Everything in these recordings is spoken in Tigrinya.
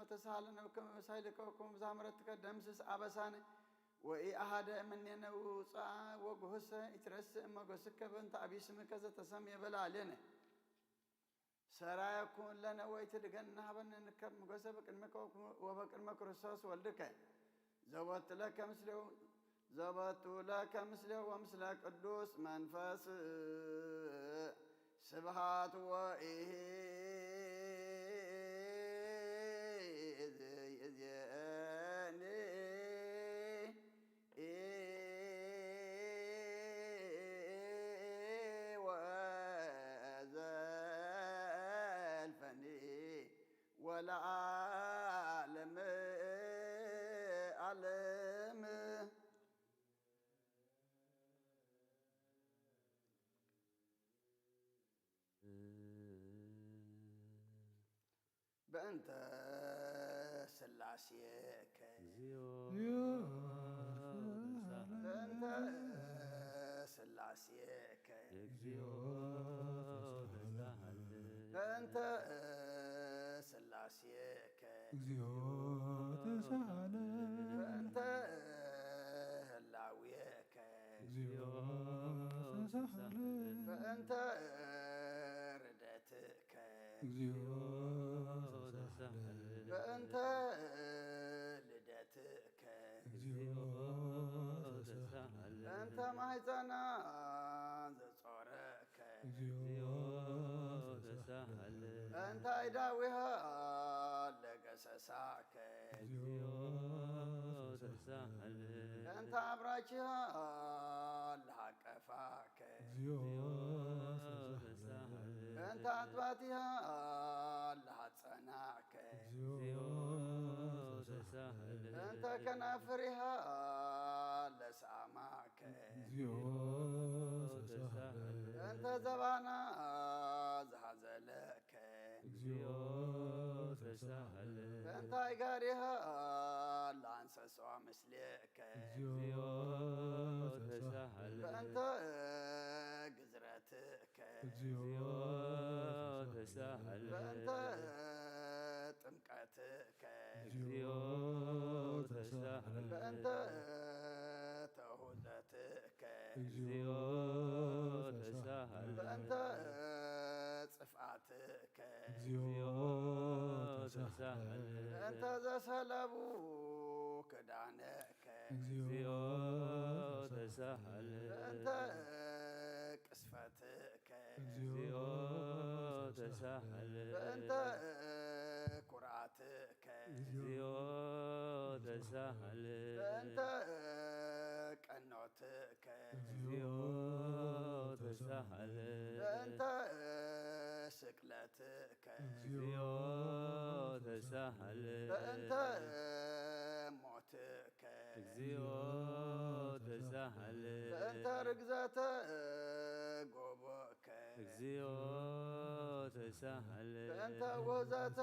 ተሳሃለነ ወከመ መሳይልከ ወከመ መዛምረትከ ደምስስ አበሳነ ወኢአሃደ እምኔነ ውፅአ ወግሁሰ ኢትረስእ እመጎስከ በእንተ አብይ ስምከ ዘተሰምየ በላዕሌነ። ሰራየ ኩን ለነ ወኢትድገን ሀበነ ንከብ ሞገሰ በቅድመከ ወበቅድመ ክርስቶስ ወልድከ ዘቦቱ ለከ ምስሌሁ ዘቦቱ ለከ ምስሌሁ ወምስለ ቅዱስ መንፈስ ስብሃት ወኢሂ ይእዜኒ ወዘልፈኒ ወለዓለም ዓለም። በእንተ ስላሴከ እግዚኦ በእንተ ስላሴከ እግዚኦ ተሳሃለ። በእንተ ስላሴከ እግዚኦ ተሳሃለ። በእንተ ህላዌከ እግዚኦ ተሳሃለ። በእንተ ርደትከ እግዚኦ ተሳሃለ። በእንተ ልደትከ እግዚኦ ተሳሃለ። በእንተ ማሕፀና ዘጾረከ እግዚኦ ተሳሃለ። በእንተ አይዳዊሃ ለገሰሳከ እግዚኦ ተሳሃለ። በእንተ አብራኪሃ ለሃቀፋከ እግዚኦ ተሳሃለ። በእንተ አጥባቲሃ ለሃጸናከ እግዚኦ ተሳሃለ። በእንተ ከናፍሪሃ ለሳማከ እግዚኦ ተሳሃለ። በእንተ ዘባና ዝሃዘለከ እግዚኦ ተሳሃለ። በእንተ አይጋሪሃ ለአንሰሶ ምስሌከ እግዚኦ ተሳሃለ። በእንተ ግዝረትከ እግዚኦ ተሳሃለ። በእንተ ጥምቀትከ እግዚኦ ተሳሃለ። በእንተ ተሁዘትከ እግዚኦ ተሳሃለ። በእንተ ጽፍአትከ እግዚኦ ተሳሃለ። በእንተ ዘሰለቡ ክዳነከ እግዚኦ ተሳሃለ። በእንተ ቅስፈትከ እግዚኦ ተሳሃለ። በእንተ ኩርዓትከ እግዚኦ ተሳሃለ። በእንተ ቀኖትከ እግዚኦ ተሳሃለ። በእንተ ስቅለትከ እግዚኦ ተሳሃለ። በእንተ ሞትከ እግዚኦ ተሳሃለ። በእንተ ርግዘተ ጎቦከ እግዚኦ ተሳሃለ። በእንተ ውህዘተ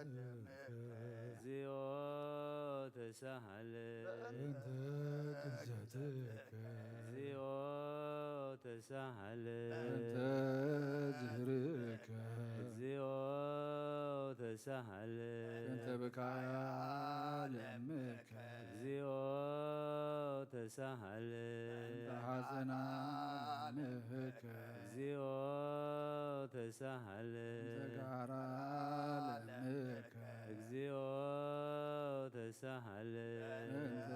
ደምከ እግዚኦ ተሳሃለ። በእንተ ግዘትከ እግዚኦ ተሳሃለ። በእንተ ዝህርከ እግዚኦ ተሳሃለ። በእንተ ብካያ ለምከ እግዚኦ ተሳሃለ። በእንተ ሐዘና ለምከ እግዚኦ ተሳሃለ። በእንተ ጋራ ለምከ እግዚኦ ተሳሃለ። በእንተ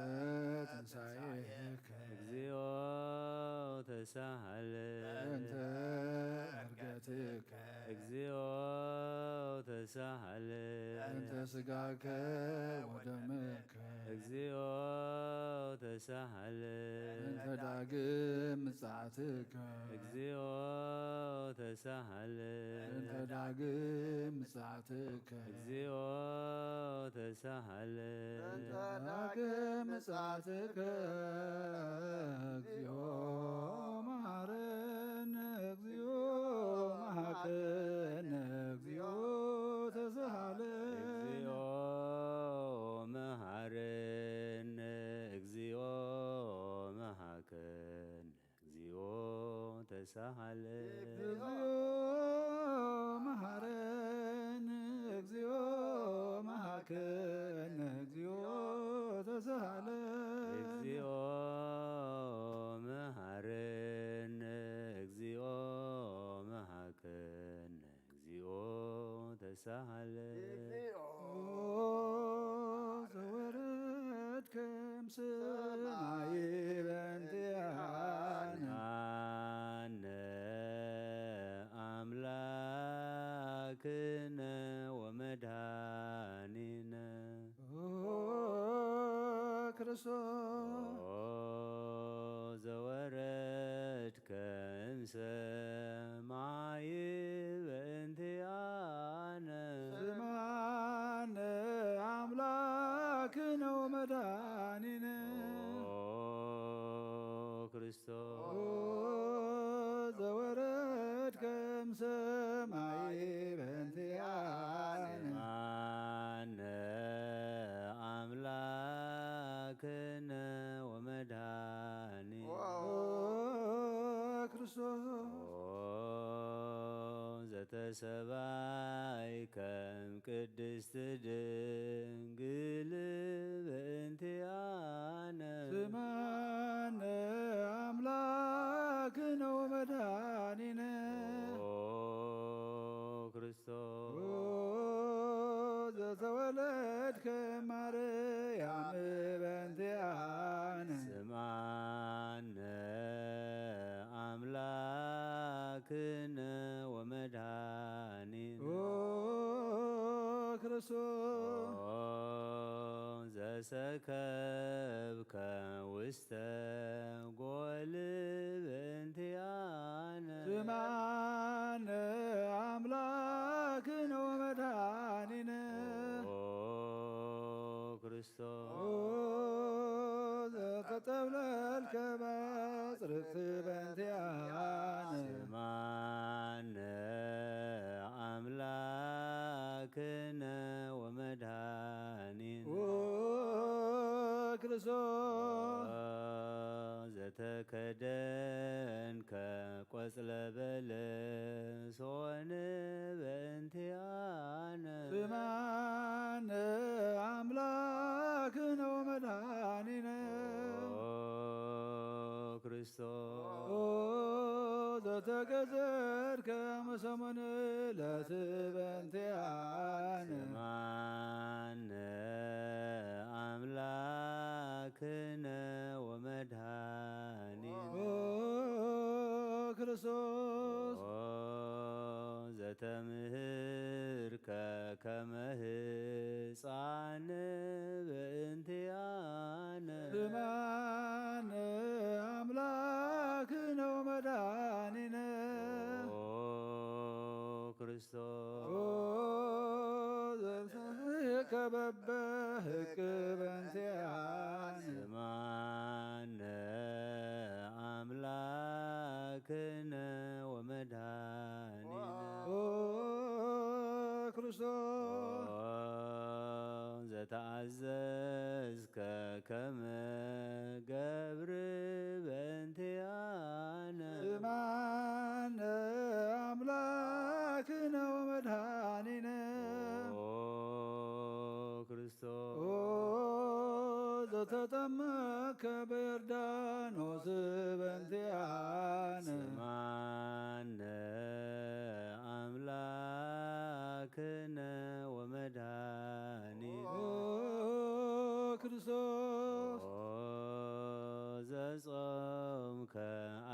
ትንሣኤከ እግዚኦ ተሳሃለ። በእንተ ዕርገትከ እግዚኦ ተሳሃለ። በእንተ ሥጋከ ወደምከ እግዚኦ ተሳሃለ። በእንተ ዳግም ምጽአትከ እግዚኦ ተሳሃለ። በእንተ ዳግም ምጽአትከ እግዚኦ ተሳሃለ። በእንተ ዳግም ምጽአትከ እግዚኦ መሐረነ እግዚኦ መሐረነ እግዚኦ ተሳሃለ። እግዚኦ መሐረነ እግዚኦ መሐረነ እግዚኦ ተሳሃለ። እግዚኦ መሐረነ እግዚኦ ዘወረድከ እምሰማይ በእንቲአነ። ኣነ ኣምላክነ ወመድኃኒነ። ኦ ክርስቶስ። ኦ ዘወረድከ እምሰማይ በእንቲአነ። ስማነ ኣምላክነ ወመድኃኒነ። ኦ ክርስቶስ። ኦ ዘወረድከ እምሰማይ በእንቲአነ። ስማነ ኣምላክነ ወመድኃኒነ። ኦ ክርስቶስ። ኦ ዘተሰባይከ እምቅድስት ድንግል በእንቲአነ። ስማነ ኣምላክነ ወመድኃኒነ። ኦ ክርስቶስ። ኦ ዘተወለድከ ማርያም በእንቲአነ። ስማነ ኣምላክነ ወመድኃኒነ። ኦ ክርስቶስ። ኦ ዘሰከብከ ውስተ ጎል በእንቲአነ። ስማነ ኣምላክነ ወመድኃኒነ። ኦ ክርስቶስ። ኦ ዘተጠብለልከ ባጽርቅት በእንቲአነ። ስማነ ኣምላክነ ወመድኃኒነ። ኦ ክርስቶስ። ኦ ዘተከደንከ ቆጽለ በለስ ሆነ በእንቲአነ። ስማነ ኣምላክነ ወመድኃኒነ። ኦ ክርስቶስ። ኦ ዘተገዘድከ መሰሙን ለትበንቲአነ። ስማነ ኣምላክነ ወመድኃኒነ። ኦ ክርስቶስ። ኦ ዘተምህርከ ከመ ሕፃን በእንቲአነ። ስማነ ኣምላክነ ወመድኃኒነ። ኦ ክርስቶስ። ኦ ዘተምህርከ በበ ሕቅ በእንቲአነ። ስማነ ኣምላክነ ወመድኃኒነ። ኦ ክርስቶስ። ኦ ዘተአዘዝከ ከመ ገብር በእንቲአነ። ስማነ ኣምላክነ ወመድኃኒነ። ኦ ክርስቶስ። ኦ ዘተጠመከ በዮርዳኖስ በእንቲአነ። ስማነ ኣምላክነ ወመድኃኒነ። ኦ ክርስቶስ። ኦ ዘጾምከ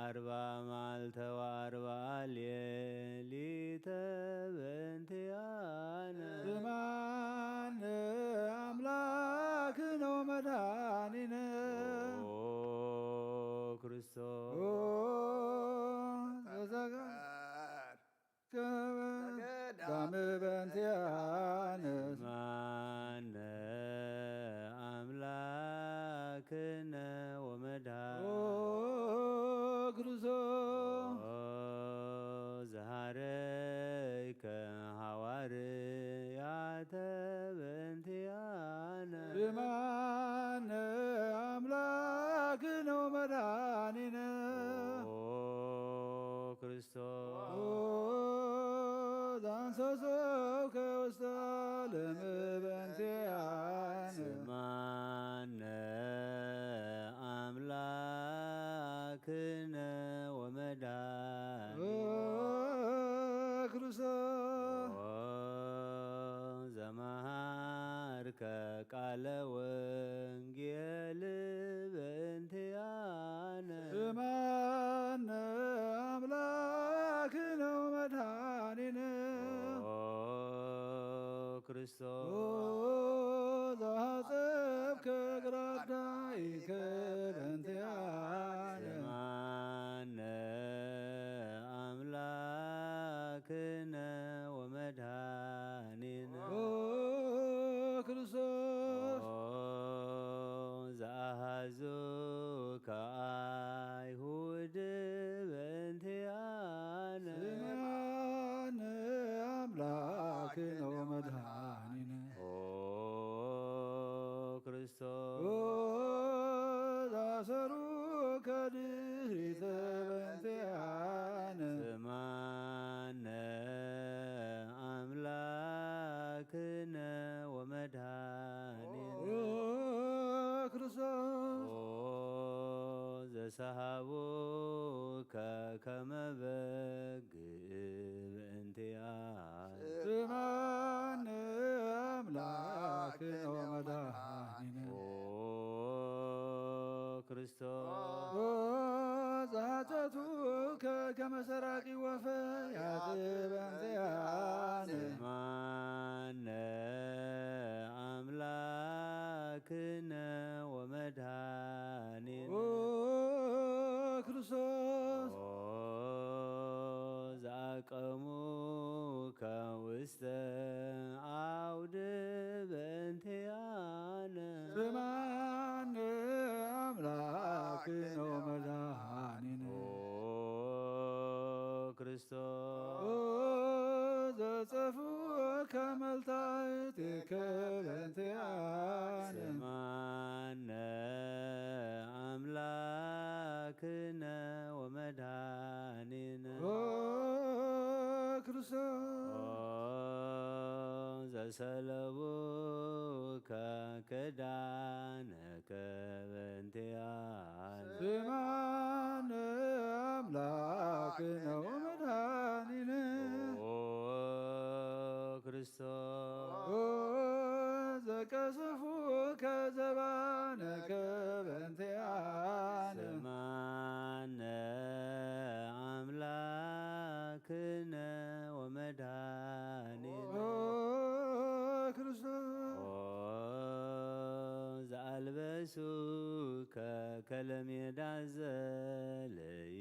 አርባ ማልተ ወአርባ ሌሊተ በእንቲአነ። ስማነ አምላክነ ወመድኃኒነ። ኦ ክርስቶስ። ኦ ተዘከር። ከመ ዳም በእንቲአነ። ስማነ አምላክነ ወመድኃኒነ። ኦ ክርስቶስ። ኦ ዘሃረይከ ሐዋርያተ በእንቲአነ። ስማነ አምላክነ ወመድኃኒነ። ኦ ክርስቶስ። ኦ ዘአንሰሶከ ውስተ ዓለም በእንቲአነ። ስማነ አምላክነ ወመድኃኒነ። ኦ ክርስቶስ። ኦ ከቃለ ወንጌል በእንቲአነ። ስማነ አምላክነ ወመድኃኒነ። ኦ ክርስቶስ። ኦ ዘሐጸብከ እግረ አዳይከ በእንቲአነ። ስማነ አምላክነ ወመድኃኒነ። ኦ ክርስቶስ። ኦ ዘአሐዙከ አይሁድ በእንቲአነ። ስማነ አምላክነ ወመድኃኒነ። ኦ ክርስቶስ። ኦ ዘአሰሩከ ድህሪተ በእንቲአነ። ስማነ አምላክነ ወመድኃኒነ። ኦ ክርስቶስ። ኦ ዘሰሃቡከ ከመ በግ በእንቲአነ። ስማነ አምላክነ ወመድኃኒነ። ኦ ክርስቶስ። ኦ ዘሐተቱከ ከመ ሰራቂ ወፈያት በእንቲአነ። ስማነ አምላክነ ወመድኃኒነ። ኦ ክርስቶስ። ኦ ዘአቀሙከ ውስተ አውድ በእንቲአነ። ስማነ አምላክነ ወመድኃኒነ። ኦ ክርስቶስ። ኦ ዘጸፍኡከ መልታይቴከ በእንቲአነ። ስማነ አምላክነ ወመድኃኒነ። ኦ ክርስቶስ። ኦ ዘሰለቡከ ክዳነከ በእንቲአነ። ስማነ አምላክነ ወመድኃኒነ። ኦ ክርስቶስ። ኦ ዘቀሰፉከ ዘባነከ በእንቲአነ። ስማነ አምላክነ ወመድኃኒነ። ኦ ክርስቶስ። ኦ ዘአልበሱከ ከለሜዳ ዘለይ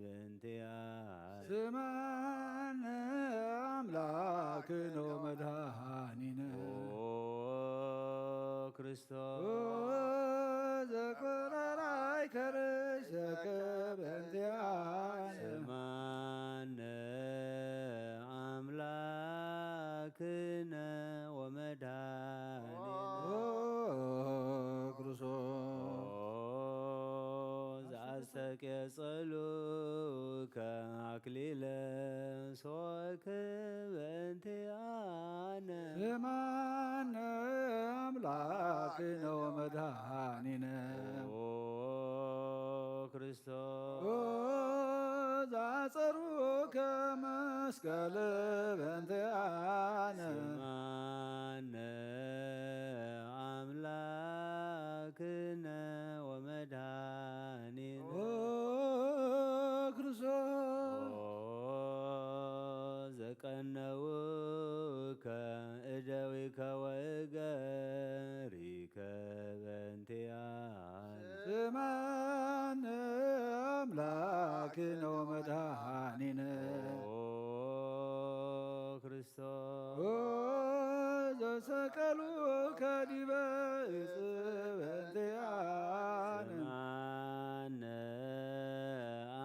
በእንቲአነ። ስማነ አምላክነ ወመድኃኒነ። ኦ ክርስቶስ። ኦ ዘቆራራይከ ርእሰከ በእንቲአነ። ስማነ አምላክነ ወመድኃኒነ። ኦ ክርስቶስ። ኦ ዘአስተቄጸሉከ አክሊለ ሶክ በእንቲአነ። ስማነ አምላክነ ወመድኃኒነ። ኦ ክርስቶስ። ኦ ዘአጸሩከ መስቀል በእንቲአነ። ስማነ አምላክነ ወመድኃኒነ። ኦ ክርስቶስ። ኦ ዘቀነውከ እደዊከ ወእገሪከ በእንቲአነ። ስማነ አምላክነ ወመድኃኒነ። ኦ ክርስቶስ። ኦ ዘሰቀሉከ ዲበ ዕፅ በእንቲአነ። ስማነ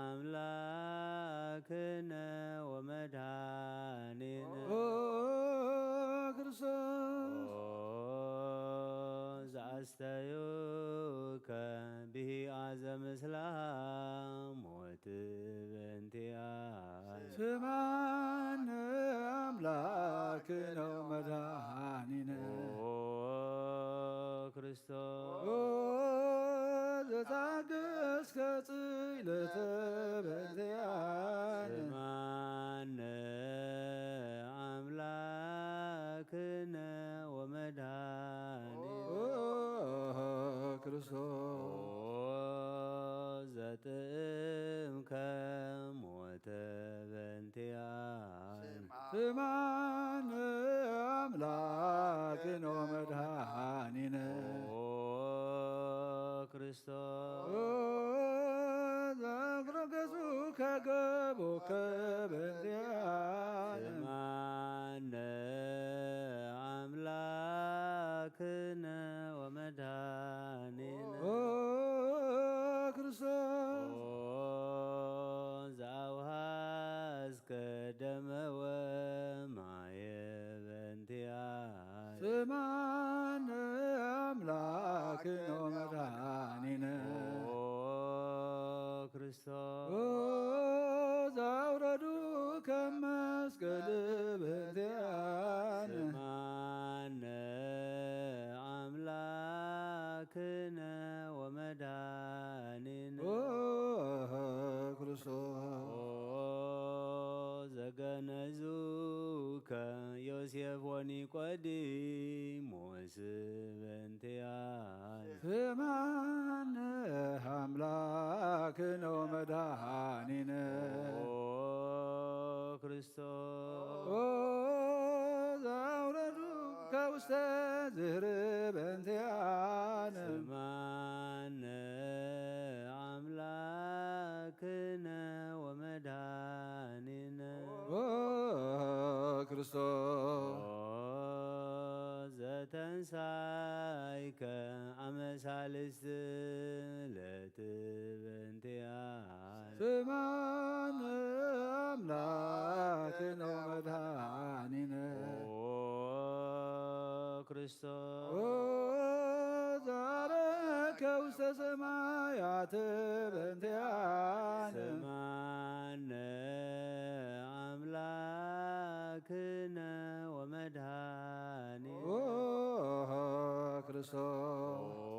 አምላክነ ወመድኃኒነ። ኦ ክርስቶስ። ኦ ዘአስተዩከ ብሂአ ዘምስላ ሞት በእንቲአነ። ስማነ አምላክነ ወመድኃኒነ። ኦ ክርስቶስ። ኦ ዘታገስከ ጽልእተ በእንቲአነ። ስማነ አምላክነ ወመድኃኒነ። ኦ ዘጥእምከ ሞተ በእንቲኣነ። ስምዓነ ኣምላክነ ወመድኃኒነ። ኦ ክርስቶስ። ኦ ዘእንክረ ገጹከ ገቦከ በእንቲኣነ። ስምዓነ ኣምላክነ ወመድኃኒነ። ኦ ክርስቶስ። ኦ ዘአውሃዝከ ደመ ወማየ በእንቲኣነ። ስምዓነ ኣምላክነ ወመድኃኒነ። ኦ ክርስቶስ። ኦ ዘአውረዱከ መስቀል በእንቲኣነ። ስምዓነ ኣምላክነ ወመድኃኒነ። ኦ ክርስቶስ። ኦ ዘገነዙከ ዮሴፍ ወኒቆዲሞስ በእንቲኣነ። ስምዓነ ኣምላክነ ወመድኃኒነ። ኦ ክርስቶስ። ኦ ዘአውረዱከ ውስተ ዝህር በእንቲኣነ። ስምዓነ ኣምላክነ ወመድኃኒነ። ኦ ክርስቶስ። ኦ ዘተንሳይከ አመ ሳልስት ዕለት በእንቲኣነ። ስምዓነ አምላክነ ወመድኃኒነ። ኦ ክርስቶስ። ኦ ዘዐረግከ ውስተ ሰማያት በእንቲኣነ። ስምዓነ አምላክነ ወመድኃኒነ። ኦ ክርስቶስ። ኦ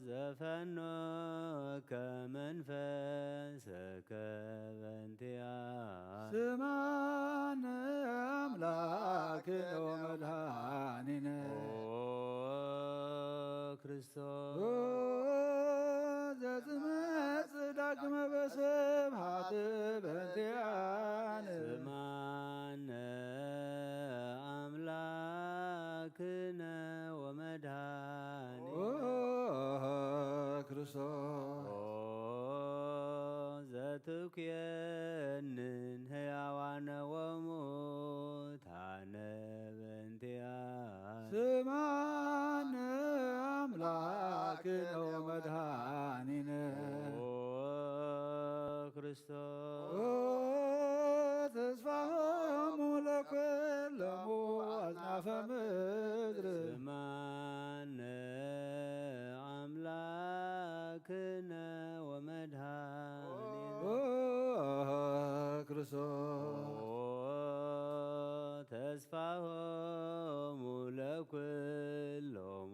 ዘፈኖከ መንፈሰከ በእንቲኣነ። ስምዓነ አምላክነ ወመድኃኒነ። ኦ ክርስቶስ። ኦ ዘትመጽእ ዳግመ በስብሐት በእንቲኣነ። ስምዓነ አምላክነ ወመድኃኒነ። ኦ ክርስቶስ። ኦ ዘትኩየንን ሕያዋነ ወሙታነ በእንቲኣነ። ስምዓነ አምላክነ ወመድኃኒነ። ኦ ክርስቶስ። ኦ ተስፋሆሙ ለኩሎሙ አጽናፈ ምድር። ስምዓነ አምላክነ ወመድኃኒነ። ኦ ክርስቶስ። ኦ ተስፋሆሙ ለኩሎሙ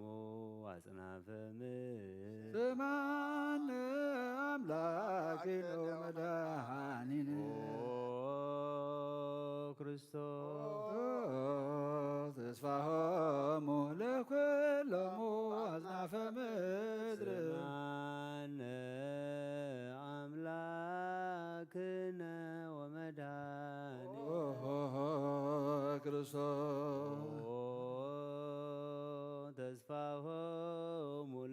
አጽናፈ ምድር። ስምዓነ አምላክነ ወመድኃኒነ። ኦ ክርስቶስ። ኦ ተስፋሆሙ ለኩሎሙ አጽናፈ ምድር። ስምዓነ አምላክነ ወመድኃኒነ። ኦ ክርስቶስ። ኦ ተስፋሆሙ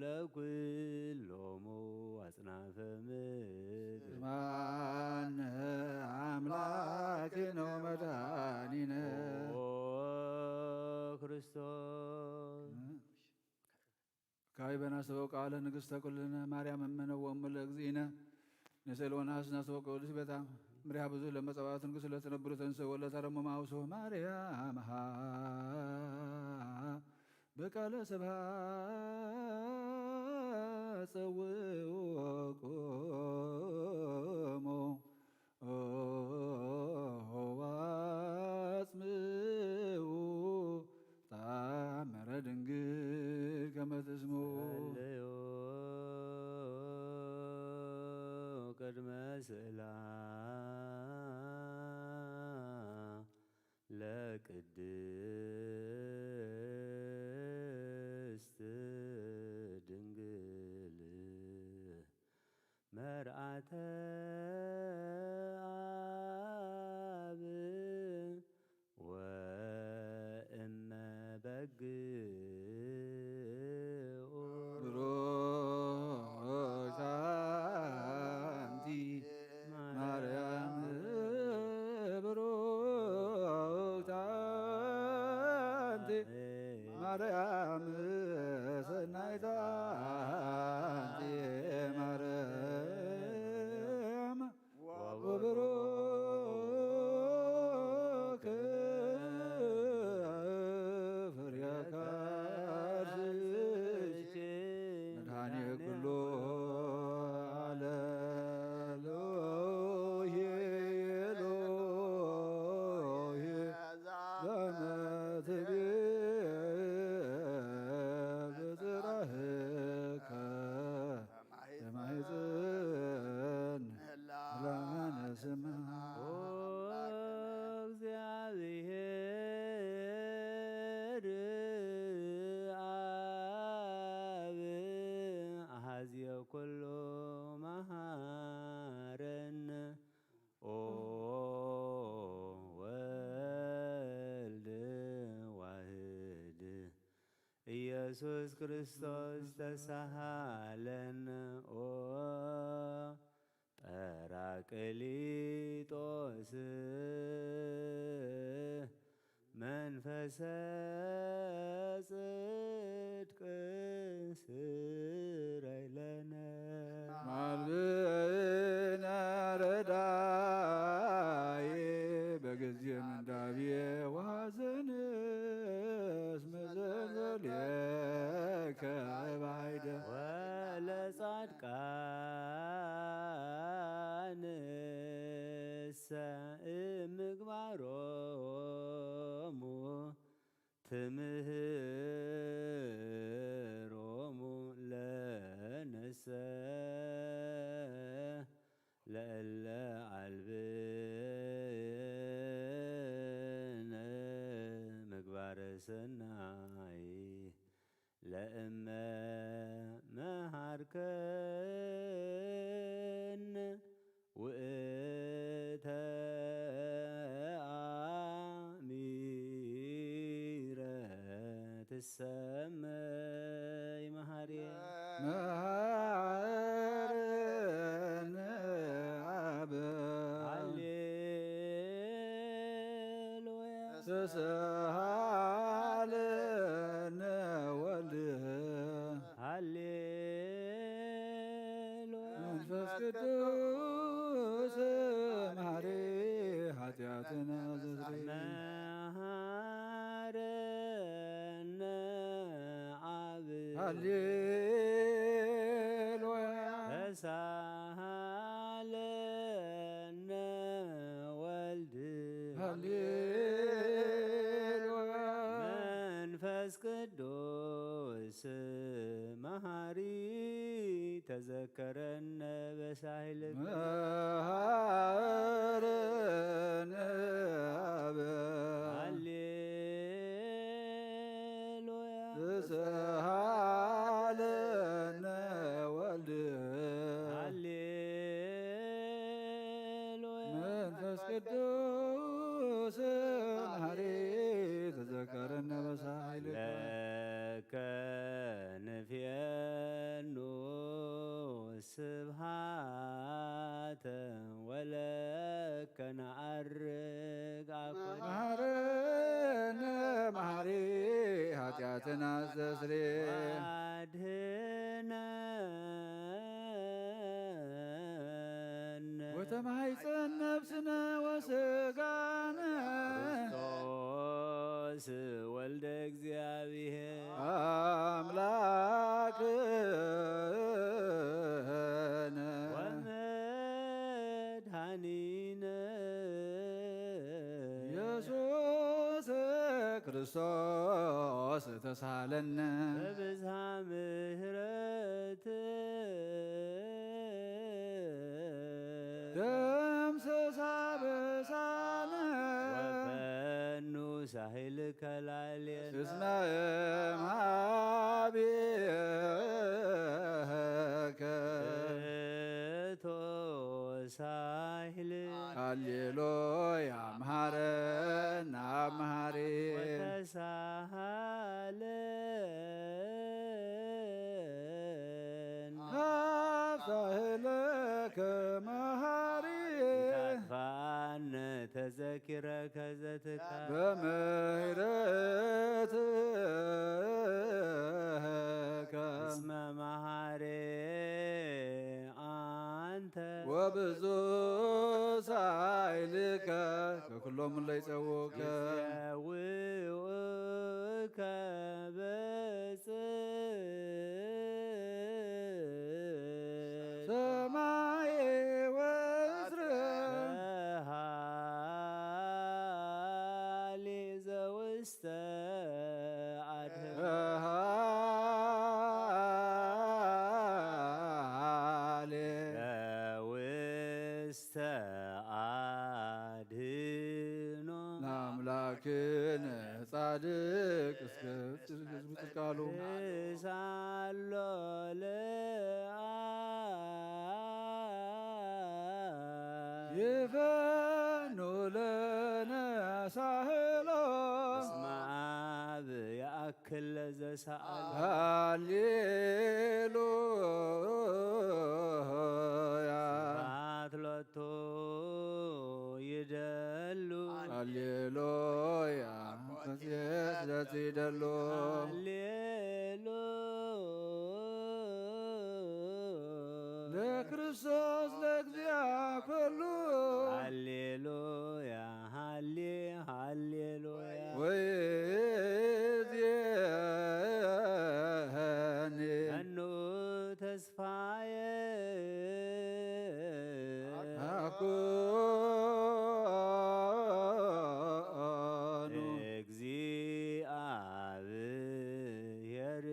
ለኩሎሙ አጽናፈ ምድር። ስምዓነ አምላክነ ወመድኃኒነ። ኦ ክርስቶስ። ካዕበ ናስተበቁ ቃለ ንግሥተ ኩልነ ማርያም እመነ ወእሙ ለእግዚእነ። ንስእል ወነሐስስ ናስተበቁ ቅዱስ ቤታ። ምሪሃ ብዙ ለመጸባኦት ንጉሥ ለትነብሩ ተንሥእ ወለታረሙ ማውሱ ማርያም ሃ በቃለ ስብሐት ጸውዕዎ ቁሙ። ኦ አጽምዑ ተአምረ ድንግል ከመ ትስምዑ። ጸልዩ ቅድመ ስእላ ለቅድስት ማርያም ሰናይታ አንቲ ማርያም ወብሩክ ፍሬ ከርሥኪ መድኃኔ ኩሉ ዓለም። ሎሄ ሎሄ ዘመትቤ ብጽራህከ በማሕፀን ላነስማ። ኦ እግዚአብሔር አብ አሐዜ ኩሉ መሐረነ። ኦ ወልድ ዋህድ ኢየሱስ ክርስቶስ ተሳሃለን። ኦ ጳራቅሊጦስ መንፈሰ ጽድቅ ስረይ ለነ። ማልብነ ረዳይ በጊዜ ምንዳቤ ወሐዘን እስመ ዘንዘሌከ ባይደ። ወለጻድቃንሰ እምግባሮሙ ትምህሮሙ ለነሰ ለእለ አልብነ ምግባረ ሰናይ። ለእመ መሃርከነ ውእተ አሚረ ትሰመይ መሃርየ። መሃረነ አብ። ሃሌሉያ። ተሳሃለነ ወልድ። ሃሌሉያ። መንፈስ ቅዱስ መሐሪ ኃጢአትነ ዘስሪ። መሐረነ አብ። ሃሌሉያ። ተሳሃለነ ወልድ። ሃሌሉያ። መንፈስ ቅዱስ መሐሪ ተዘከረነ በሳይልከ። መሐረነ አብ። ሃሌሉያ። ተሳሃለነ ወልድ። ሃሌሉያ። መንፈስ ቅዱስ መሐሪ ተዘከረነ በሳይልከ። ለከ ንፌኑ ስብሃተ ወለከ ነዐርግ አኮቴ። መሐረነ መሐሪ ኃጢአትና አስተስሪ። አድነነ። ወተማሕፀን ነፍስነ ወስጋነ። ክርስቶስ ወልደ እግዚአብሔር። አምላክነ። ወመድኃኒነ። ኢየሱስ ክርስቶስ ተሳለነ። በብዝሃ ምሕረት ደምስስ አበሳነ። ወፈኑ ሳህልከ ላዕሌነ። እስመ እምሃቤከ። ሳህል። ሃሌሉያ መሐረነ አብ መሐሪ። ወተሳሃለነ። አብ ሳህልከ መሐሪ። ታጥፋነ ተዘኪረከ ዘትካ። በምህረት ብዙ ሳይልከ ከኩሎም ለይጸውከ ይጸውዑከ በጽ ሰማይ ወስረ ሃሌ ዘውስተ አድህኖ ሃሌ ዘውስተ አድህኖ ለአምላክነ ጻድቅ እስከ ህዝቡ ጽድቅ ቃሉ ሳሎ ለአ ይፈኑ ለነ ሳህሎ እስመ አብ የአክል ለዘሰአል ሃሌሉያ ስብሐት ሎቱ ይደሉ ሃሌሉያ መጽሔት ዘጽደሎ ሃሌሉ ለክርስቶስ ለእግዚአ ኩሉ ሃሌሉያ ሃሌ ሃሌሉያ ወይዜኒ መኑ ተስፋየ አኮኑ እግዚአብሔር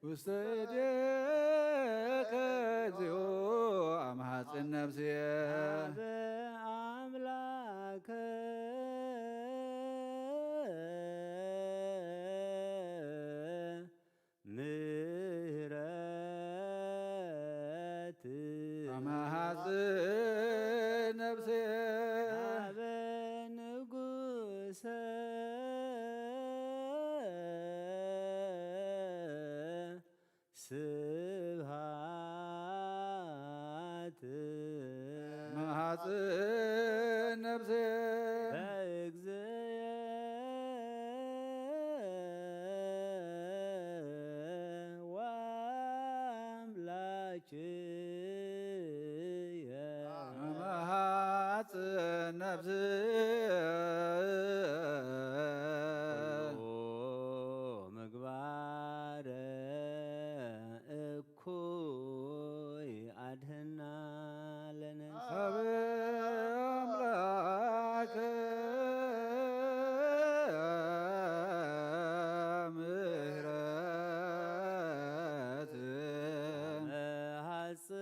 ውስተ እዴከ እግዚኦ አምሐጽን ነፍስየ አበ አምላከ ምህረት አመሐጽን ነፍስየ አበ ንጉሰ ስብሃት መሐጽን ነፍሴ በእግዝየ ወአምላክየ መሐጽን ነፍሴ ኩሉ ምግባረ እኩይ አድህና ለነፍስ አብ አምላክ ምህረት መሐጽን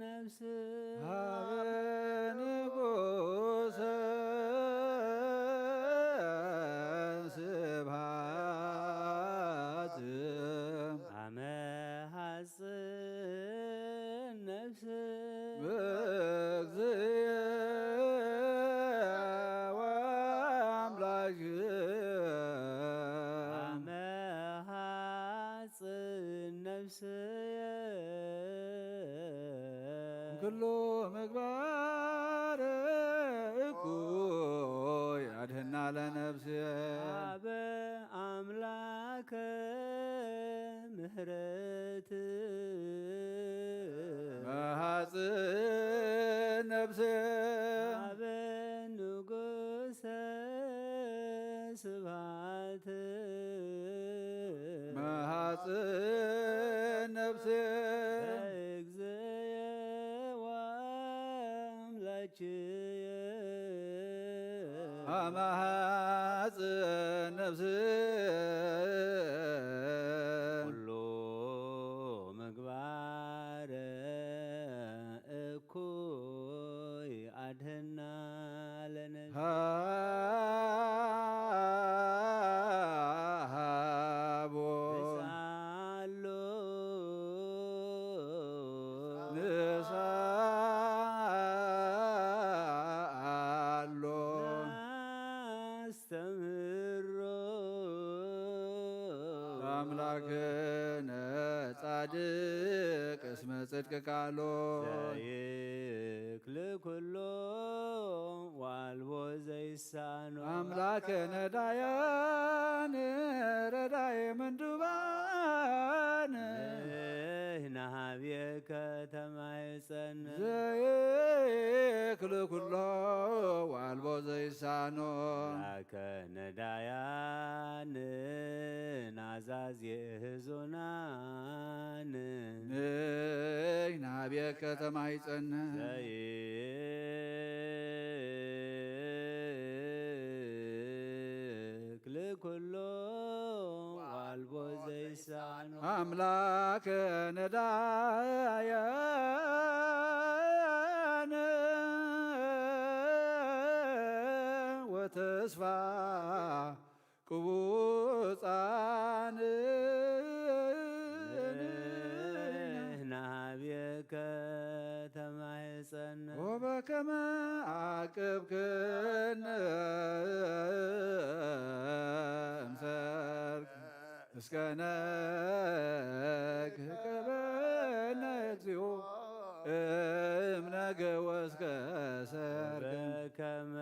ነፍስ ሀበ ንጉሰ ስብሐት አመ ሐጽን ነፍስ በእግዚእ ወአምላክ አመ ሐጽን ነፍስየ ኩሉ ምግባር እኩይ አድህና ለነፍስየ አበ አምላከ ምህረት መሐጽን ነፍስየ አበ ንጉሰ ስብሐት መሐጽን ነፍሴ በእግዝየ ወአምላክየ አመሐጽን ነፍሴ ኩሉ ምግባረ እኩይ አድህና ለነፍስ ሃቦ ንስአሎ ንስአሎ ናስተምህሮ አምላክነ ጻድቅ እስመ ጽድቅ ቃሎ ዘይክል ኩሎ ዋልቦ ዘይሳኖ አምላከነ ዳያን ረዳይ ምንዱባን ንህናብየ ነዳያንን ኣዛዜ ህዙናን ንይ ናብየከ ተማይጸን ዘይክል ኩሎ ዋልቦ ዘይሳኖ ኣምላከ ነዳያን ወተስፋ ቅቡጻን ናብየከ ተማይጸን ወበከመ ዓቅብክን እምሰርክ እስከ ነግህ ቀበነ እግዚኦ እምነገ ወስከ ሰርክ በከመ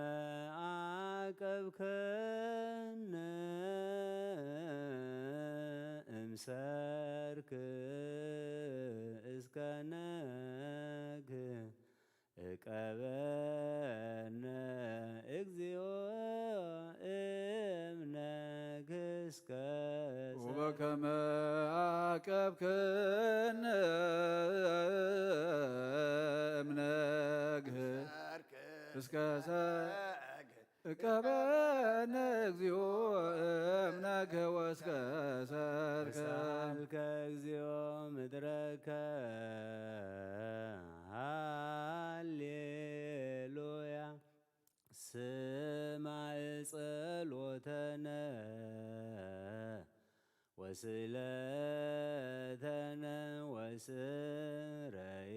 ዓቀብከነ እምሰርክ እስከ ነግህ እቀበነ እግዚኦ እምነግህ እስከ ወበከመ ዓቀብክን እምነግህ እስከ ሰ እቀበነ እግዚኦ እምነግህ ወስከ ሰርክ ሳልከ እግዚኦ ምድረከ ሃሌሉያ ስማዕ ጸሎተነ ወስእለተነ ወስረይ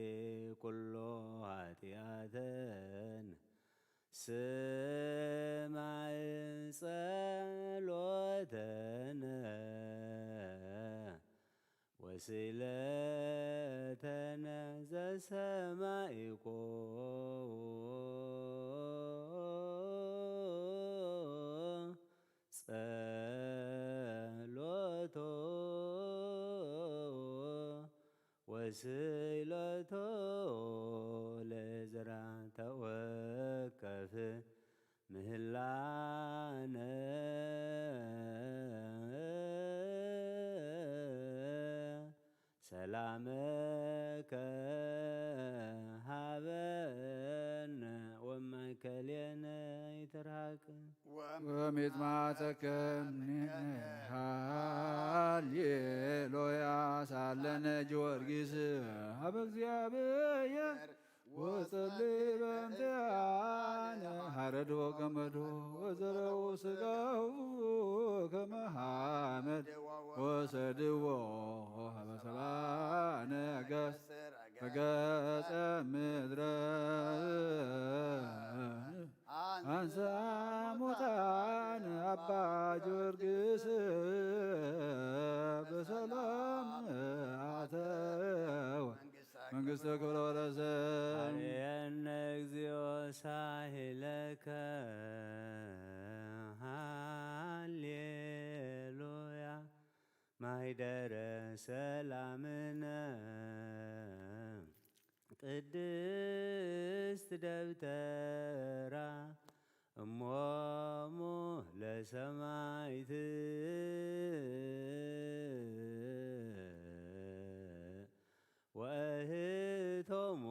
ኩሎ ኃጢኣተን ስማዕ ጸሎተነ ወስእለተነ ዘሰማኢኮ ጸሎቶ ወስእለቶ ለእዝራ ተወከፍ ምህላነ ሰላመከ ሃበነ ወማእከሌነ ይትርሃቅ ወሚጥማተከ እምኔነ ሃሌሉያ ሳለነ ጊዮርጊስ ሀበ እግዚአብሔር ወጸሊ በእንቲአነ ሀረዶ ገመዶ ወዘረው ስጋው ከመ ሐመድ ወሰድዎ ሀበ ሰብአ ነገስት በገጸ ምድረ አንሳ ሙታን አባ ጊዮርጊስ በሰላም አተወ መንግስተ ክብረ ወረሰ አርየነ እግዚኦ ሳሂለከ ሃሌሉያ ማይደረ ሰላምነ ቅድስት ደብተራ እሞሙ ለሰማይት ወእህቶሙ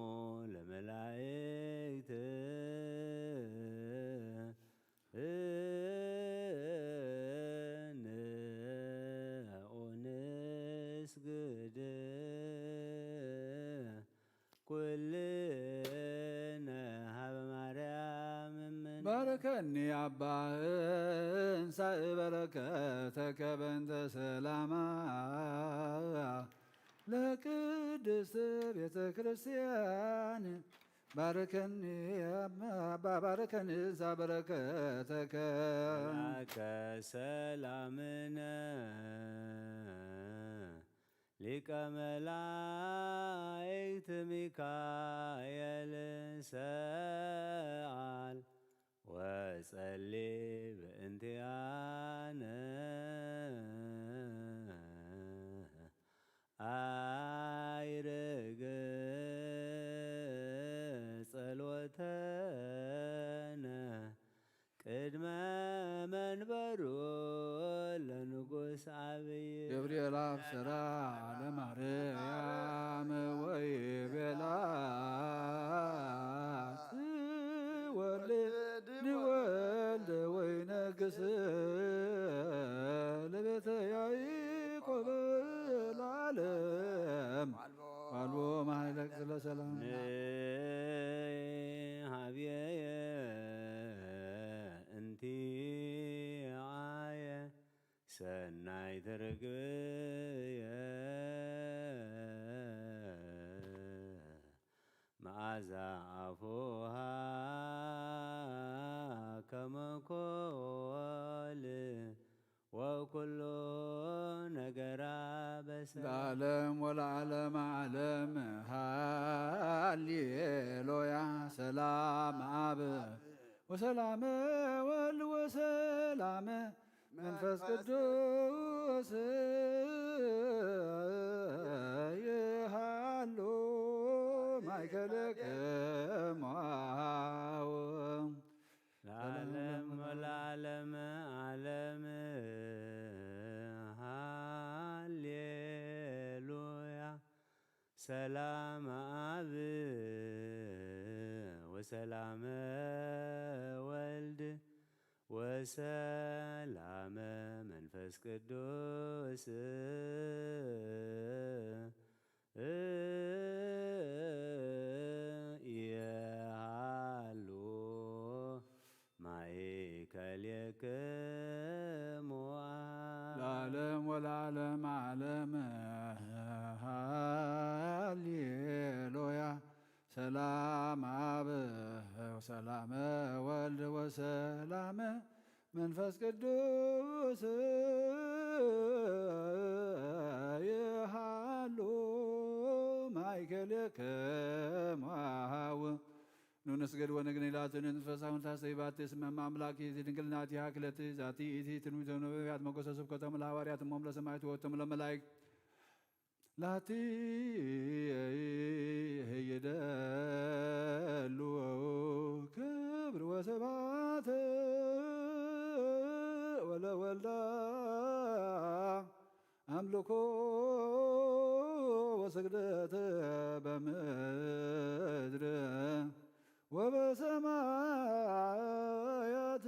ለመላእክት ንዑ ንስግድ ኩልነ ሀበ ማርያም እምን ባርከኒ አባ እንሳእ በረከተከ በእንተ ሰላማ ለቅድስት ቤተ ክርስቲያን ባርከኒ አባ ባርከኒ እንሳ በረከተከ መላከ ሰላምነ ሊቀ መላእክት ሚካኤል ሰአል ወጸሊ በእንቲአነ አይርግ ጸሎተነ ቅድመ መንበ በሩ ለንጉስ አብይ ገብርኤል አብሰራ ለማርያም ወይ ቤላ ወልድ ወልድ ወይ ነግስ ለቤተ ያዕቆብ ለዓለም አልቦ ማህለቅ ስለ ሰላም ሀብየ እንቲ አየ ሰናይ ትርግብየ መዓዛ አፉሃ ከመኮል ወኩሉ ነገራ በሰ ለዓለም ወለዓለም ዓለም ሃሌሉያ። ሰላም አብ ወሰላም ወልድ ወሰላም መንፈስ ቅዱስ ይሃሉ ማእከልክሙ ለዓለም ወለዓለም ዓለም ሃሌሉያ። ሰላም አብ ወሰላም ወልድ ወሰላም መንፈስ ቅዱስ የሃሉ ማእከሌክሙ ለዓለም ወለዓለም ዓለም ሃሌሉያ። ሰላም አብ ወሰላም ወልድ ወሰላም መንፈስ ቅዱስ ይሃሉ ማእከሌክሙ። ኑ ንስገድ ወንግኒ ላቲ ንንፈሳውን ታሰይባት ስመ ማምላክ ይእቲ ድንግል ናቲሃ ክለቲ ዛቲ ይእቲ ትንቢተ ነቢያት መጎሰ ስብከቶም ለሐዋርያት እሞም ለሰማዕት ወቶም ለመላእክት ላቲ ይደሉ ክብር ወሰባት ወለወልዳ አምልኮ ወስግደት በምድር ወበሰማያት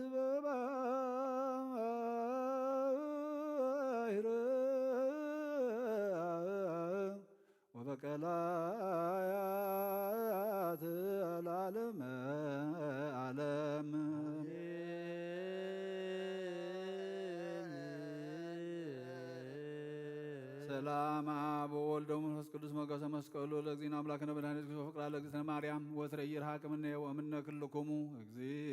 በባህር ወበቀላያት ለዓለመ ዓለም። ሰላም አብ ወወልድ ወመንፈስ ቅዱስ ሞገሰ መስቀሉ ለእግዚእነ አምላክነ መድኃኒት ክርስቶስ ፍቅራ ለእግዝእትነ ማርያም ወትረ ይርሃቅ እምነ ወእምነ ክልኩሙ እግዚእ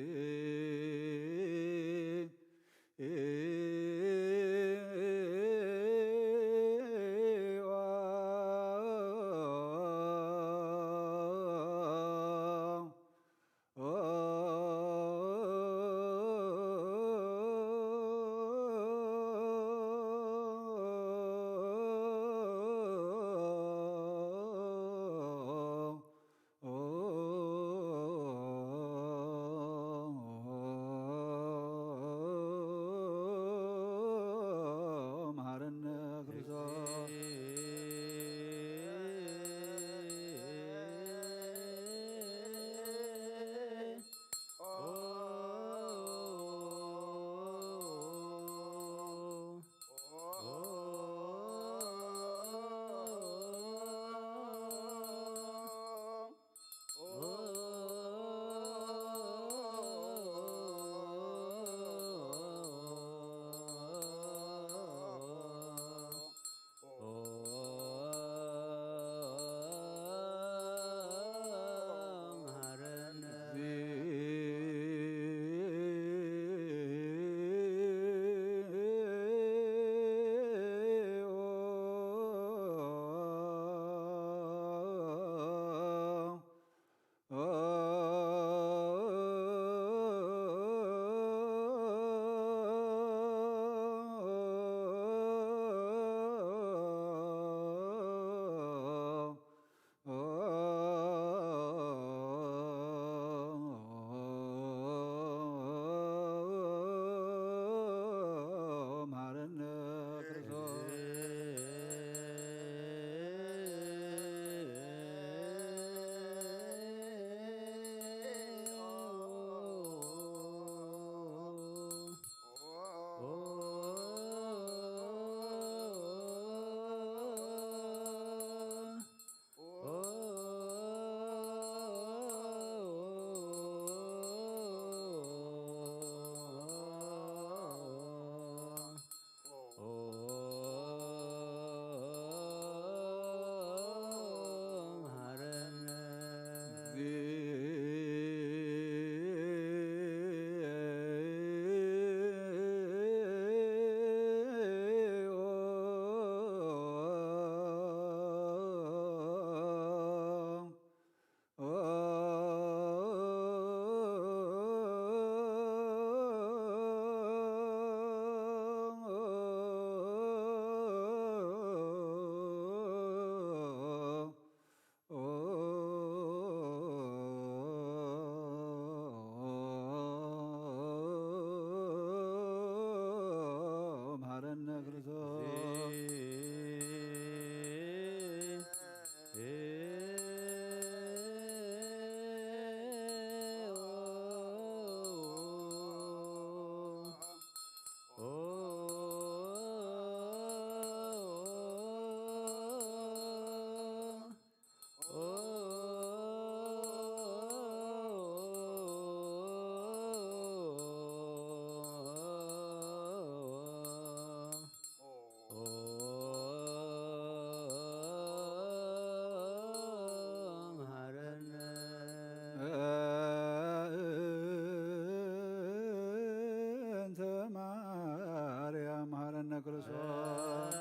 ማርያም መሐረነ ክርስቶስ።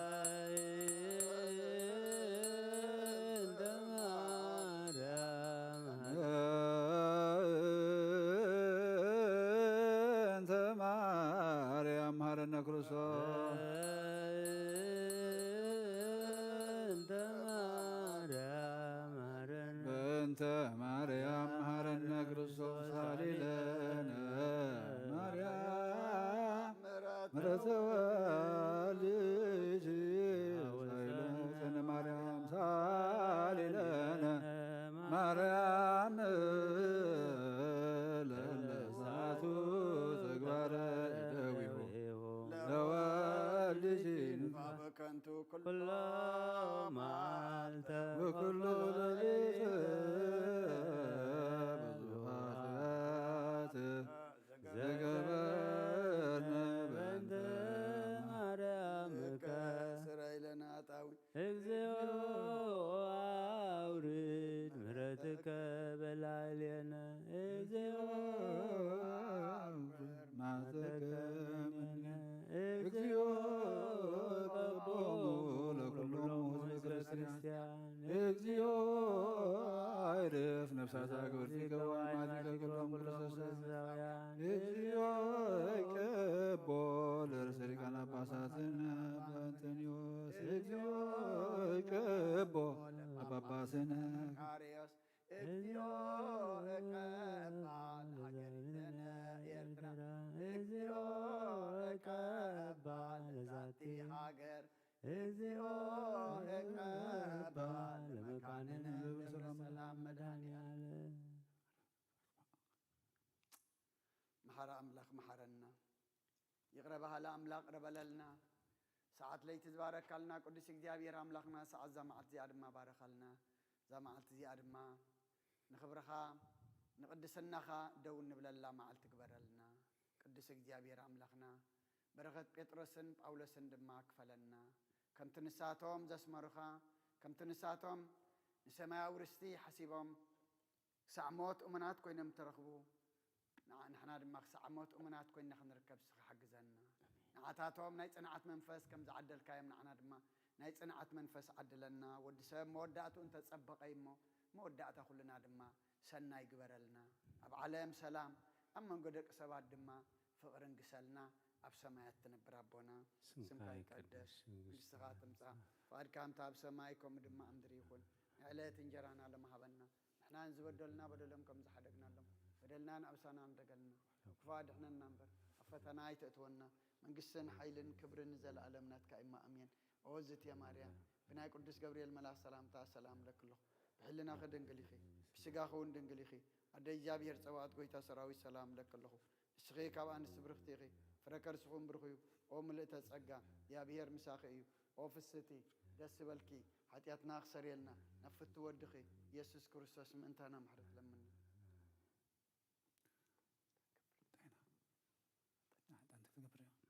እንተ ማርያም እንተ ማርያም መሐረነ ክርስቶስ። እንተ ማርያም መሐረነ በእንተ ማርያም መሐረነ ክርስቶስ ሳሊለነ ማርያም ምሕረተ ወልድኪ ሳይለነ ማርያም ሳሊለነ ማርያም ለለሳቱ ተግባረ እደዊሁ ለወልድኪ በከንቱ ኩሎ ኩሎ መዓልተ ወኩሎ ሌሊት ብዙኃት ዘገበርነ በእንተ ማርያምከ ስረ ኢለና ኣጣዊ እግዚኦ አውርድ ምሕረትከ በላዕሌነ። እግዚኦ ማተከምነ እግዚኦ ቀቦሙ ለኩሎሙ ህዝበ ክርስቲያን። እግዚኦ አይርፍ ነፍሳት አግብርቲ ገዋይ ማቲከ ኩሎም ክርስቶስ። ክርስቶሳውያን እግዚኦ ይቀቦ ለርእሰ ሊቃነ ጳጳሳትነ አባ እንጠንዮስ። እግዚኦ ይቀቦ ለጳጳስነ ካርዮስ እግዚኦ እቀባ ለሃገሪትነ ኤርትራ። እግዚኦ እቀባ ለዛቲ ሃገር። እግዚኦ እቀባ ለመካንነ ደብረ ሰላም መድኃኔዓለም። መሓራ ኣምላኽ መሓረና። ይቕረ በሃሊ ኣምላኽ ይቕረ በለልና። ሰዓት ለይቲ ዝባረካልና ቅዱስ እግዚኣብሔር ኣምላኽና ሰዓት እዛ መዓልቲ እዚኣ ድማ ባረኻልና። እዛ መዓልቲ እዚኣ ድማ ንኽብርኻ ንቕድስናኻ ደው እንብለላ መዓልቲ ግበረልና። ቅዱስ እግዚኣብሔር ኣምላኽና በረኸት ጴጥሮስን ጳውሎስን ድማ ክፈለና። ከምቲ ንሳቶም ዘስመሩኻ፣ ከምቲ ንሳቶም ንሰማያዊ ርስቲ ሓሲቦም ክሳዕ ሞት እሙናት ኮይኖም ተረኽቡ። ንዓ-፣ ንሕና ድማ ክሳዕ ሞት እሙናት ኮይንና ክንርከብ ንስኻ ሓግዘና። ንዓታቶም ናይ ጽንዓት መንፈስ ከም ዝዓደልካዮም ንዓና ድማ ናይ ጽንዓት መንፈስ ዓድለና። ወዲ ሰብ መወዳእትኡ እንተጸበቐ እሞ መወዳእታ ኩልና ድማ ሰናይ ግበረልና። ኣብ ዓለም ሰላም፣ ኣብ መንጎ ደቂ ሰባት ድማ ፍቕሪ ንግሰልና። ኣብ ሰማያት ትነብር ኣቦና፣ ስምካ ስምካ ይቀደስ፣ ይቀደስ፣ መንግስትኻ ትምጻእ፣ ፍቓድካ ከምታ ኣብ ሰማይ ከምኡ ድማ ኣብ ምድሪ ይኹን። ንዕለት እንጀራና ሎሚ ሃበና። ንሕና ንዝበደሉና በደሎም ከም ዝሓደግናሎም በደልና ንኣብሳና ንደገልና። ክፉእ ኣድሕነና እምበር ኣብ ፈተና ኣይተእትወና። መንግስትን ሓይልን ክብርን ንዘለኣለም ናትካ እማ ኣሜን። ኦ ዝትየ ማርያም ብናይ ቅዱስ ገብርኤል መልኣኽ ሰላምታ ሰላም እለኪ ኣለኹ። ብሕልናኺ ድንግል ኢኺ፣ ብስጋኺ እውን ድንግል ኢኺ። ኣደ እግዚኣብሔር ጸባኦት ጎይታ ሰራዊት ሰላም እለኪ ኣለኹ። ንስኺ ካብ ኣንስቲ ብርኽቲ ኢኺ፣ ፍረ ከርስኺ እውን ብሩኽ እዩ። ኦ ምልእተ ጸጋ እግዚኣብሔር ምሳኺ እዩ። ኦ ፍስህቲ ደስ ይበልኪ፣ ሓጢኣትና ክሰርየልና ናብ ፍቱ ወድኺ ኢየሱስ ክርስቶስ ምእንታና ምሕረት ለምኒ። ማዕጠንቲ ክትገብር እያ።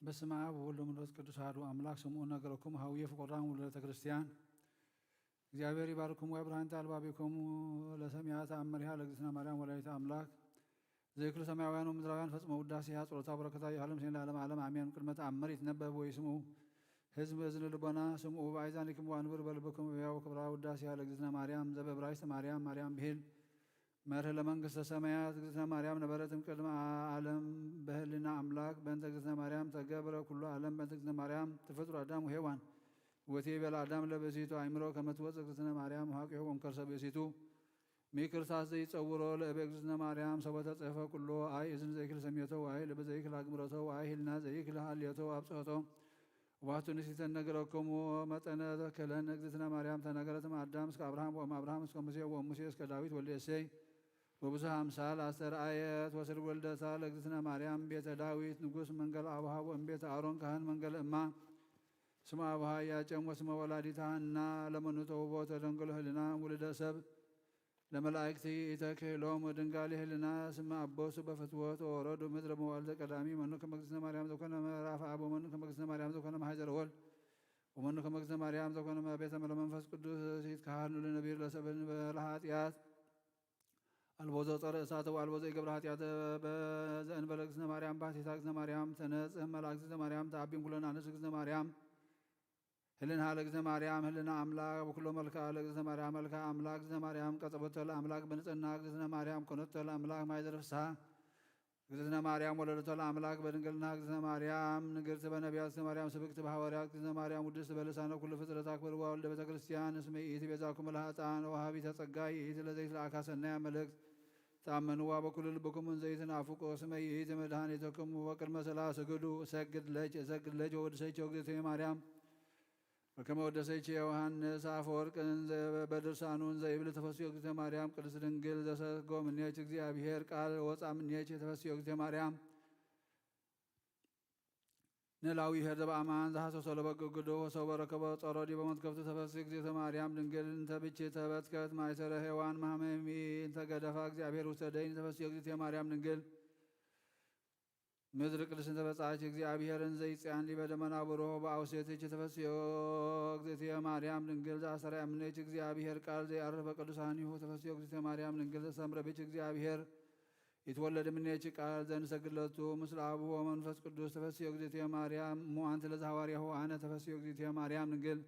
በስመ አብ ወወልድ ወመንፈስ ቅዱስ አሐዱ አምላክ። ስምዑ ነገረክሙ ሀውየ ፍቁራን ውሉደ ክርስቲያን፣ እግዚአብሔር ይባርክሙ ወይብርሃን ቃል ባቢክሙ ለሰሚዐ ተአምሪሃ ለእግዝእትነ ማርያም ወላዲተ አምላክ። ዘይክሉ ሰማያውያን ወምድራውያን ፈጽሞ ውዳሴሃ ጸሎታ በረከታ ይሃሎም ሴን ለዓለመ ዓለም አሜን። ቅድመ ተአምር ይትነበብ ወይስምዑ ህዝብ እዝን ልቦና ስምዑ በአይዛኒክሙ ወአንብሩ በልብክሙ እያው ክብራ ውዳሴሃ ለእግዝእትነ ማርያም ዘበዕብራይስጥ ማርያም ማርያም ብሂል መርህ ለመንግስተ ሰማያት። እግዝእትነ ማርያም ነበረት እምቅድመ ዓለም በህሊና አምላክ። በእንተ እግዝእትነ ማርያም ተገብረ ኩሉ ዓለም። በእንተ እግዝእትነ ማርያም ተፈጥሮ አዳም ወሔዋን። ወቲ ይቤለ አዳም ለብእሲቱ አእምሮ ከመ ትወፅእ እግዝእትነ ማርያም እምሐቂሁ እምከርሰ ብእሲቱ። ሚክርሳስ ዘይጸውሮ ለእበ እግዝእትነ ማርያም ሰቦ ተጽሕፈ ኩሎ። አይ እዝን ዘይክል ሰሜቶ፣ ወአይ ልብ ዘይክል አግምረቶ፣ ወአይ ህልና ዘይክል ሀልዮቶ አብጽሖቶ። ዋቱ ንሲተን ነገረክሙ መጠነ ተከለን እግዝእትነ ማርያም ተነገረት እም አዳም እስከ አብርሃም ወእም አብርሃም እስከ ሙሴ ወእም ሙሴ እስከ ዳዊት ወልደ እሴይ። ወብዙሃ አምሳል አስተርአየት ወስር ወልደታ ለእግዝእትነ ማርያም ቤተ ዳዊት ንጉስ መንገል አቡሃ ወእም ቤተ አሮን ካህን መንገል እማ። ስመ አቡሃ ኢያቄም ወስመ ወላዲታ ሐና ለመኑ ተውቦ ተደንግሎ ህልና ውልደ ሰብ ለመላእክት ኢተክህሎም ወድንጋሌ ህልና ስመ አቦሱ በፍትወት ወረዱ ምድረ መዋልደ ቀዳሚ መኑ ከመ እግዝእትነ ማርያም ዘኮነ ምዕራፍ አብ ወመኑ ከመ እግዝእትነ ማርያም ዘኮነ መሃጀረ ወልድ ወመኑ ከመ እግዝእትነ ማርያም ዘኮነ ቤተ ለመንፈስ ቅዱስ ይትካሃኑ ለነቢር ለሰብን በለ ኃጢአት አልቦ ዘጸረ እሳተ ወአልቦ ዘይገብረ ኃጢአተ በዘእንበለ እግዝእትነ ማርያም ባሕቲታ እግዝእትነ ማርያም ተነጽህ መላእክት እግዝእትነ ማርያም ተአቢም ኩለን አንስት እግዝእትነ ማርያም ህልንሃ ለእግዝእትነ ማርያም ህልና አምላክ በኩሎ መልክዓ ለእግዝእትነ ማርያም መልክዓ አምላክ እግዝእትነ ማርያም ቀጸበቶ ለአምላክ በንጽህና እግዝእትነ ማርያም ኮነቶ ለአምላክ ማይ ዘርፍስሃ እግዝእትነ ማርያም ወለደቶ ለአምላክ በድንግልና እግዝእትነ ማርያም ንግርት በነቢያት እግዝእትነ ማርያም ስብክት በሐዋርያት እግዝእትነ ማርያም ውድስት በልሳነ ኩሉ ፍጥረት አክብር ወልደ ቤተ ክርስቲያን እስመ ይእቲ ቤዛኩም ለኃጥአን ወሃቢተ ጸጋ ይእቲ ለዘይትለአካ ሰናያ መልእክት ተአመንዋ በኩሉ ልብኩም እንዘ ይትናፍቁ እስመ ይእቲ መድኃኒትክሙ ወቅድመ ስላ ስግዱ እሰግድ ለኪ እሰግድ ለኪ ወወድሰኪ እግዝእትየ ማርያም በከመ ወደሰኪ ዮሐንስ አፈወርቅ እንዘ በድርሳኑ እንዘ ይብል ተፈስዮ እግዝእተ ማርያም ቅድስት ድንግል ዘሰጎ ምኔኪ እግዚአብሔር ቃል ወፃ ምኔኪ ተፈስዮ እግዝእተ ማርያም ንላዊ ኄር ዘበአማን ዘሐሰሶ ለበግ ግዶ ወሰው በረከቦ ጸሮ ዲበ መትከፍቱ ተፈስዮ እግዝእተ ማርያም ድንግል እንተ ብቺ ተበትከት ማይሰረ ሔዋን ማህመሚ እንተ ገደፋ እግዚአብሔር ውስተ ደይን ተፈስዮ እግዝእተ ማርያም ድንግል ምድር ቅድስት እንተ በጻች እግዚአብሔር እንዘ ይጽያን ዲበ ደመና ብሩህ በአውሴትኪ ተፈስዮ እግዝእትየ ማርያም ድንግል ዘአስተርአየ እምኔኪ እግዚአብሔር ቃል ዘይዐርፍ በቅዱሳኒሁ ተፈስዮ እግዝእትየ ማርያም ድንግል ዘሰምረ ብኪ እግዚአብሔር ይትወለድ እምኔኪ ቃል ዘንሰግድ ለቱ ምስለ አቡሁ ወመንፈስ ቅዱስ ተፈስዮ እግዝእትየ ማርያም እሙ አንቲ ለዘሐዋርያሁ አነ ተፈስዮ እግዝእትየ ማርያም ድንግል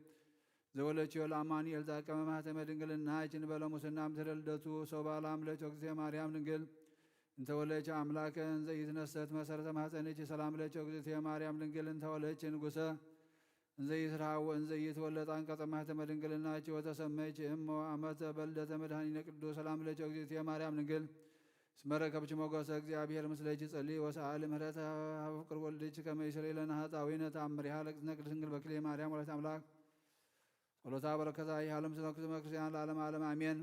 ዘወለችዮ ለአማኑኤል ዛቀመ ማህተመ ድንግልና ይችን በለ ሙስና ምድረ ልደቱ ሶባ ላም ለኪ እግዝእትየ ማርያም ድንግል እንተ ወለድኪ አምላከ እንዘ ኢትነሰት መሰረተ ማህፀንኪ ሰላም ለኪ እግዝእትየ ማርያም ድንግል እንተ ወለድኪ ንጉሰ እንዘ ኢትርሃው ወእንዘ ኢትወለድ አንቀጸ ማህተመ ድንግልናኪ ወተሰመይኪ እሞ አመተ በልደተ መድኃኒነ ቅዱስ ሰላም ለኪ እግዝእትየ ማርያም ድንግል እስመ ረከብኪ ሞገሰ እግዚአብሔር ምስለኪ ጸሊ ወሰአሊ ምህረተ ሀበ ፍቅር ወልድኪ ከመ ይስረይ ለነ ኃጣውኢነ ተአምሪሃ ለእግዝእትነ ቅድስት ድንግል በክሌ ማርያም ወላዲተ አምላክ ጸሎታ በረከታ ይሃሉ ምስለ ኩልነ ክርስቲያን ለዓለመ ዓለም አሜን።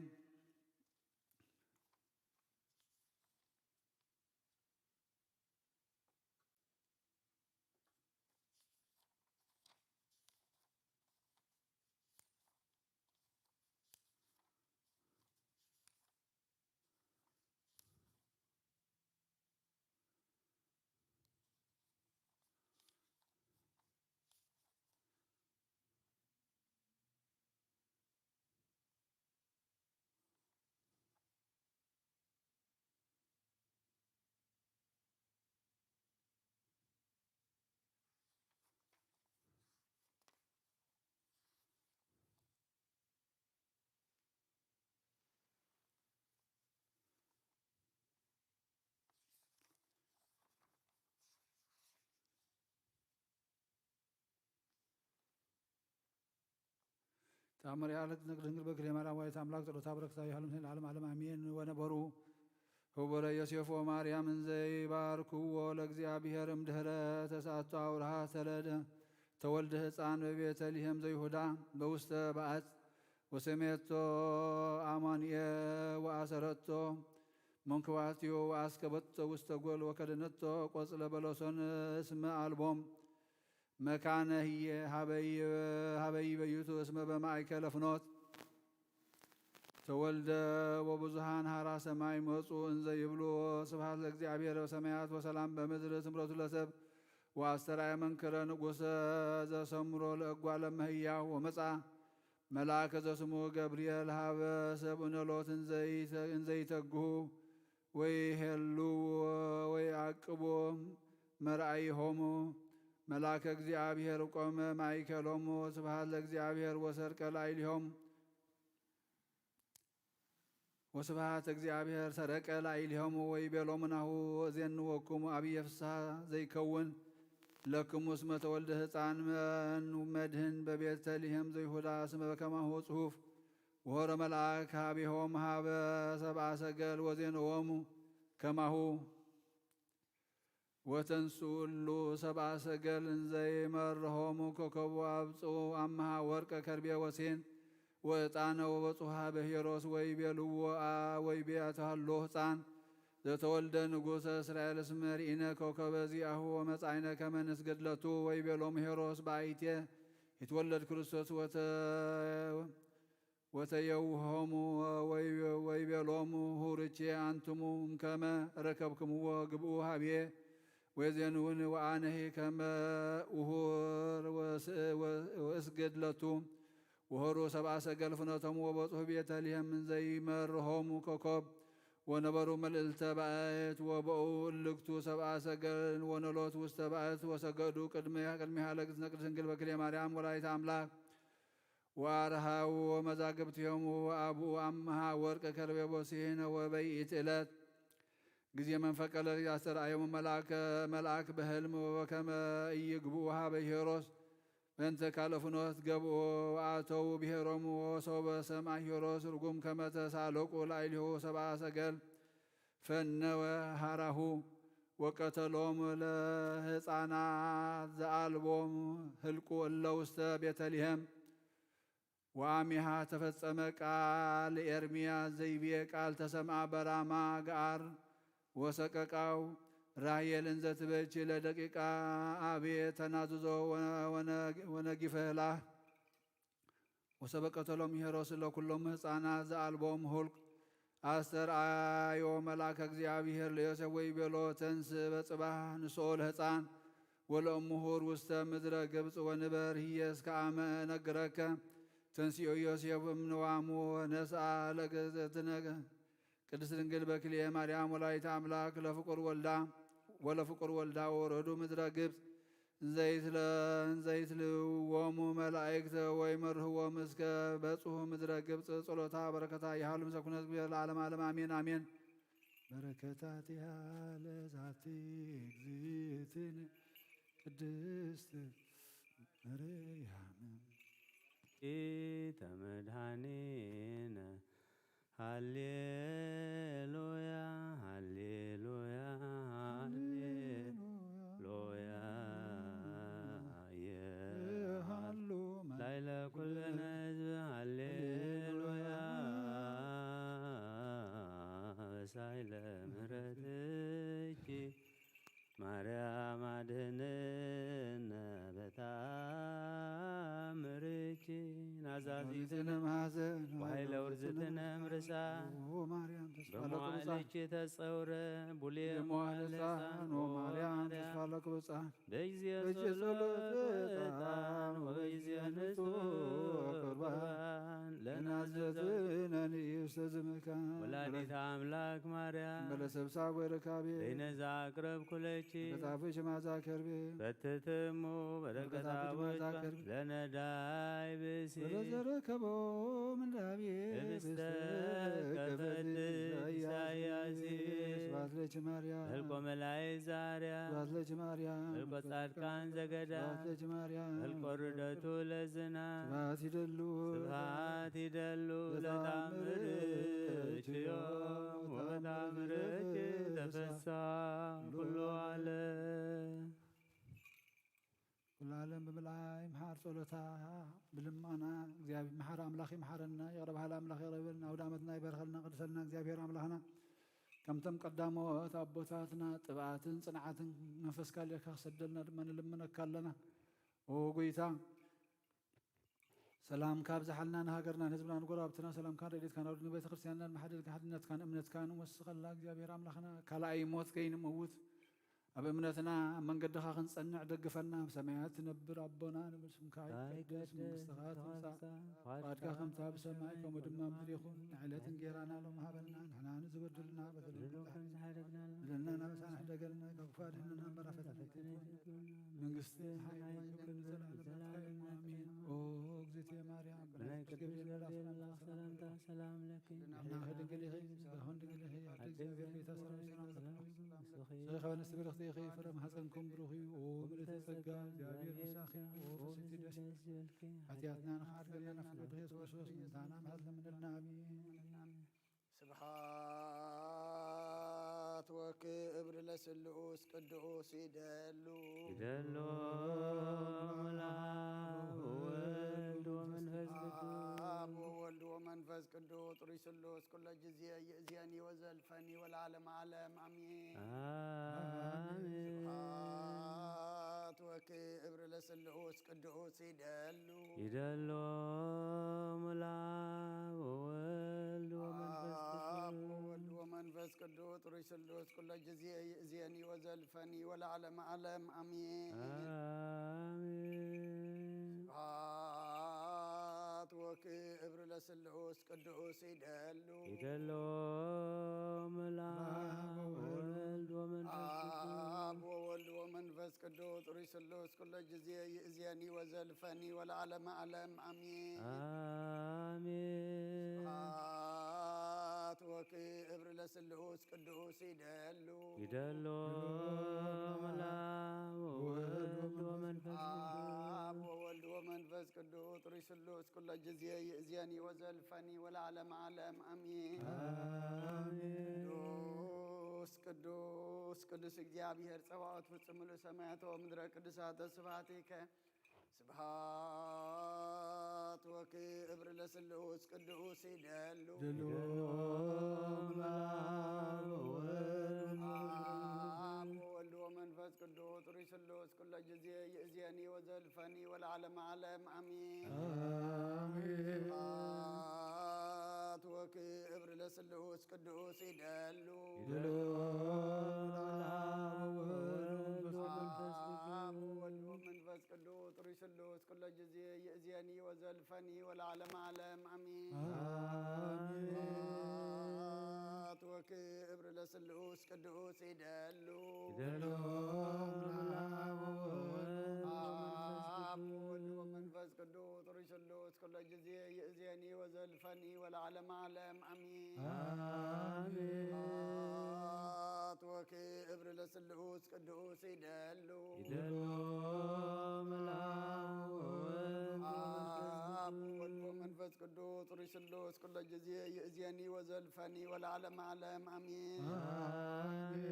ተአምር ያለት ንግድ ድንግል በክሌ ማርያም ወላዲተ አምላክ ጸሎታ በረከታ ይሃሉ ምስለ ለዓለም ዓለም አሜን። ወነበሩ ህቡረ ዮሴፍ ወማርያም እንዘ ይባርክዎ ለእግዚአብሔር እምድህረ ተስዓቱ አውርሃ ተለደ ተወልደ ህፃን በቤተልሔም ዘይሁዳ በውስተ በአት ወሰሜቶ አማኑኤል ወአሰረቶ መንክባትዮ ወአስከበቶ ውስተ ጎል ወከደነቶ ቆጽለ በለሶን እስመ አልቦም መካነ ህዬ ሀበይ በዩቱ እስመ በማእከለ ፍኖት ተወልደ ወብዙሃን ሀራ ሰማይ መጹ እንዘ ይብሉ ስብሐት ለእግዚአብሔር በሰማያት ወሰላም በምድር ስምረቱ ለሰብ ወአስተርአየ መንክረ ንጉሰ ዘሰምሮ ለእጓለ እመሕያው። ወመጻ መልአከ ዘስሙ ገብርኤል ሀበ ሰብእነ ሎጥ እንዘይተግሁ ወይሄልዎ ወይዓቅቦ መርአይሆሙ። መልአከ እግዚኣብሔር ቆመ ማእከሎሙ። ስብሐት ለእግዚኣብሔር ወሰርቀ ላዕሌሆሙ። ወስብሐት እግዚአብሔር ሰረቀ ላዕሌሆሙ ወይቤሎሙ ናሁ እዜንወክሙ አብየ ፍስሐ ዘይከውን ለክሙ እስመ ተወልደ ህፃን መኑ መድህን በቤተልሔም ዘይሁዳ እስመ በከማሁ ጽሑፍ ወሆረ መልአክ ሀቤሆም ሀበ ሰብአ ሰገል ወዜንዎሙ ከማሁ። ወተንስኡ እሉ ሰብአ ሰገል እንዘ ይመርሖሙ ኮከቡ አብጽኡ አምሃ ወርቀ ከርቤ ወሴን ወዕጣነ ወበጽሑ ሀበ ሄሮስ ወይቤልዎ አ ወይቤ አትሃሎ ህፃን ዘተወልደ ንጉሰ እስራኤል እስመ ርኢነ ኮከበ ዚአሁ ወመጻእነ ከመ ንስግድ ለቱ። ወይቤሎሙ ሄሮስ በአይቴ ይትወለድ ክርስቶስ ወተ ወተየውሆሙ ወይቤሎሙ ሁርቼ አንትሙ እምከመ ረከብክምዎ ግብኡ ሀብዬ ወዜንውን ወአነሂ ከመ ውሁር ወእስግድ ለቱ። ወሆሩ ሰብአ ሰገል ፍኖቶም ወበጽሑ ቤተልሔም እንዘይመርሆሙ ኮኮብ ወነበሩ መልእልተ ባእት ወበኡ እልክቱ ሰብአ ሰገል ወነሎት ውስተ ባእት ወሰገዱ ቅድሚሃ ለእግዝእትነ ቅድስት ድንግል በክልኤ ማርያም ወላዲተ አምላክ ወአርሃው ወመዛግብቲሆሙ ወአብኡ አምሃ ወርቅ ከርቤ ቦሲነ ወበይእቲ ዕለት ጊዜ መንፈቀ ሌሊት አስተርአዮሙ መልአከ መልአክ በህልም ወበከመ ኢይግብኡ ሀበ ሄሮስ በእንተ ካልእ ፍኖት ገብኡ ወአተው ብሔሮሙ ወሶበ ሰምአ ሄሮስ ርጉም ከመ ተሳለቁ ላዕሌሁ ሰብአ ሰገል ፈነወ ሀራሁ ወቀተሎም ለህፃናት ዘአልቦም ህልቁ እለ ውስተ ቤተልሔም። ወአሚሃ ተፈጸመ ቃል ኤርምያስ ዘይቤ ቃል ተሰምአ በራማ ገአር ወሰቀቃው ራሄል እንዘ ትበኪ ለደቂቃ አቤ ተናዝዞ ወነጊፈላ ወሰበቀተሎም ሄሮስ ለኩሎም ህፃናት ዘአልቦም ሁልቅ አስተርአዮ መልአከ እግዚአብሔር ለዮሴፍ ወይቤሎ ተንስ በጽባህ ንስኦ ለህፃን ወለእምሁር ውስተ ምድረ ግብፅ ወንበር ህየ እስከ አመ እነግረከ። ተንስኦ ዮሴፍ እምንዋሙ ወነስአ ለገዘትነ ቅድስት ድንግል በክልኤ ማርያም ወላዲተ አምላክ ለፍቁር ወልዳ ወለፍቁር ወልዳ ወረዱ ምድረ ግብፅ እንዘይትለ እንዘይትልዎሙ መላእክተ ወይመርህዎም እስከ በጽሑ ምድረ ግብፅ። ጸሎታ በረከታ ይሃሉ ምስለ ኩነ ለዓለመ ዓለም አሜን አሜን። በረከታቲሃ ለዛቲ እግዝእትነ ቅድስት ማርያም ተመድኃኒነ ሃሌሉያ ሃሌሉያ ሃሌሉያ ይሃሉ ላይለ ኩልነ ህዝብ ሃሌሉያ በሳይለ ምሕረትኪ ማርያም አድህንነ በታምርኪ ናዛዚትነ ማዘን ወኃይለ ውርዝትነ እምርሳ ኦ ማርያም ተስፋ ለቅዱሳን በመዋዕልኪ ተጸውረ ቡሌ መዋዕለ ሕፃን ኦ ማርያም ተስፋ ለቅዱሳን በጊዜ በጊዜ ጸሎት ጸሎት ዕጣን ዕጣን ወበጊዜ ወበጊዜ ንጹሕ ንጹሕ ቁርባን ቁርባን ለናዘዘ ለናዘዘ ነኒ ውስተ ዝምካ ወላዲተ አምላክ ማርያም በለሰብሳ ወረካቤ በይነዛ አቅረብኩለኪ በጣፍሽ ማዛ ከርቤ በትትሙ በረከታ በጣፍሽ ማዛ ወይባ ከርቤ ለነዳይ ብሲ ወለዘረከቦ ምንዳቤ ህብስተ ህብስተ ከፈት ከፈት ኢሳያስ ኢሳያስ ስብሐት ለኪ ማርያም። መልኮ መላእክት ዛርያ ስብሐት ለኪ ማርያም። መልኮ ጻድቃን ዘገዳ ስብሐት ለኪ ማርያም። መልኮ ርደቱ ለዝና ስብሐት ይደሉ ስብሐት ይደሉ ለታምርኪ ለታምርኪ ዮም ወታምርኪ ተፈሳ ኩሉ ዓለም። ኩሉ ዓለም ብምልኣይ መሓር ጸሎታ ብልማና እግዚኣብሔር መሓር ኣምላኽ ይመሓረና። ይቕረ በሃሊ ኣምላኽ ይቕረ በልና። ኣውደ ዓመትና ይባርከልና፣ ቅድሰልና እግዚኣብሔር ኣምላኽና። ከምቶም ቀዳሞት ኣቦታትና ጥብኣትን ጽንዓትን መንፈስካ ልእካ ክሰደልና ድማ ንልምነካ ኣለና። ኦ ጎይታ፣ ሰላምካ ኣብዝሓልና፣ ንሃገርና፣ ንህዝብና፣ ንጎረባብትና ሰላምካን ረድኤትካን ኣውርድ። ንቤተ ክርስቲያንና ንመሓደልካ፣ ሓድነትካን እምነትካን ወስኸላ እግዚኣብሔር ኣምላኽና። ካልኣይ ሞት ከይንመውት ኣብ እምነትና ኣብ መንገድኻ ክንጸንዕ ደግፈና። ኣብ ሰማያት ትነብር ኣቦና፣ ንብል ስምካ ይትቀደስ፣ መንግስትኻ ትምጻእ፣ ፍቓድካ ከምታ ብሰማይ ከምኡ ድማ ኣብ ምድሪ ይኹን። ንዕለት እንጌራና ሎም ሃበና፣ ንሕና ንዝበድሉና በደልና፣ በደልና ናብሳና ሕደገልና፣ ካብ ክፉ ኣድሕነና እምበር፣ ኣፈተና ኣይተግብረና። መንግስቲ፣ ሓይሊ፣ ክብሪ ንዘለኣለም ናትካ እዩ። ኣሜን። ኦ እግዝእትየ ማርያም፣ ብናይ ቅዱስ ገብርኤል መልኣክ ሰላምታ ሰላም ለኪ፣ ሕሊናኺ ድንግል ኢኺ፣ ስጋኺ እውን ድንግል ኢኺ። ኣደ እግዚኣብሔር ቤታ ሰላም ሰላም ለኪ። ንስኺ ካብ ኣንስቲ ብርኽቲ ኢኺ፣ ፍረ ማህፀንኩም ብሩኽ እዩ። ኦ ምልእተ ጸጋ፣ እግዚኣብሔር ምሳኺ፣ ኦ ፍስሕቲ ደስ ይበልኪ። ሓጢኣትና ንኽሓድገልና ፍቅር ኢየሱስ ክርስቶስ ምእንታና ምሕረት ለምንልና። ኣሜን። ስብሐት ወክብር ለስሉስ ቅዱስ ይደሉ። ይደሎ መልአክ ወወልድ ወመንፈስ ቅዱስ። አብ ወወልድ ወመንፈስ ቅዱስ ጥሩይ ስሉስ ኩለ ጊዜ ይእዜኒ ወዘልፈኒ ወለዓለመ ዓለም አሜን። አሜን። ስብሐት ወክብር ለስሉስ ቅዱስ ይደሉ። ይደሎ መልአክ ወወልድ ወመንፈስ አብ ቅዱስ። ወወልድ ወመንፈስ ቅዱስ ጥሩይ ስሉስ ኩለ ጊዜ ይእዜኒ ወዘልፈኒ ወለዓለመ ዓለም አሜን። አሜን። ስብሐት ወክብር ለስሉስ ቅዱስ ይደሉ። ይደሎ መልአክ ወወልድ ወመንፈስ ቅዱስ። አብ ወወልድ ወመንፈስ ቅዱስ ጥሩይ ስሉስ ኩለ ጊዜ ይእዜኒ ወዘልፈኒ ወለዓለመ ዓለም አሜን። አሜን። ስብሐት ወክብር ለስሉስ ቅዱስ ይደሉ። ይደሎ መልአክ ወወልድ ወመንፈስ ቅዱስ። አብ ወወልድ ወመንፈስ ቅዱስ ጥሩይ ስሉስ ኩለ ጊዜ ይእዜኒ ወዘልፈኒ ወለዓለመ ዓለም አሜን። አሜን። ቅዱስ ቅዱስ ቅዱስ እግዚኣብሔር ጸባኦት ፍጹም ምሉእ ሰማያት ወምድረ ቅዱሳተ ስብሐቲከ። ስብሐት ወክብር ለስሉስ ቅዱስ ይደሉ። ይደሎ መልአክ ወወልድ ወመንፈስ ቅዱስ። አብ ወወልድ ወመንፈስ ቅዱስ ጥሩይ ስሉስ ኩለ ጊዜ ይእዜኒ ወዘልፈኒ ወለዓለመ ዓለም አሜን። አሜን። ስብሐት ወክብር ለስሉስ ቅዱስ ይደሉ። ይደሎ መልአክ ወወልድ ወመንፈስ ቅዱስ። አብ ወወልድ ወመንፈስ ቅዱስ ጥሩይ ስሉስ ኩለ ጊዜ ይእዜኒ ወዘልፈኒ ወለዓለመ ዓለም አሜን። አሜን። ስብሐት ወክብር ለስሉስ ቅዱስ ይደሉ። ይደሎ መልአክ ወወልድ ወመንፈስ አብ ቅዱስ። ወወልድ ወመንፈስ ቅዱስ ጥሩይ ስሉስ ኩለ ጊዜ ይእዜኒ ወዘልፈኒ ወለዓለመ ዓለም አሜን። አሜን። ስብሐት ወክብር ለስሉስ ቅዱስ ይደሉ። ይደሎ መልአክ ወወልድ ወመንፈስ አብ ቅዱስ። ወወልድ ወመንፈስ ቅዱስ ጥሩይ ስሉስ ኩለ ጊዜ ይእዜኒ ወዘልፈኒ ወለዓለመ ዓለም አሜን። አሜን።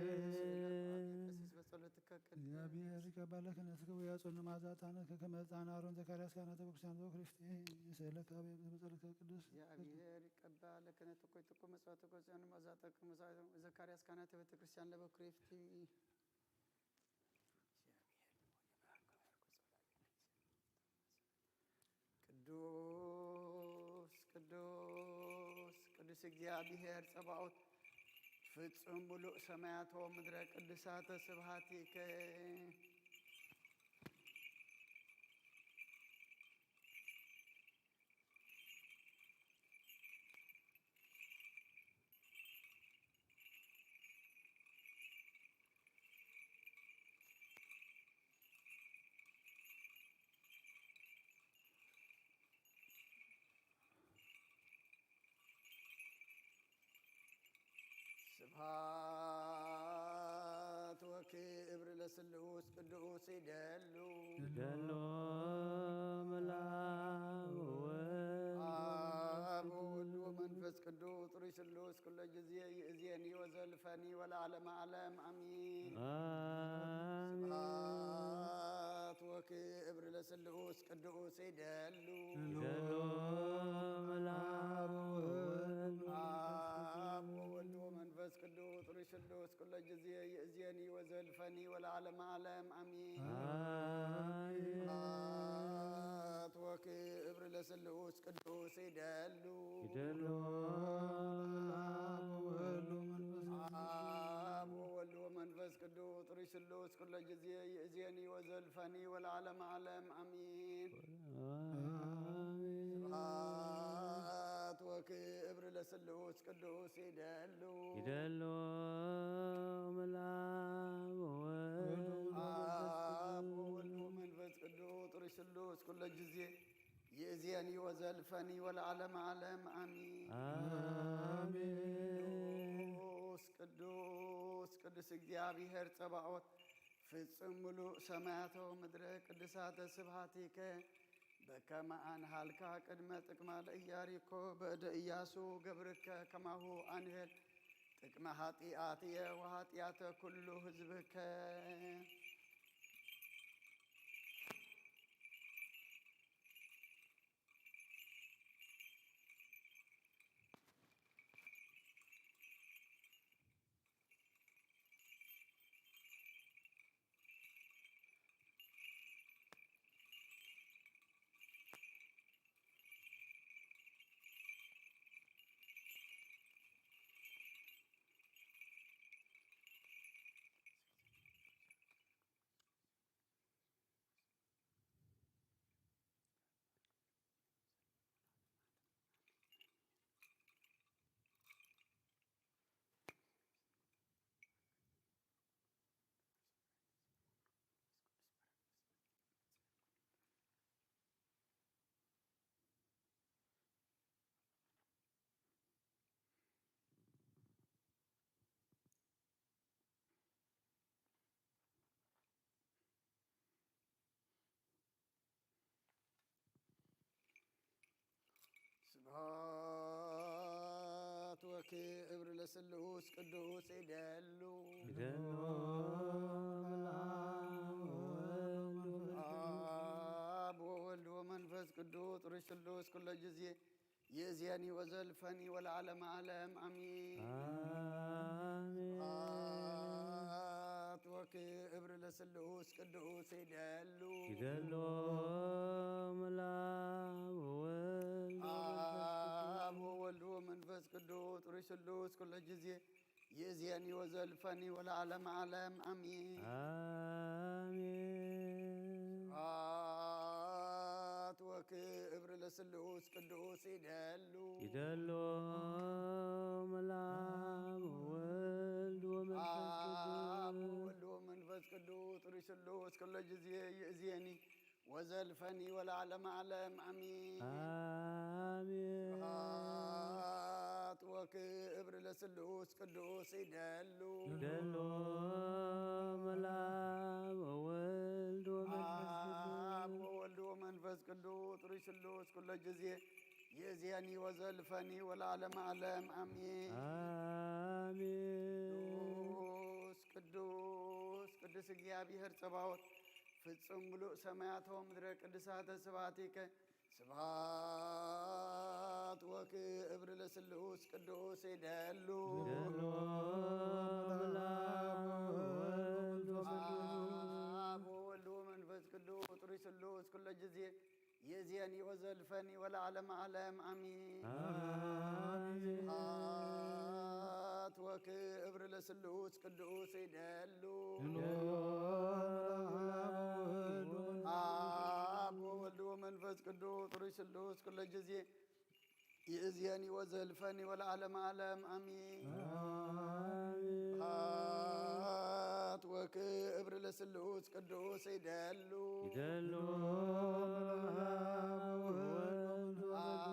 ቀሲስ በጸሎትከ ቅድም። እግዚአብሔር ይቀበል ክህነትከ ወያጽን መዓዛ ዕጣንከ ከመ ዕጣን አሮን ዘካርያስ ካህናተ ቤተክርስቲያን ዘወክር ይፍትሒ። ስእለከ አብየ በጸሎትከ ቅዱስ። እግዚአብሔር ይቀበል ክህነትኮ ይትኮ መጽዋዕትኮ ጽዮን መዓዛ ዕጣንከ ዘካርያስ ካህናተ ቤተክርስቲያን ለበኩር ይፍትሒ። ቅዱስ ቅዱስ ቅዱስ እግዚአብሔር ጸባኦት ፍጹም ምሉእ ሰማያት ወምድረ ቅዱሳተ ስብሐቲከ። ስብሐት ወክብር ለስሉስ ቅዱስ ይደሉ። ይደሎ መልአክ ወወልድ አብ ወወልድ ወመንፈስ ቅዱስ ጥሩይ ስሉስ ኩለ ጊዜ ይእዜኒ ወዘልፈኒ ወለዓለመ ዓለም አሜን። አሜን። ስብሐት ወክብር ለስሉስ ቅዱስ ይደሉ። ይደሎ መልአክ ወወልድ አብ ወወልድ ወመንፈስ ቅዱስ ጥሩይ ስሉስ ኩለ ጊዜ ይእዜኒ ወዘልፈኒ ወለዓለመ ዓለም አሜን። አሜን። ስብሐት ወክብር ለስሉስ ቅዱስ ይደሉ። ይደሎ አብ ወወልድ ወመንፈስ ቅዱስ። አብ ወወልድ ወመንፈስ ቅዱስ ጥሩይ ስሉስ ኩሎ ጊዜ ይእዜኒ ወዘልፈኒ ወለዓለመ ዓለም ኣሚን። ስብሐት ወክብር ለስሉስ ቅዱስ ይደሉ ይደሉ። መልአብ ወወልድ ወመንፈስ አብ ወወልድ ወመንፈስ ቅዱስ ጥሩይ ስሉስ ኩሎ ጊዜ ይእዜኒ ወዘልፈኒ ወለዓለመ ዓለም ኣሚን። ኣሜን። ቅዱስ ቅዱስ ቅዱስ እግዚኣብሔር ጸባኦት ፍጹም ምሉእ ሰማያተ ወምድረ ቅዱሳተ ስብሐቲከ በከመ ኣንሃልካ ቅድመ ጥቅማ ለኢያሪኮ በእደ ኢያሱ ገብርከ ከማሁ ኣንህል ጥቅመ ኃጢአትየ ወኃጢአተ ኩሉ ህዝብከ። ስብሐት ወክብር ለስሉስ ቅዱስ ይደሉ ይደሉ። አብ ወወልድ ወመንፈስ ቅዱስ ጥሩይ ስሉስ ኩሎ ጊዜ ይእዜኒ ወዘልፈኒ ወለዓለመ ዓለም አሜን። አሜን። ስብሐት ወክብር ለስሉስ ቅዱስ ይደሉ ይደሉ። መልአብ ወወልድ ወመንፈስ አብ ወወልድ ወመንፈስ ቅዱስ ጥሩይ ስሉስ ኩሎ ጊዜ ይእዜኒ ወዘልፈኒ ወለዓለመ ዓለም አሜን። አሜን። ስብሐት ወክብር ለስሉስ ቅዱስ ይደሉ ይደሉ። መልአብ ወወልድ ወመንፈስ አብ ቅዱስ ወወልድ ወመንፈስ ቅዱስ ጥሩይ ስሉስ ኩሎ ጊዜ ይእዜኒ ወዘልፈኒ ወለዓለመ ዓለም አሜን። አሜን። ስብሐት ወክብር ለስሉስ ቅዱስ ይደሉ ይደሉ። መልአብ ወወልድ ወመንፈስ አብ ቅዱስ ወወልድ ወመንፈስ ቅዱስ ጥሩይ ስሉስ ኩሎ ጊዜ ይእዜኒ ወዘልፈኒ ወለዓለመ ዓለም አሜን። አሜን። ቅዱስ ቅዱስ ቅዱስ እግዚኣብሔር ጸባኦት ፍጹም ምሉእ ሰማያተ ወምድረ ቅዱሳተ ስብሐቲከ። ስብሐት ወክብር ለስሉስ ቅዱስ ይደሉ ይደሉ። አብ ወወልድ ወመንፈስ ቅዱስ ጥሩይ ስሉስ ኩሎ ጊዜ ይእዜኒ ወዘልፈኒ ወለዓለመ ዓለም አሜን። አሜን። ስብሐት ወክብር ለስሉስ ቅዱስ ይደሉ። አብ ወወልድ ወመንፈስ ቅዱስ ጥሩይ ስሉስ ኩሎ ጊዜ ይእዜኒ ወዘልፈኒ ወለዓለመ ዓለም አሜን። አሜን። ስብሐት ወክብር ለስሉስ ቅዱስ ይደሉ ይደሉ። አብ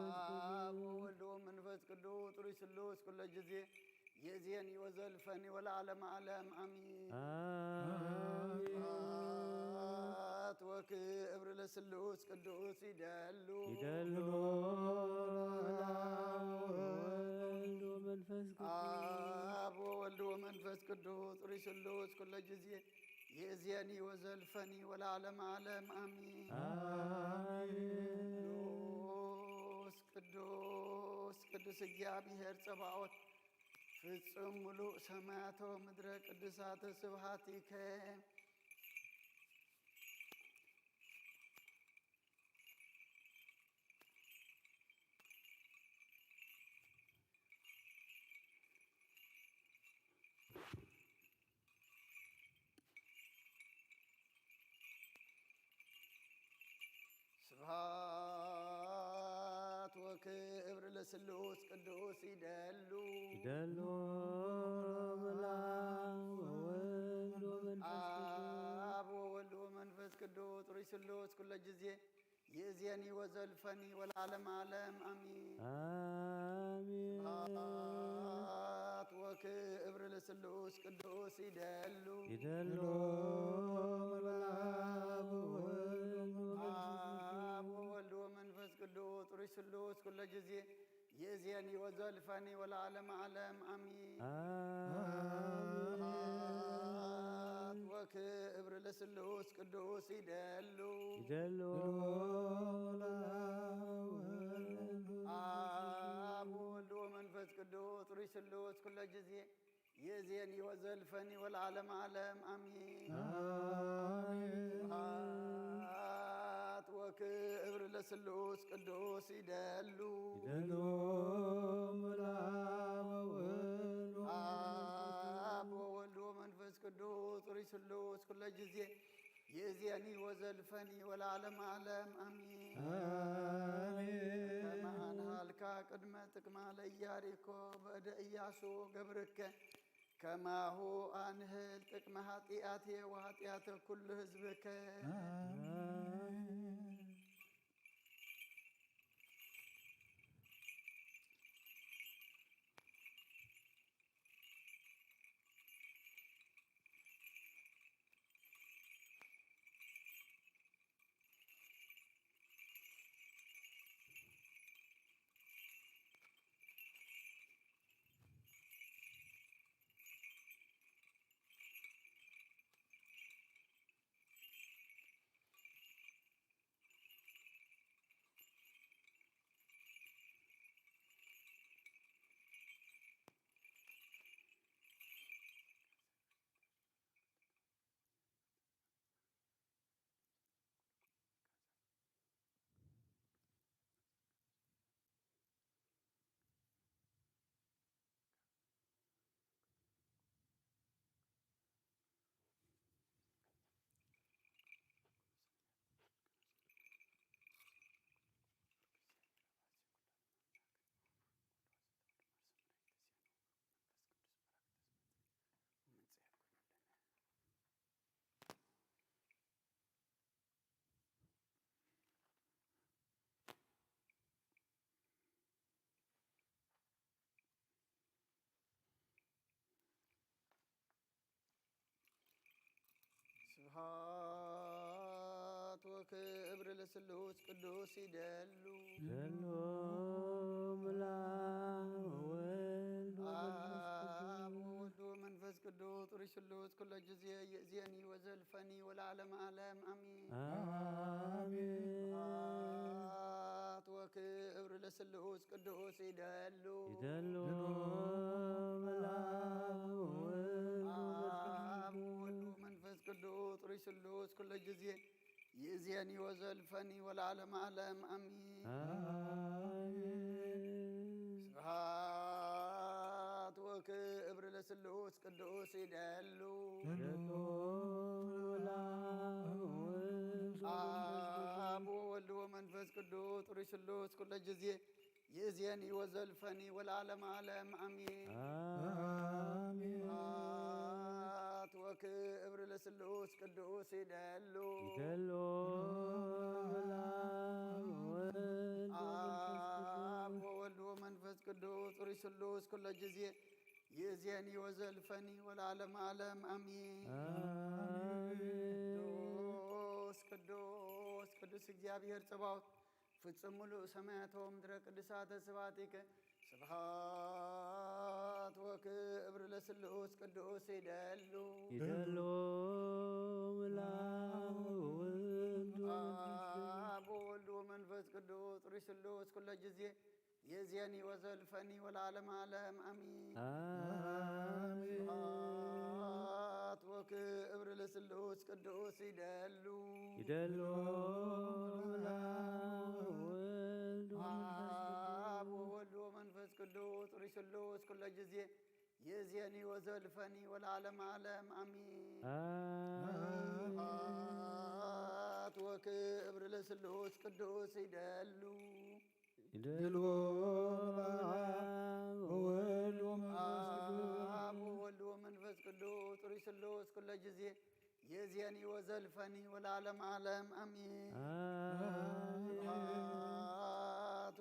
ወወልድ ወመንፈስ ቅዱስ ጥሩይ ስሉስ ኩሎ ጊዜ ይእዜኒ ወዘልፈኒ ወለዓለመ ዓለም አሜን። አሜን። ስብሐት ወክብር ለስሉስ ቅዱስ ይደሉ ይደሉ። አብ ወወልድ ወመንፈስ ቅዱስ አብ ወወልድ ወመንፈስ ቅዱስ ጥሩይ ስሉስ ኩሎ ጊዜ ይእዜኒ ወዘልፈኒ ወለዓለመ ዓለም አሜን። አሜን። ቅዱስ ቅዱስ ቅዱስ እግዚኣብሔር ጸባኦት ፍጹም ምሉእ ሰማያተ ወምድረ ቅዱሳተ ስብሐቲከ። ክብር ለስሉስ ቅዱስ ይደሉ። ይደሉ። ወወልድ ወመንፈስ ቅዱስ አብ ወወልድ ወመንፈስ ቅዱስ ሩይ ስሉስ ኩለ ጊዜ ይእዜኒ ወዘልፈኒ ወለዓለም ዓለም አሚን። አሜን። ስብሐት ወክብር ለስሉስ ቅዱስ ይደሉ። ይደሉ። ወወልድ ወመንፈስ አብ ወወልድ ወመንፈስ ቅዱስ ሩይ ስሉስ ኩለ ጊዜ ይእዜኒ ወዘልፈኒ ወለዓለም ዓለም አሚን። አሜን። ስብሐት ወክብር ለስሉስ ቅዱስ ይደሉ። ይደሉ። አብ ወወልድ ወመንፈስ ቅዱስ ሩይ ስሉስ ኩለ ጊዜ ይእዜኒ ወዘልፈኒ ወለዓለም ዓለም አሚን። አሜን። ስብሐት ወክብር ለስሉስ ቅዱስ ይደሉ። ይደሉ። ወወልድ አብ ወወልድ ወመንፈስ ቅዱስ ሩይ ስሉስ ኩለ ጊዜ ይእዜኒ ወዘልፈኒ ወለዓለም ዓለም አሚን። አሜን። ከመ አንሃልካ ቅድመ ጥቅማ ለኢያሪኮ በእደ ኢያሱ ገብርከ ከማሁ አንህል ጥቅመ ኃጢአቴ ወኃጢአተ ኩሉ ህዝብከ። አሜን። ስብሐት ወክብር ለስሉስ ቅዱስ ይደሉ። ይደሉ። ወወልድ አብ ወወልድ ወመንፈስ ቅዱስ ሩይ ስሉስ ኩለ ጊዜ ይእዜኒ ወዘልፈኒ ወለዓለም ዓለም አሚን። አሜን። ስብሐት ወክብር ለስሉስ ቅዱስ ይደሉ። ይደሉ። ወወልድ አብ ወወልድ ወመንፈስ ቅዱስ ሩይ ስሉስ ኩለ ጊዜ ይእዜኒ ወዘልፈኒ ወለዓለም ዓለም አሚን። አሜን። ስብሐት ወክብር ለስሉስ ቅዱስ ይደሉ። ይደሉ። ወወልድ አብ ወወልድ ወመንፈስ ቅዱስ ሩይ ስሉስ ኩለ ጊዜ ይእዜኒ ወዘልፈኒ ወለዓለም ዓለም አሚን። አሜን። ስብሐት ወክብር ለስሉስ ቅዱስ ይደሉ። ይደሉ። ወወልድ አብ ወወልድ ወመንፈስ ቅዱስ ሩይ ስሉስ ኩለ ጊዜ ይእዜኒ ወዘልፈኒ ወለዓለም ዓለም አሚን። አሜን። ቅዱስ ቅዱስ ቅዱስ እግዚአብሔር ጸባኦት ፍጹም ሙሉእ ሰማያተ ወምድረ ቅዱሳተ ስብሐቲከ። ስብሐት ወክብር ለስሉስ ቅዱስ ይደሉ። ይደሉ። ወወልድ አብ ወወልድ ወመንፈስ ቅዱስ ሩይ ስሉስ ኩለ ጊዜ ይእዜኒ ወዘልፈኒ ወለዓለም ዓለም አሚን። አሜን። ስብሐት ወክብር ለስሉስ ቅዱስ ይደሉ። ይደሉ። ወወልድ አብ ወወልድ ወመንፈስ ቅዱስ ሩይ ስሉስ ኩለ ጊዜ ይእዜኒ ወዘልፈኒ ወለዓለም ዓለም አሚን። አሜን። ስብሐት ወክብር ለስሉስ ቅዱስ ይደሉ። ይደልዎ ለአብ ወወልድ ወመንፈስ ቅዱስ። አብ ወወልድ ወመንፈስ ቅዱስ ጥሩይ ስሉስ ኩለ ጊዜ የዜኒ ወዘልፈኒ ወለዓለም ዓለም አሜን። አሜን። ስብሐት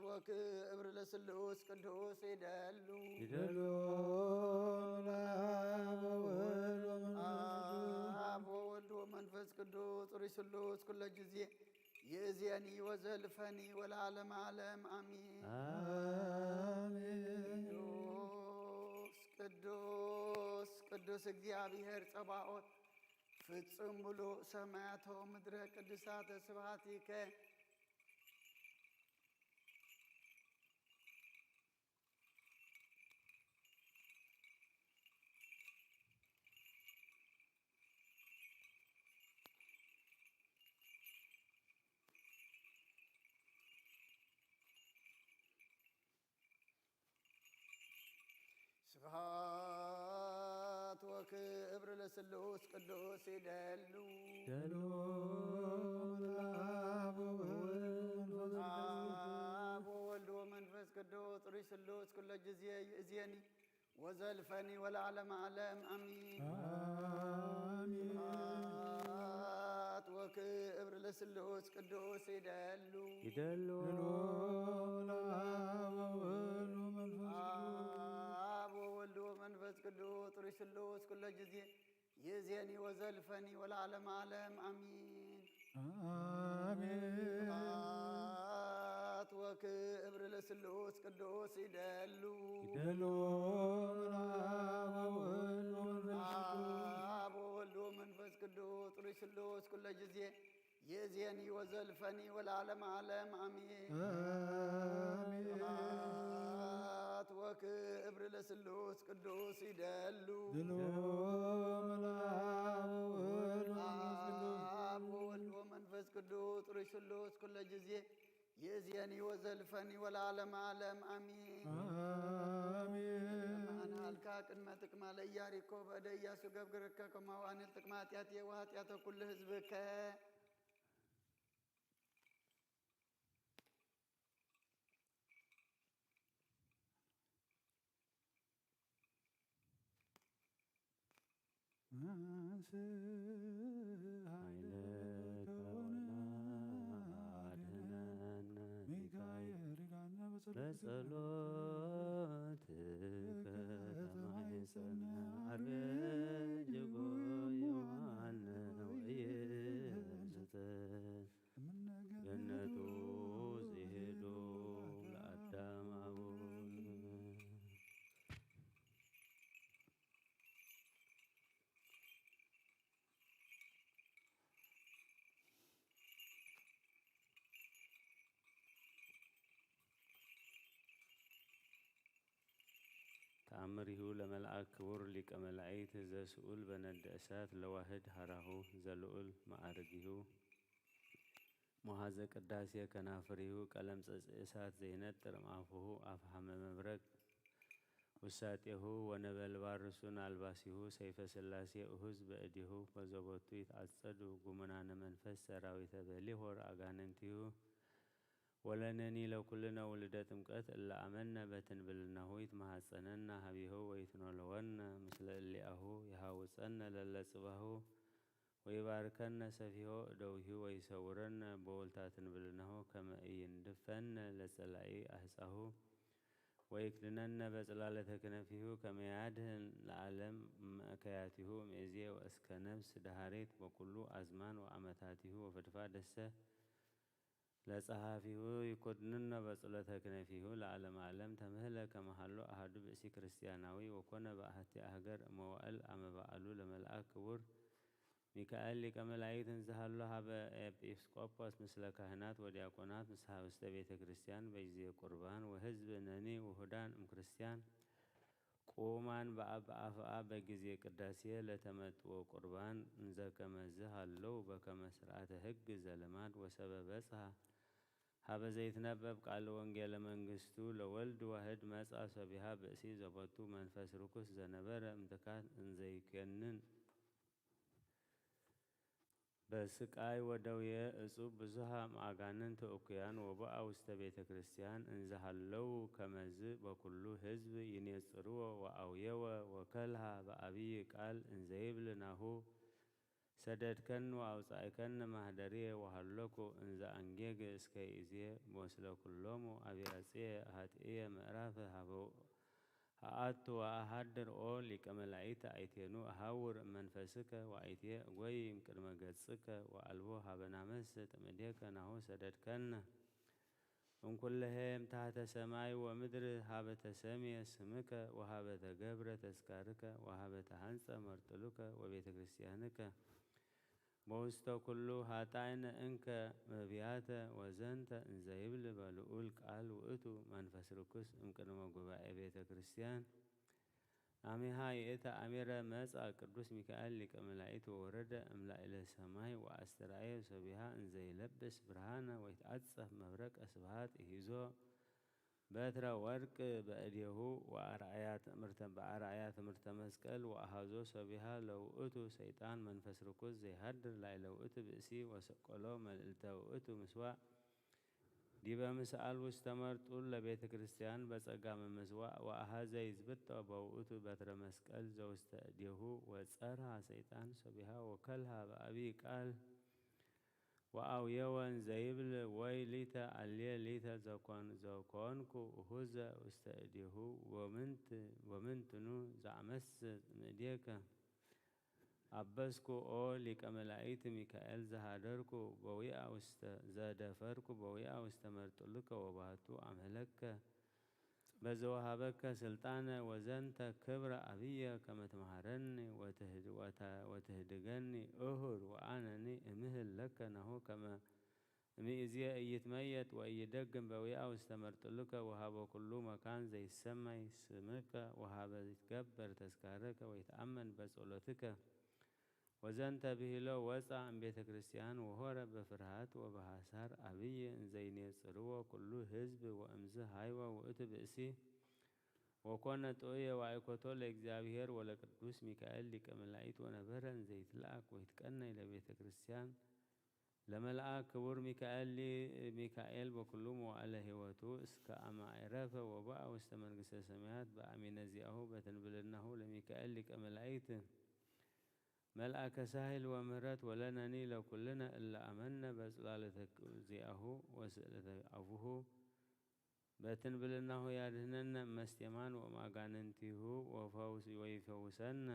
ወክብር ለስሉስ ቅዱስ ይደሉ። ይደልዎ ለአብ ወወልድ ወመንፈስ ቅዱስ። አብ ወወልድ ወመንፈስ ቅዱስ ጥሩይ ስሉስ ኩለ ጊዜ የእዜኒ ወዘልፈኒ ወለዓለመ ዓለም አሜን። አሜን። ቅዱስ ቅዱስ ቅዱስ እግዚአብሔር ጸባኦት ፍጹም ምሉእ ሰማያቶ ምድረ ቅዱሳተ ስብሐቲከ። ስብሐት ወክብር ለስሉስ ቅዱስ ይደሉ። ደሉ ለአብ ወወልድ ወመንፈስ ቅዱስ። አብ ወወልድ ወመንፈስ ቅዱስ ጥሩይ ስሉስ ኩለ ጊዜ ይእዜኒ ወዘልፈኒ ወለዓለመ ዓለም አሚን። አሚን። ስብሐት ወክብር ለስሉስ ቅዱስ ይደሉ። ይደሉ። ለአብ ወወልድ ወመንፈስ ቅዱስ። አብ ወወልድ ወመንፈስ ቅዱስ ጥሩይ ስሉስ ኩለ ጊዜ ይእዜኒ ወዘልፈኒ ወለዓለመ ዓለም አሚን። አሜን። ስብሐት ወክብር ለስሉስ ቅዱስ ይደሉ። ይደሉ። አብ ወወልድ ወመንፈስ ቅዱስ። አብ ወወልድ ወመንፈስ ቅዱስ ጥሩይ ስሉስ ኩለ ጊዜ የእዜኒ ወዘልፈኒ ወለዓለመ ዓለም አሜን። አሜን። ስብሐት ወክብር ለስሉስ ቅዱስ ይደሉ። ድሉ ለአብ ወወልድ ወመንፈስ ቅዱስ። አብ ወወልድ ወመንፈስ ቅዱስ ጥሩይ ስሉስ ኩለ ጊዜ የእዜኒ ወዘልፈኒ ወለዓለመ ዓለም አሜን። አሜን። መዓን ሃልካ ቅድመ ጥቅማ ለኢያሪኮ በእደ ኢያሱ ገብግርከ ከማዋንል ጥቅማ ኃጢአትየ ወኃጢአተ ኩሉ ህዝብከ። ኃይለ ከወነ አድነነ ሚካኤል ርዳነ በጸሎትከ። በጸሎትከ ተማሕፀነ አርጅጎ ዮሐነ ወኢየሱስ ገነቱ ሲሄዱ ለአዳም አቡነ። ተአምሪሁ ለመልአክ ክቡር ሊቀ መላእክት ዘስኡል በነደ እሳት ለዋህድ ሀራሁ ዘልኡል መዓርጊሁ። መሃዘ ቅዳሴ ከናፍሪሁ ቀለም ጸጽ እሳት ዘይነጥር እምአፉሁ አፍሃመ መብረቅ ውሳጤሁ ወነበልባል ርሱን አልባሲሁ ሰይፈ ሥላሴ እሁዝ በእዴሁ በዘቦቱ ይትአጸዱ ጉሙናነ መንፈስ ሰራዊተ በሊሆር አጋንንቲሁ ወለነኒ ለኩልነ ውሉደ ጥምቀት እለ አመነ በትንብልናሁ ይትመሃጸነነ ሀቢሁ ወይትኖለወነ ምስለ እሊአሁ ይሃውጸነ ለለ ጽባሁ ወይባርከነ ሰፊሆ እደዊሁ ወይሰውረነ በወልታ ትንብልናሁ ከመ ኢይንድፈነ ለጸላኢ አህጻሁ ወይክድነነ በጽላለተ ክነፊሁ ከመ ያድህን ለዓለም እምእከያቲሁ እምይእዜ ወእስከ ነፍስ ደሃሬት በኩሉ አዝማን ወአመታቲሁ ወፈድፋደሰ ለጸሐፊሁ ይኮድንነ በጸሎተ ክነፊሁ ለዓለመ ዓለም ተምህለ ከመሃሎ አሐዱ ብእሲ ክርስቲያናዊ ወኮነ በአሐቲ አህገር እመዋእል አመ በዓሉ ለመልአክ ክቡር ሚካኤል ሊቀ መላእክት እንዘሃሎ ሀበ ኤጲስቆጶስ ምስለ ካህናት ወዲያቆናት ምስ ሀብስተ ቤተ ክርስቲያን በጊዜ ቁርባን ወሕዝብ ነኒ ውሁዳን እምክርስቲያን ቁማን በአብ አፍአ በጊዜ ቅዳሴ ለተመጥዎ ቁርባን እንዘ ከመዝ ሃለው በከመ ስርዓተ ሕግ ዘልማድ ወሰበ በጽሐ ሀበ ዘይትነበብ ቃል ወንጌለ መንግስቱ ለወልድ ዋህድ መጽአ ሰቢሃ ብእሲ ዘቦቱ መንፈስ ርኩስ ዘነበረ እምትካት እንዘይኬንን በስቃይ ወደውየ እጹብ ብዙሃ እምአጋንንት እኩያን ወቦአ ውስተ ቤተ ክርስቲያን እንዘሃለው ከመዝ በኩሉ ህዝብ ይኔጽርዎ ወአውየወ ወከልሃ በአብይ ቃል እንዘይብል ናሁ ሰደድከን ወአውጻእከን ማህደርየ ወሃለኩ እንዘ አንጌግ እስከ ይእዜ ወስለ ኩሎሙ አብያጽየ ሀጥእየ ምዕራፍ ሀበው አአቱ ወአሃድር ኦ ሊቀ መላእክት አይቴኑ አሃውር መንፈስከ ወአይቴ እጎይም ቅድመ ገጽከ ወአልቦ ሀበናመስ ጥምዴከ ናሁ ሰደድከነ። እንኩለሄም ታህተ ሰማይ ወምድር ሀበ ተሰምየ ስምከ ወሀበ ተገብረ ተስካርከ ወሀበ ተሃንጸ መርጥሉከ ወቤተ ክርስቲያንከ በውስተ ኩሉ ሀጣይነ እንከ መብያተ ወዘንተ እንዘይብል በልዑል ቃል ውእቱ መንፈስ ርኩስ እምቅድመ ጉባኤ ቤተ ክርስቲያን አሜሃ ይእተ አሚረ መጻ ቅዱስ ሚካኤል ሊቀ መላእክት ወወረደ እምላእለ ሰማይ ወአስተርአየ ሰቢሃ እንዘይለብስ ብርሃነ ወይትአጸፍ መብረቀ ስብሃት ይሂዞ በትረ ወርቅ በእዴሁ ወአርአያ ትእምርተ በአርአያ ትምህርተ መስቀል ወአሃዞ ሰቢሃ ለውእቱ ሰይጣን መንፈስ ርኩስ ዘይሃድር ላዕለ ውእቱ ብእሲ ወሰቀሎ መልእልተ ውእቱ ምስዋዕ ዲበ ምስአል ውስተ መርጡል ለቤተ ክርስቲያን በጸጋ መመስዋዕ ወአሃዘ ይዝብጦ በውእቱ በትረ መስቀል ዘውስተ እዴሁ ወጸርሃ ሰይጣን ሰቢሃ ወከልሃ በአብይ ቃል ወአውየወ እንዘይብል ወይ ሊተ አልየ ሊተ ዘኮን ዘኮንኩ እሁዘ ውስተ እዴሁ ወምንት ወምንትኑ ዘአመስ ምእዴከ አበስኩ ኦ ሊቀ መላእክት ሚካኤል ዘሃደርኩ በዊአ ውስተ ዘደፈርኩ በዊአ ውስተ መርጡልከ ወባህቱ አምህለከ በዘወሃበከ ስልጣነ ወዘንተ ክብረ አብየ ከመ ትምሃረኒ ወትህድ- ወተ- ወትህድገኒ እሁር ወአነኒ እምህል ለከ ናሁ ከመ እምይእዜ ኢይትመየጥ ወኢይደግም በዊአ ውስተ መርጥልከ ወሀበ ኩሉ መካን ዘይሰመይ ስምከ ወሀበ ይትገበር ተስካርከ ወይትአመን በጸሎትከ። ወዘንተ ብሂሎ ወፃ እምቤተ ክርስቲያን ወሆረ በፍርሃት ወበሐሳር አብይ እንዘይኔጽርዎ ኩሉ ህዝብ ወእምዝ ሃይወ ውእቱ ብእሲ ወኮነ ጥዑየ ወአይኮቶ ለእግዚአብሔር ወለቅዱስ ሚካኤል ሊቀ መላእክት ወነበረ እንዘይትልአክ ወይትቀነይ ለቤተ ክርስቲያን ለመልአክ ክቡር ሚካኤል ሊ- ሚካኤል በኩሉ መዋዕለ ሕይወቱ እስከ አመ አይረፈ ወበአ ውስተ መንግስተ ሰማያት በአሚነ ዚአሁ በትንብልናሁ ለሚካኤል ሊቀ መላእክት መልአከ ሳህል ወምህረት ወለነኒ ለኩልነ እለ አመነ በጽላለተ ዚአሁ ወስእለተ አቡሁ በትንብልናሁ ያድህነነ እመስቴማን ወእምአጋንንቲሁ ወፈውስ- ወይፈውሰነ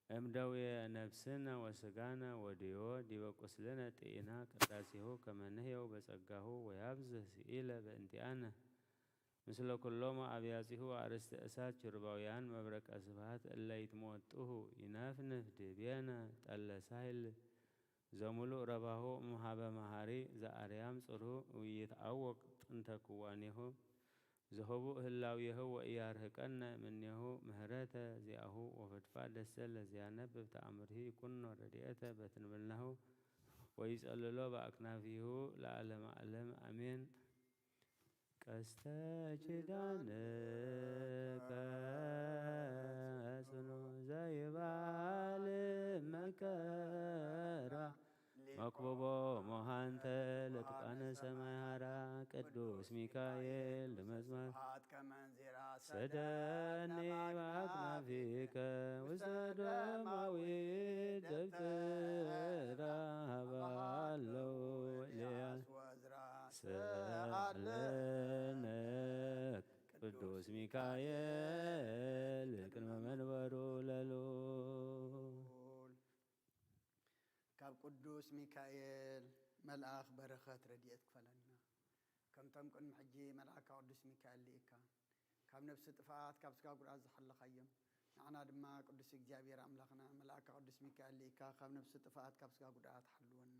እምደዌ ነፍስነ ወስጋነ ወድዮ ዲበ ቁስልነ ጤና ቅዳሴሁ ከመ ንሕየው በጸጋሁ ወያብዝህ ስኢለ በእንቲአነ ምስለ ኩሎሙ አብያጺሁ አርእስተ እሳት ችሩባውያን መብረቀ ስብሐት እለ ይትመወጥሁ ይነፍንፍ ድቤነ ጠለ ሳይል ዘሙሉእ ረባሁ እምሃበ መሃሪ ዘአርያም ጽርሁ ወይትዐወቅ ጥንተ ክዋኔሁ ዘህቡእ ህላዌሁ ወኢያርህቀነ እምኔሁ ምህረተ ዚአሁ ወፈድፋደ ሰለ ዘያነብብ ተአምርሂ ይኩኖ ረድኤተ በትንብልናሁ ወይጸልሎ በአክናፊሁ ለዓለመ ዓለም አሜን። ቀስተ ኪዳንከ ጽኑ ዘይባል መከራ መክብቦ ሞሃንተ ለቱቃነ ሰማይ ሃራ ቅዱስ ሚካኤል ለመዝማር ሰደኒ በአክናፊከ ውስተ ደማዊ ደብተራ ባለው ኤልያስ ሰአለነ ቅዱስ ሚካኤል ቅድመ መንበሩ ለልዑል። ካብ ቅዱስ ሚካኤል መልኣኽ በረኸት ረድኤት ክፈለና። ከምቶም ቅድሚ ሕጂ መልኣካ ቅዱስ ሚካኤል ልኢካ ካብ ነፍሲ ጥፍኣት ካብ ስጋ ጉድኣት ዝሓለኻዮም፣ ንዓና ድማ ቅዱስ እግዚኣብሔር ኣምላኽና መልኣካ ቅዱስ ሚካኤል ልኢካ ካብ ነፍሲ ጥፍኣት ካብ ስጋ ጉድኣት ሓልወና።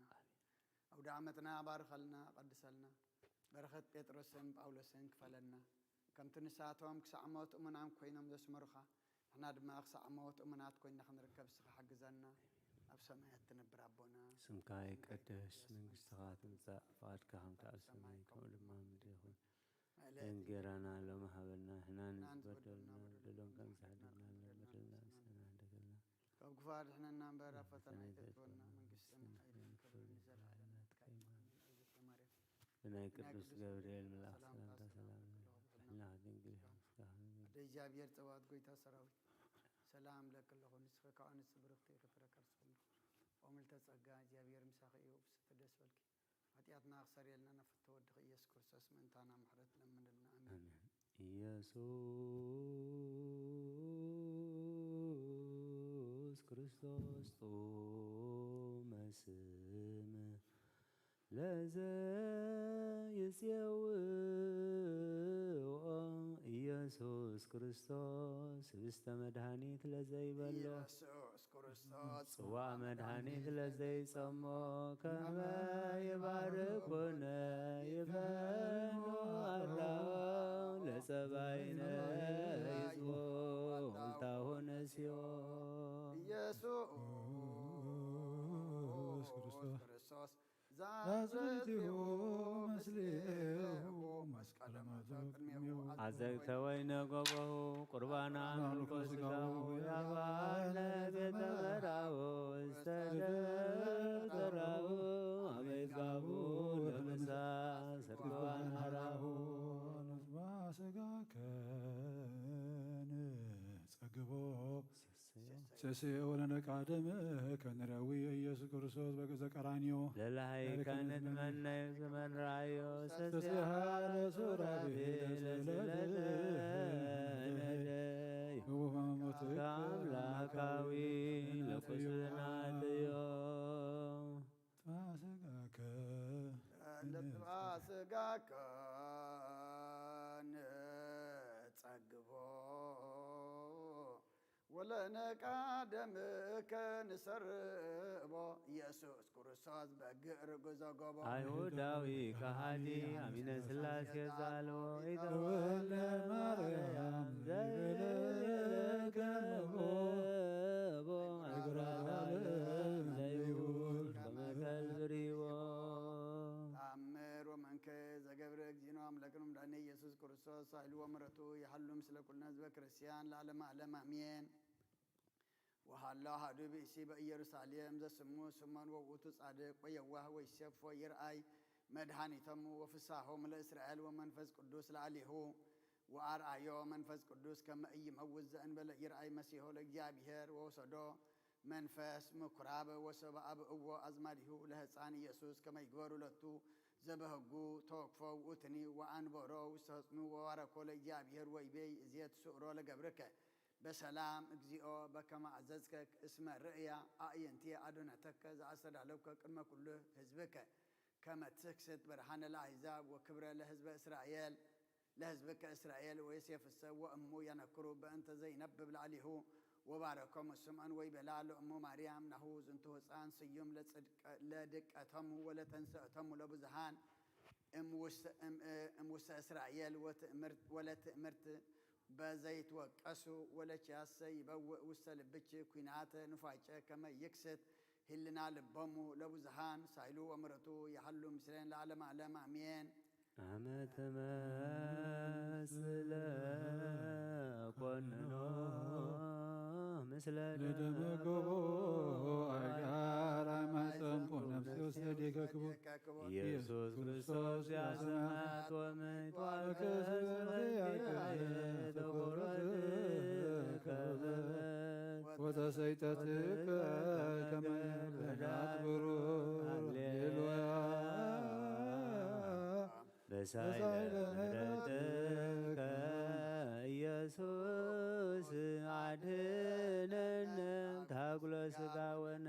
ኣውደ ዓመትና ባርኸልና፣ ቀድሰልና። በረኸት ጴጥሮስን ጳውሎስን ክፈለና። ከምቲ ንሳቶም ክሳዕ ሞት እሙናን ኮይኖም ዘስመሩኻ፣ ንሕና ድማ ክሳዕ ሞት እሙናት ኮይንና ክንርከብ እስኻ ሓግዘና። ኣብ ሰማያት ትነብር ኣቦና፣ ስምካ ይቀደስ፣ መንግስትኻ ትምጻእ፣ ፍቓድካ ከምቲ ኣብ ሰማይ ከምኡ ድማ ኣብ ምድሪ ይኹን። እንጌራና ሎሚ ሃበና፣ ንሕና ንዝበደሉና በደሎም ከም ዝሕድግና ንበደልና ንስና ሕደገልና። ካብ ክፉእ ኣድሕነና እምበር፣ ኣብ ፈተና ኣይተእትወና። መንግስቲ ስም ኃይልን ክብርን ንዘለዓለም ናትካ እዩ። ኣሜን። ኣይ ዘተ ማርያም፣ ብናይ ብናይ ቅዱስ ቅዱስ ገብርኤል ገብርኤል መልኣክ ሰላምታ ሰላምታ ሰላም ሰላም እልክልኪ፣ ብሕልና ድንግል ኢኺ፣ ምስጋና ኣደ እግዚኣብሔር ጸባኦት ጎይታ ሰራዊት፣ ሰላም እብለኪ ኣለኹ። ንስኺ ከኣ ንጽ ብርኽቲ ኢኺ፣ ፍረ ከርስኺ ቡሩኽ። ኦምልተ ጸጋ እግዚኣብሔር ምሳኺ እዩ። ብስቲ ደስ በልኪ። ሓጢኣትና ክሰርየልና ነፍቶ ወድኺ ኢየሱስ ክርስቶስ ምእንታና ምሕረት ለምንልና። ኣሜን። ኣሜን። ኢየሱስ ክርስቶስ ጥዑመ ስም ለዘይጼውኦ ኢየሱስ ክርስቶስ ህብስተ መድኃኒት ለዘይበሎ ኢየሱስ ክርስቶስ ጽዋ መድኃኒት ለዘይጸሞ ከመ ይባርኩነ ይፈኑ ኣራው ለጸባይነ ይዝቦ ወልታሁ ነስዮ ኢየሱስ ክርስቶስ ዛዘይቲሁ ምስሌሁ መስቀለ ሞተ ቅድሜሁ አዘግተ ወይነ ገቦሁ ቁርባና ምልኮ ስጋሁ ያባነ ቤተ መራሁ ውስተ ደብተራሁ አበይት ጋቡ ለምሳ ሰርክባን ሐራሁ ስጋከ ንጸግቦ ሴሴ ወለነቃደም ከንረዊ ኢየሱስ ክርስቶስ በገዘ ቀራንዮ ለለሃይከ ንትመነዩ ዝመንራዮ ሰሴሃ ለሱራቤ ለስለለ ነደይ ውሃ ሞት ከአምላካዊ ለቁስልና ጥዮ ስጋከ ለጥፋ ስጋከ ንጸግቦ ወለነቃደምከ ንሰርቦ ኢየሱስ ክርስቶስ በግእ ርጉዞ ጎቦ አይሁዳዊ ከሃዲ አሚነ ስላሴ ዛልዎ ኢተወልደ ማርያም ዘይበለከቦ አይጉራለ ዘይውል ከመከል ብሪዎ ተአምር ወመንከ ዘገብረ እግዚእነ አምላክነ መድኃኒነ ኢየሱስ ክርስቶስ ኃይሉ ወምሕረቱ ይሃሉ ምስለ ኩልነ ህዝበ ክርስቲያን ለዓለመ ዓለም አሜን። ወሃሎ አሐዱ ብእሲ በኢየሩሳሌም ዘስሙ ስሞን ወውእቱ ጻድቅ ወየዋህ ወይሴፎ ይርአይ መድኃኒቶሙ ወፍስሐሆሙ ለእስራኤል ወመንፈስ ቅዱስ ለአሌሁ ወአርአዮ መንፈስ ቅዱስ ከመ ኢይመውት ዘእንበለ ይርአይ መሲሖ ለእግዚአብሔር ወወሰዶ መንፈስ ምኩራብ ወሰብአ ብእዎ አዝማዲሁ ለህፃን ኢየሱስ ከመ ይግበሩ ለቱ ዘበህጉ ተወክፎ ውእቱኒ ወአንበሮ ውስተ ህፅኑ ወባረኮ ለእግዚአብሔር ወይቤ ይእዜ ትስዕሮ ለገብርከ በሰላም እግዚኦ በከመ አዘዝከ እስመ ርእያ አዕይንትየ አዶነተከ ዘአስተዳለውከ ቅድመ ኩሉ ህዝብከ ከመ ትክስት ብርሃነ ለአሕዛብ ወክብረ ለህዝበ እስራኤል ለህዝብከ እስራኤል ወዮሴፍሰ ወእሙ የነክሩ በእንተ ዘይነብብ ለአሊሁ ወባረኮሙ ስምዖን ወይቤላ ለእሙ ማርያም ናሁ ዝንቱ ህፃን ስዩም ለጽድቀ- ለድቀቶሙ ወለተንስኦቶሙ ለብዙሃን እም ውስተ- እም- እም ውስተ እስራኤል ወትእምርት- ወለትእምርት በዘይትወቀሱ ወለኪያሰ ይበውእ ውስተ ልብኪ ኲናተ ኑፋቄ ከመ ይክስት ህልና ልቦሙ ለብዙሃን ሳይሉ ወምሕረቱ ይሃሉ ምስሌን ለዓለመ ዓለም አሜን። አመ ትመስለ ኮንኖ ምስለ ለደመገቦ አጋራ ማይጸንቆ ነፍሴ ውስተ ዲከ ክቡር ኢየሱስ ክርስቶስ ያሰማት ወምት ዋርከ ስበኪ ተኮረት ከበበት ወተሰይጠትከ ከመ በዳት ብሩር። ሃሌሉያ። በሳይለ ምሕረትከ ኢየሱስ አድነነ ታጉሎ ስጋ ወነ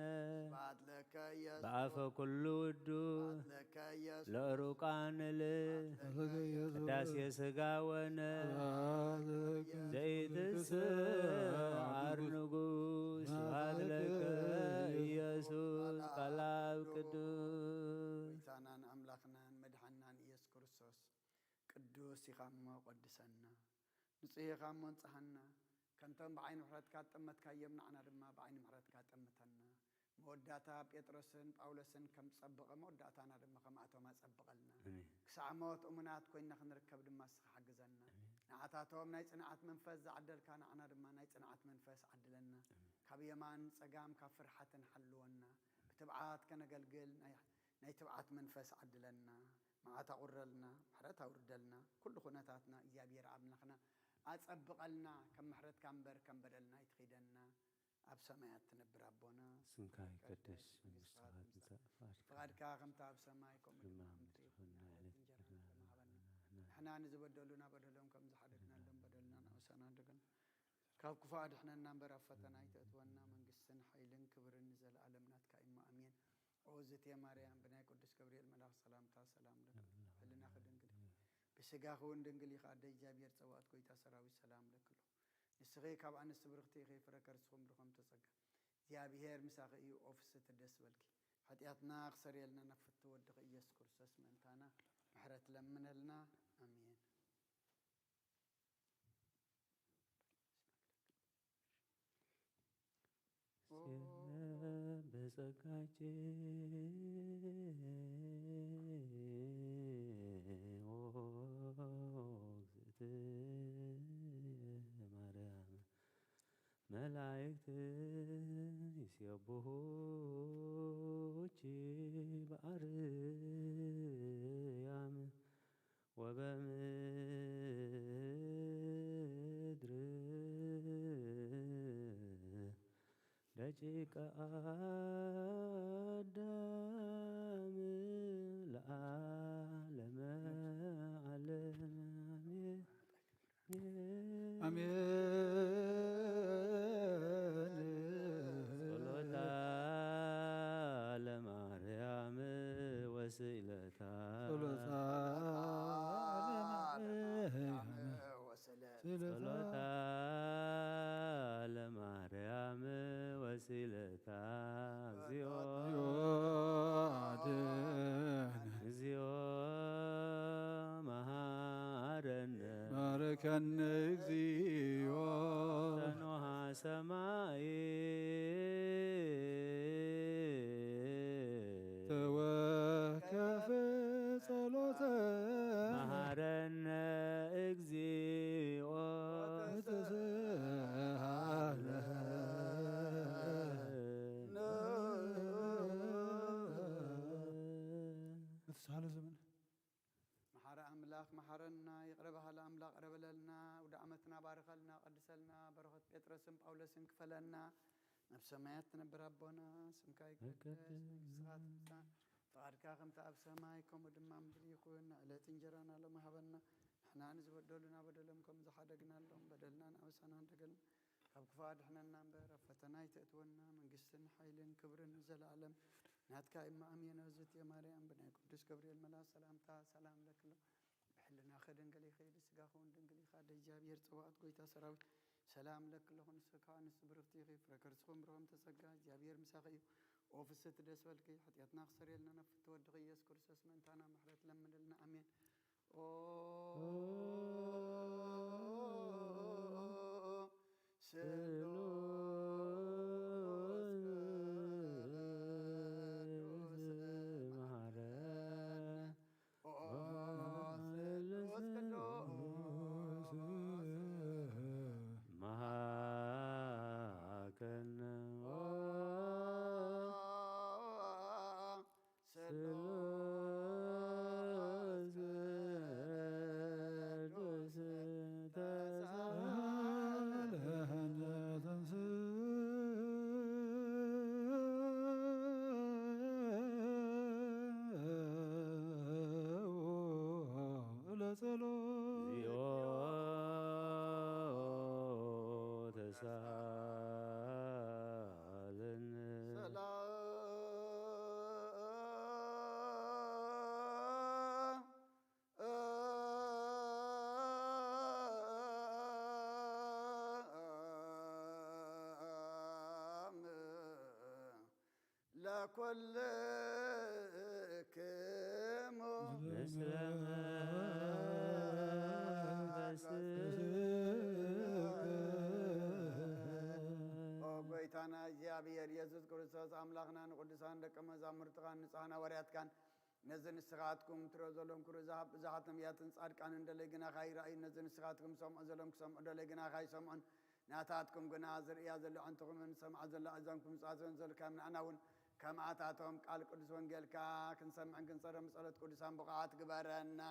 በአፈ ኩሉ ውዱ ለእሩቃን ል ቅዳሴ ስጋ ወነ ዘይትስዓር ንጉስ ስብሐት ለከ ኢየሱስ ቃል አብ ቅዱስ። ጎይታናን አምላኽናን መድሓናን ኢየሱስ ክርስቶስ ቅዱስ ኢኻ እሞ ቀድሰና፣ ንጹህ ኢኻ እሞ እንጽሃና። ከምቶም ብዓይኒ ምሕረትካ ዝጠመትካዮም ንዓና ድማ ብዓይኒ ምሕረትካ ጠምተና። መወዳእታ ጴጥሮስን ጳውሎስን ከም ዝጸበቐ መወዳእታና ድማ ከምኣቶም ኣጸብቐልና። ኣሜን። ክሳዕ ሞት እሙናት ኮይንና ክንርከብ ድማ ንስኻ ሓግዘና። ኣሜን። ንዓታቶም ናይ ጽንዓት መንፈስ ዝዓደልካ ንዓና ድማ ናይ ጽንዓት መንፈስ ዓድለና። ኣሜን። ካብ የማን ጸጋም ካብ ፍርሓትን ሓልወና። ትብዓት ከነገልግል ናይ ናይ ትብዓት መንፈስ ዓድለና። መዓት ኣቑረልና፣ ምሕረት ኣውርደልና። ኩሉ ኩነታትና እግዚኣብሔር ኣምላኽና ኣጸብቐልና። ከም ምሕረትካ እምበር ከም በደልና ኣይትኺደና። ኣብ ሰማያት ትነብር ኣቦና፣ ስምካ ይቀደስ፣ መንግስትኻ ትምጻእ፣ ፍቓድካ ፍቓድካ ከምታ ኣብ ሰማይ ከምኡ ድማ ኣብ ምድሪ ትኹን። ናይ ዕለት እንጀራና ሃበና። ንሕና ንዝበደሉና በደሎም ከም ዝሓደግናሎም በደልና ንኣውሳና ኣድገን። ካብ ክፉእ ኣድሕነና እምበር ኣብ ፈተና ኣይተእትወና። መንግስትን ሓይልን ክብርን ንዘለኣለም ናትካ እሞ ኣሜን። ኦ ዝቴ ማርያም፣ ብናይ ቅዱስ ገብርኤል መልኣኽ ሰላምታ ሰላም ለኪ። ሕልናኺ ድንግል ኢኺ፣ ብስጋኺ እውን ድንግል ኢኺ። ኣደ እግዚኣብሔር ጸባኦት፣ ጎይታ ሰራዊት፣ ሰላም ለኪ ኣሎ። ንስኺ ካብ ኣንስቲ ብርኽቲ ኢኺ፣ ፍረ ከርስኺ ብሩኽ እምተ ጸጋ፣ እግዚኣብሔር ምሳኺ እዩ። ኦ ፍስሕቲ ደስ በልኪ፣ ሓጢኣትና ክሰርየልና ናብ ፍትው ወድኺ ኢየሱስ ክርስቶስ ምእንታና ምሕረት ለምነልና። ኣሜን። በጸጋኪ ኦ እግዝእትየ ማርያም መላእክት ይሴብሑኪ በኣርያም ወበምድር ደቂቀ ኣዳም ለዓለመ ዓለም። ኣሜን። ኣሜን። ጸሎታ ለማርያም ወስእለታ። ጸሎታ ለማርያም ወስእለታ። ጸሎታ ለማርያም ወስእለታ። እግዚኦ አድነን። እግዚኦ መሃረነ። ባርከነ እግዚኦ። ተኖሃ ሰማይ። ተወከፍ ጸሎተ። መሃረነ እግዚኦ። ተስሃለ። ንትስሃለ ዘመን። መሓሪ ኣምላኽ መሓረና፣ ይቕረ በሃሊ ኣምላኽ ይቕረ በለልና፣ ኣውደ ዓመትና ባርኸልና፣ ቀድሰልና፣ በረኸት ጴጥሮስን ጳውሎስን ክፈለና። ናብ ሰማያት ትነብር ኣቦና፣ ስምካ ይቀደስ፣ መንግስትኻ ትምጻእ፣ ፍቓድካ ከምቲ ኣብ ሰማይ ከምኡ ድማ ምድሪ ይኹን። ዕለት እንጀራና ሎሚ ሃበና፣ ንሕና ንዝበደሉና በደሎም ከም ዝሓደግናሎም በደልና ንኣበሳና ንደገልና፣ ካብ ክፉእ ኣድሕነና እምበር ኣብ ፈተና ኣይተእትወና። መንግስትን ሓይልን ክብርን ንዘለኣለም ናትካ እማ ኣሜን። እግዝእትየ ማርያም ብናይ ቅዱስ ገብርኤል መልኣክ ሰላምታ ሰላም ለኪ ኣሎ። ብሕልናኺ ድንግል ኢኺ፣ ብስጋኺ እውን ድንግል ኢኻ። ኣደ እግዚኣብሔር ጸባኦት፣ ጎይታ ሰራዊት፣ ሰላም ለኪ ኣለኹ። ንስኺ ከኣ ኣንስቲ ብርኽቲ ኢኺ፣ ፍረ ከርስኺ እውን ብሩኽ እምተ ጸጋ፣ እግዚኣብሔር ምሳኺ እዩ። ኦ ፍስሕቲ ደስ በልኪ፣ ሓጢኣትና ክሰርየልና ናብ ፍትወድኺ ኢየሱስ ክርስቶስ ምእንታና ምሕረት ለምንልና። ኣሜን። ኦ ስሉስ ቅዱስ መሐረነ። ኦ ስሉስ ቅዱስ መሐረነ። ኦ ስሉስ ቅዱስ ተሳለነ ተንስ ለጸሎት። እግዚኦ ተሳለነ። ሰላም ለኩልክሙ። ምስለ መንፈስከ። ኦ ጎይታና እግዚኣብሔር የሱስ ክርስቶስ ኣምላኽና ንቅዱሳን ደቀ መዛሙርትኻን ንጹሓን ሃዋርያትካን ነዚ ንስኻትኩም ትሪኦ ዘለኹም ክብሪ ዝሃብ ብዙሓት ነቢያትን ጻድቃንን ደለይ ግናኻ ይረኣዩ። ነዚ ንስኻትኩም ሰምዑ ዘለኹም ክሰምዑ ደለይ ግናኻ ይሰምዑን። ናታትኩም ግና ዝርእያ ዘሎ ኣዕንትኹምን ዝሰምዓ ዘሎ ኣእዛንኩም ዝጻተን ዘልካዮም ንኣና እውን ከማታቶም ቃል ቅዱስ ወንጌልካ ክንሰምዕን ክንጸሮም ብጸሎት ቅዱሳን ብቑዓት ግበረና።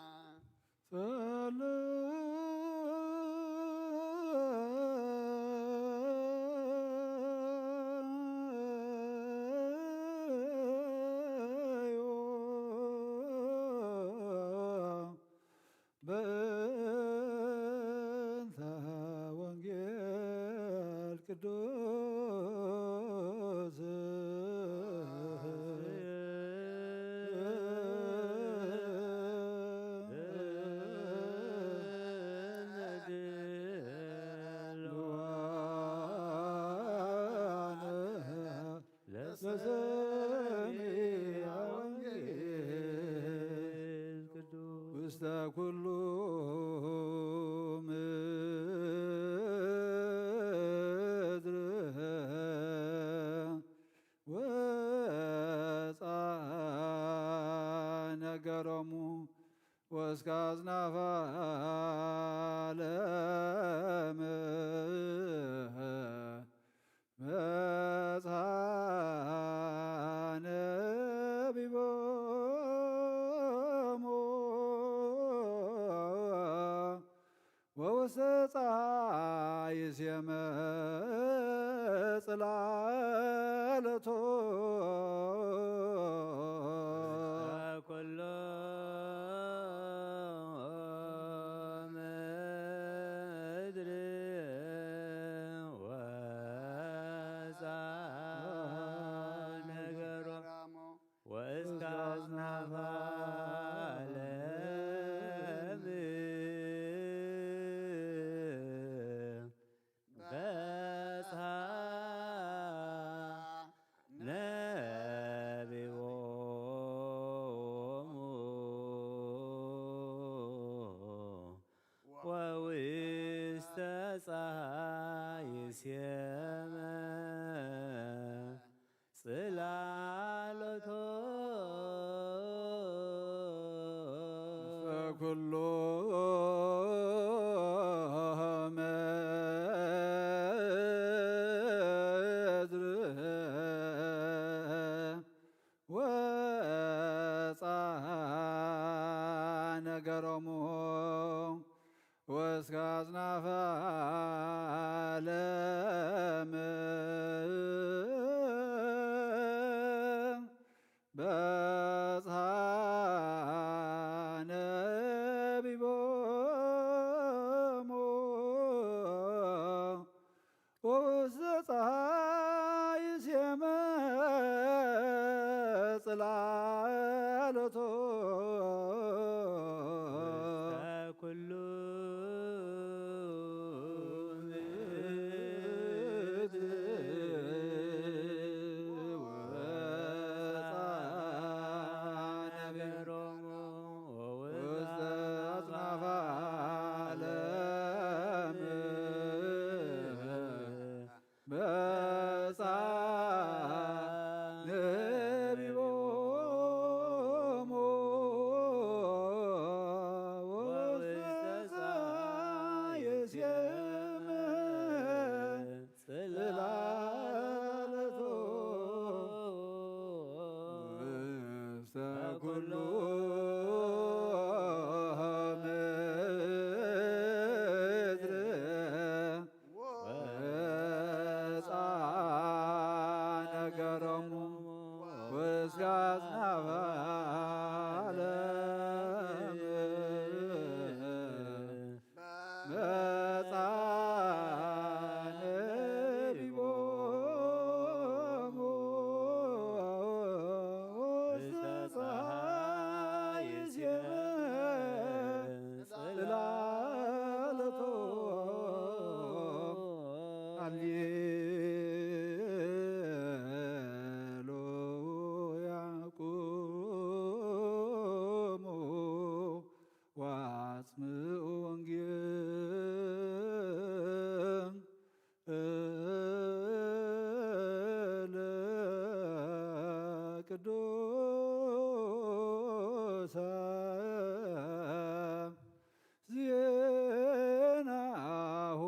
በእንተ ወንጌል ቅዱስ ለሰሚዐ ወንጌል ቅዱስ ውስተ ኩሉ ምድር ወፃ ነገሮሙ ወእስከ አጽናፈ ዓለም መጽአ ነቢቦሙ ወውስተ ፀሐይ ሴመ ጽላለቶ። ኩሎ ምድር ወፃ ነገሮ ወእስከ አጽናፈ ዓለም በጽሐ ነቢቦሙ ወውስተ ፀሐይ ሴመ ጽላሎቶ። ኩሎ ምድር ወፃ ነገሮሙ ወእስከ አጽናፈ ዓለም በጽሐ ነቢቦሙ ወውስተ ፀሐይ ሴመ ጽላሎቶ። ኩሉ ምድር ወፃ ነገሮሙ ወውስተ አጽናፈ ዓለም በጻ ነቢቦሙ ወውስተ ፀሐይ ሴመ ጽላሎቶ። ውስተ ኩሉ ምድር ወፃ ነገሮሙ ወእስከ አጽናፈ ዓለም መጻ ነቢቦሙ ውስተ ፀሐይ ሴመ ጽላሎቶ። ሃሌሉያ ቁሙ ወአጽምዑ ወንጌል ለቅዱሰ ዜናሁ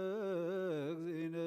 ለእግዚእነ።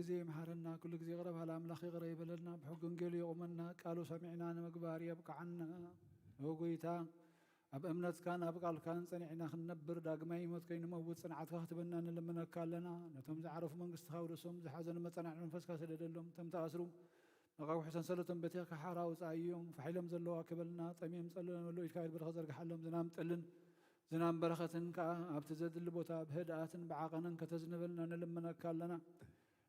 ግዜ ይምሓረና፣ ኩሉ ግዜ ይቕረ በሃሊ ኣምላኽ ይቕረ ይበለልና፣ ብሕጊ ወንጌሉ የቑመና፣ ቃሉ ሰሚዕና ንምግባር የብቅዓና። ኦ ጎይታ፣ ኣብ እምነትካን ኣብ ቃልካን ጸኒዕና ክንነብር፣ ዳግማይ ሞት ከይንመውት ጽንዓትካ ክትበና ንልምነካ ኣለና። ነቶም ዝዓረፉ መንግስትኻ ኣውርሶም፣ ዝሓዘኑ መጸናዕቲ መንፈስካ ስደደሎም፣ እቶም ተኣስሩ መቓውሒ ሰንሰለቶም በቲኽካ ሓራ ኣውጽኣዮም። ፋሕ ኢሎም ዘለዉ ኣክበልና፣ ጠምዮም ጸለሎም ዘለዉ ኢድካ ኢድ በረኸት ዘርግሓሎም፣ ዝናም ጠልን ዝናም በረኸትን ከኣ ኣብቲ ዘድሊ ቦታ ብህድኣትን ብዓቐንን ከተዝንበልና ንልምነካ ኣለና።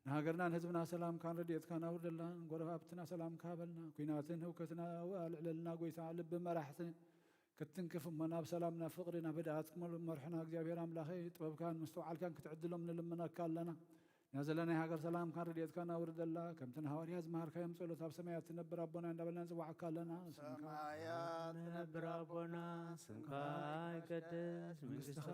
ንሃገርናን ህዝብና ሰላምካን ረድኤትካን ኣውርደልና፣ ንጎረባብትና ሰላምካ ሃበልና። ኲናትን ህውከትን ኣልዕለልና ጎይታ፣ ልቢ መራሕቲ ክትትንክፍ እሞ ናብ ሰላም፣ ናብ ፍቕሪ፣ ናብ ህድኣት ክትመርሖና እግዚኣብሔር ኣምላኸይ ጥበብካን ምስትውዓልካን ክትዕድሎም ንልምነካ ኣለና። ነዛ ዘለናይ ሃገር ሰላምካን ረድኤትካን ኣውርደላ። ከምቲ ንሃዋርያ ዝመሃርካዮም ጸሎት ኣብ ሰማያት ትነብር ኣቦና እንዳበልና ንጽዋዓካ ኣለና። ስምካ ሰማያት ትነብር ኣቦና፣ ስምካ ይቀደስ፣ መንግስትኻ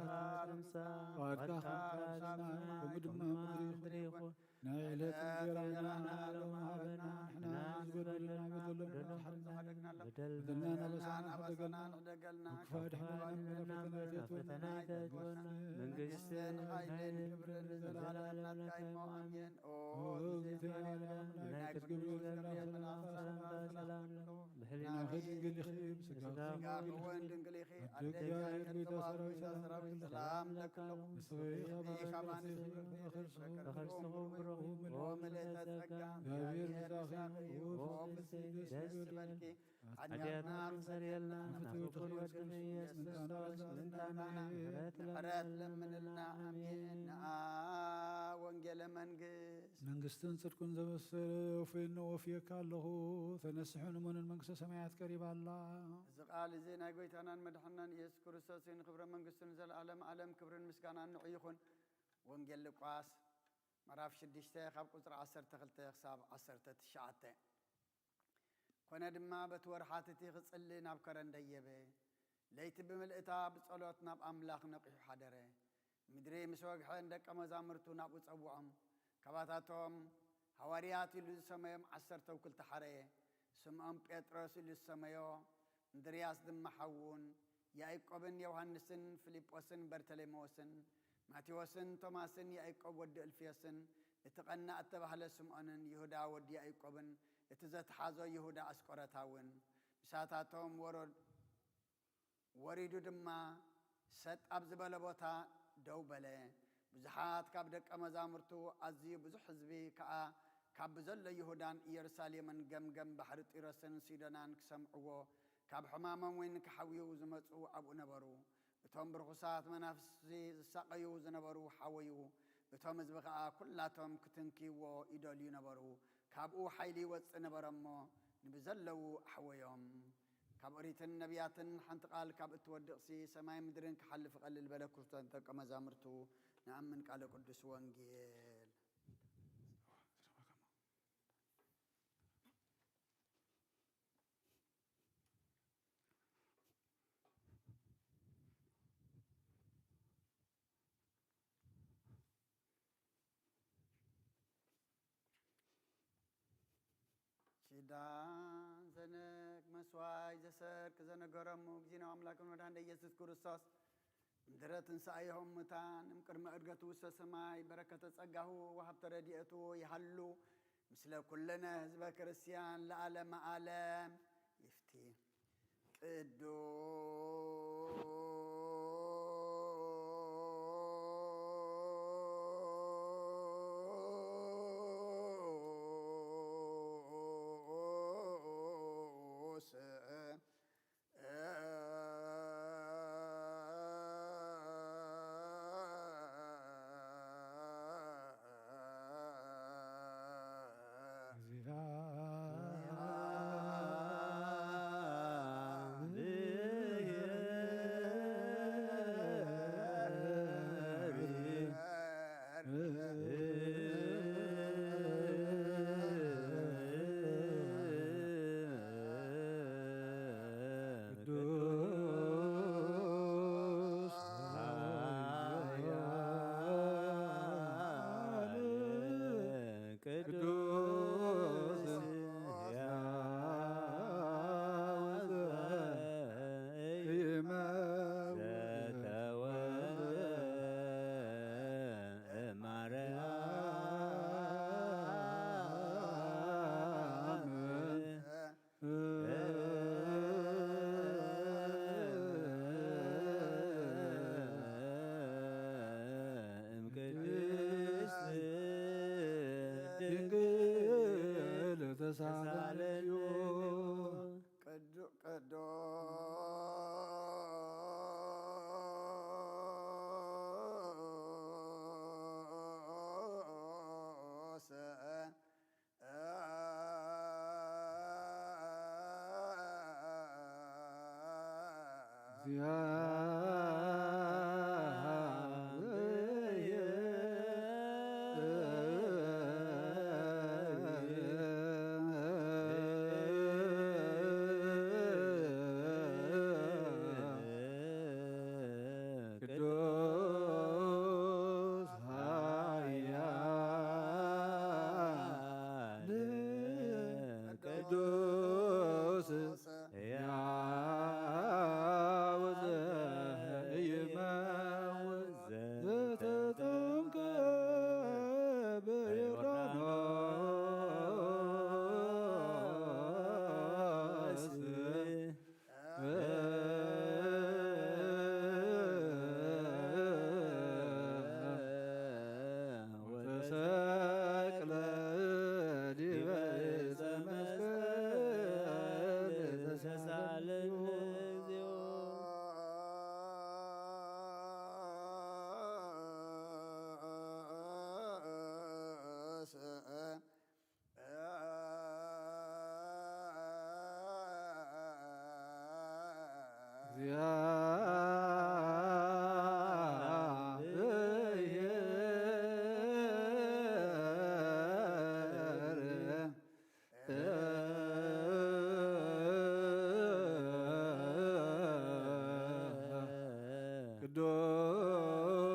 ትምጻእ፣ ፈቃድካ ፈቃድካ ከም ኣብ ሰማይ ከምኡ ድማ ኣብ ምድሪ ምድሪ ይኹን። ይኹን። ናይ ዕለት እንጀራና እንጀራና ሎሚ ሃበና፣ ንሕና ንሕና ንዝበደሉና ዝበደሉና በደሎም በደሎም ንሓርና፣ በደልና በደልና ናባሳና ንሕደገልና፣ ንሕደገልና፣ ካብ ክፉእ ኣድሕነና፣ ካብ ክፉእ ኣድሕነና፣ ፈተና ካብ ፈተና ኣይተእትወና። ኣይተእትወና። መንግስትን መንግስትን ሓይልን ሓይልን ክብርን ክብርን ዘለዓለም ዘለዓለም ናትካ ናትካ እዩ። እሞ፣ ኣሜን። ኣሜን። ኦ፣ ኦ፣ እግዝእትየ፣ እግዝእትየ፣ ማርያም፣ ማርያም፣ ናይ ናይ ቅዱስ ቅዱስ ገብርኤል ገብርኤል ሰላምታ፣ ሰላምታ፣ ሰላምታ፣ ሰላም፣ ሰላም፣ ሰላም፣ ብሕሊናኺ ድንግል ኢኺ፣ ብስጋኺ ድንግል ኢኺ፣ ድንግል ኢኺ፣ ኣደይ ኣደይ እግዚኣብሔር፣ ጌታ ሰራዊት፣ ሰላም፣ ሰላም፣ ሰላም፣ ሰላም፣ ሰላም፣ ሰላም፣ ሰላም፣ ሰላም፣ ሰላም፣ ሰላም፣ ሰላም፣ ሰላም፣ ሰላም፣ ሰላም፣ ሰላም፣ ሰላም፣ ሰላም፣ ኦ ምልእተ ጸጋ፣ እግዚኣብሔር ምሳኺ፣ ኦ ፍስሕቲ ደስ ይበልኪ፣ ኃጢአትና ኃጢአትና ሰርየልና፣ ናፍቅር ወድን ኢየሱስ ክርስቶስ ምንታና ምሕረት ለምንልና። ኣሜን። ንኣ ወንጌለ መንግስት። መንግስትን ጽድቅን ዘበሰረ ወፍየኖ ወፍየካ ኣለኹ። ተነስሑ ንመኑን መንግስተ ሰማያት ቀሪባ ኣላ። እዚ ቃል እዚ ናይ ጎይታናን መድሓናን ኢየሱስ ክርስቶስ እዩ። ንክብረ መንግስቱ ንዘለዓለም ዓለም ክብርን ምስጋናን ንዑ ይኹን። ወንጌል ሉቃስ ምዕራፍ ሽዱሽተ ካብ ቁጽሪ ዓሰርተ ክልተ ክሳብ ዓሰርተ ትሽዓተ። ኮነ ድማ በቲ ወርሓት እቲ ክጽሊ ናብ ከረን ደየበ። ለይቲ ብምልእታ ብጸሎት ናብ ኣምላኽ ነቒሑ ሓደረ። ምድሪ ምስ ወግሐ ንደቀ መዛሙርቱ ናብኡ ጸውዖም። ካባታቶም ሃዋርያት ኢሉ ዝሰመዮም ዓሰርተው ክልተ ሓረየ። ስምዖን ጴጥሮስ ኢሉ ዝሰመዮ፣ እንድርያስ ድማ ሓዉን፣ ያዕቆብን ዮሃንስን ፊልጶስን በርተሌሜዎስን ማቴዎስን ቶማስን ያዕቆብ ወዲ እልፍዮስን እቲ ቀናእ እተባህለ ስምዖንን ይሁዳ ወዲ ያዕቆብን እቲ ዘትሓዞ ይሁዳ ኣስቆረታ እውን ምሳታቶም ወረድ-፣ ወሪዱ ድማ ሰጥ ኣብ ዝበለ ቦታ ደው በለ። ብዙሓት ካብ ደቀ መዛሙርቱ ኣዝዩ ብዙሕ ህዝቢ ከኣ ካብ ብዘሎ ይሁዳን ኢየሩሳሌምን ገምገም ባሕሪ ጢሮስን ሲዶናን ክሰምዕዎ ካብ ሕማሞም ወይኒ ክሓውዩ ዝመጹ ኣብኡ ነበሩ። እቶም ብርኹሳት መናፍስቲ ዝሳቐዩ ዝነበሩ ሓወዩ። እቶም ህዝቢ ኸኣ ኵላቶም ክትንክይዎ ይደልዩ ነበሩ። ካብኡ ሓይሊ ይወጽእ ነበረ እሞ ንብዘለዉ ኣሕወዮም። ካብ ኦሪትን ነቢያትን ሓንቲ ቃል ካብ እትወድቕሲ ሰማይ ምድርን ክሓልፍ እቐልል በለ። ክርስቶስ ደቀ መዛሙርቱ ንኣምን ቃለ ቅዱስ ወንጌል። ኪዳን ዘነግ መስዋይ ዘሰርክ ዘነገረሙ እግዚእነ ኣምላክን መድኃኒነ ኢየሱስ ክርስቶስ ምድረ ትንሣኤሁ እሙታን እምቅድመ ዕድገቱ ውስተ ሰማይ በረከተ ጸጋሁ ወሃብተ ረድኤቱ ይሃሉ ምስለ ኩልነ ህዝበ ክርስቲያን ለዓለመ ዓለም ይፍቲ። ቅዱስ ቅዱስ ኃያል ቅዱስ ሕያው ዘኢይመውት ዘተጠምቀ በዮርዳኖስ ወተሰቅለ ዲበ ዕፀ መስቀል ተሳለነ እግዚኦ።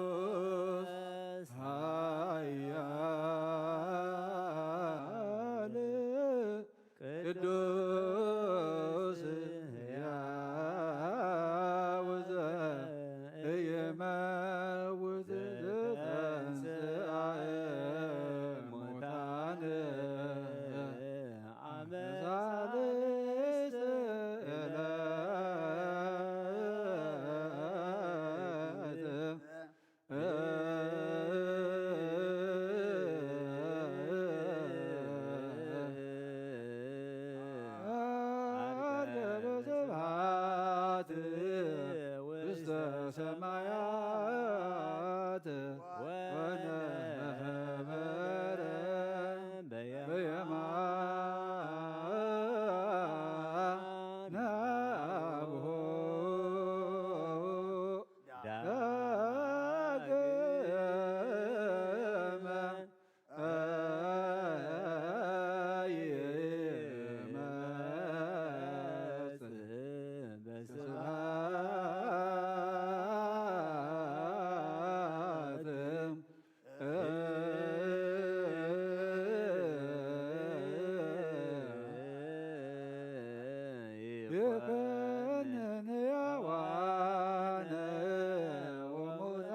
ቅዱስ ኃያል ቅዱስ ሕያው ዘኢይመውት ዘተንሥአ እሙታን አመ ሳልስት ዕለት ዐርገ በስብሐት ውስተ ሰማያት ወነበረ በየማነ አቡሁ። ዳግመ ይመጽእ በስብሐት ይኮንን ሕያዋነ ወሙታነ።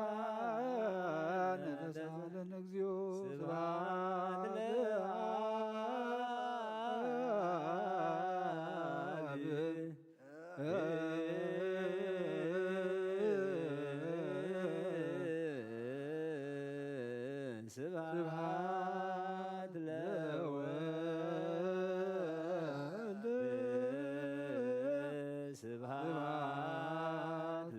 ተሳለን እግዚኦ። ስብሐት ለአብ። ስብሐት ለወልድ። ስብሐት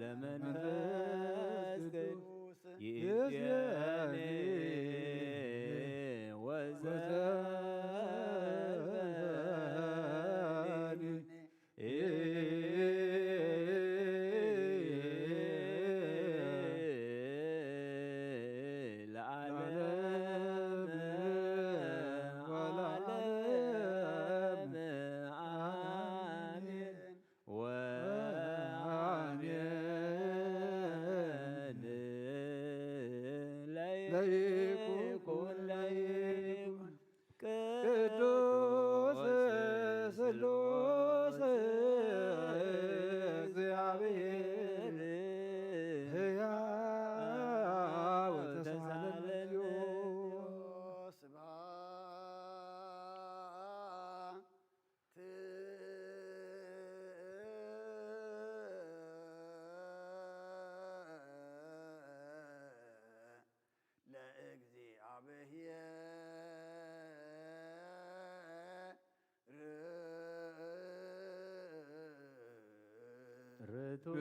ለመንፈስ ቅዱስ። ይእዜኒ ወዘልፈኒ ለዓለመ ዓለም። አሜን ወአሜን። ለይኩን ለይኩን ቅዱስ ስሉስ እግዚአብሔር ሕያው ተሳለነ። ስብሐት ለእግዚአብሔር ርቱዕ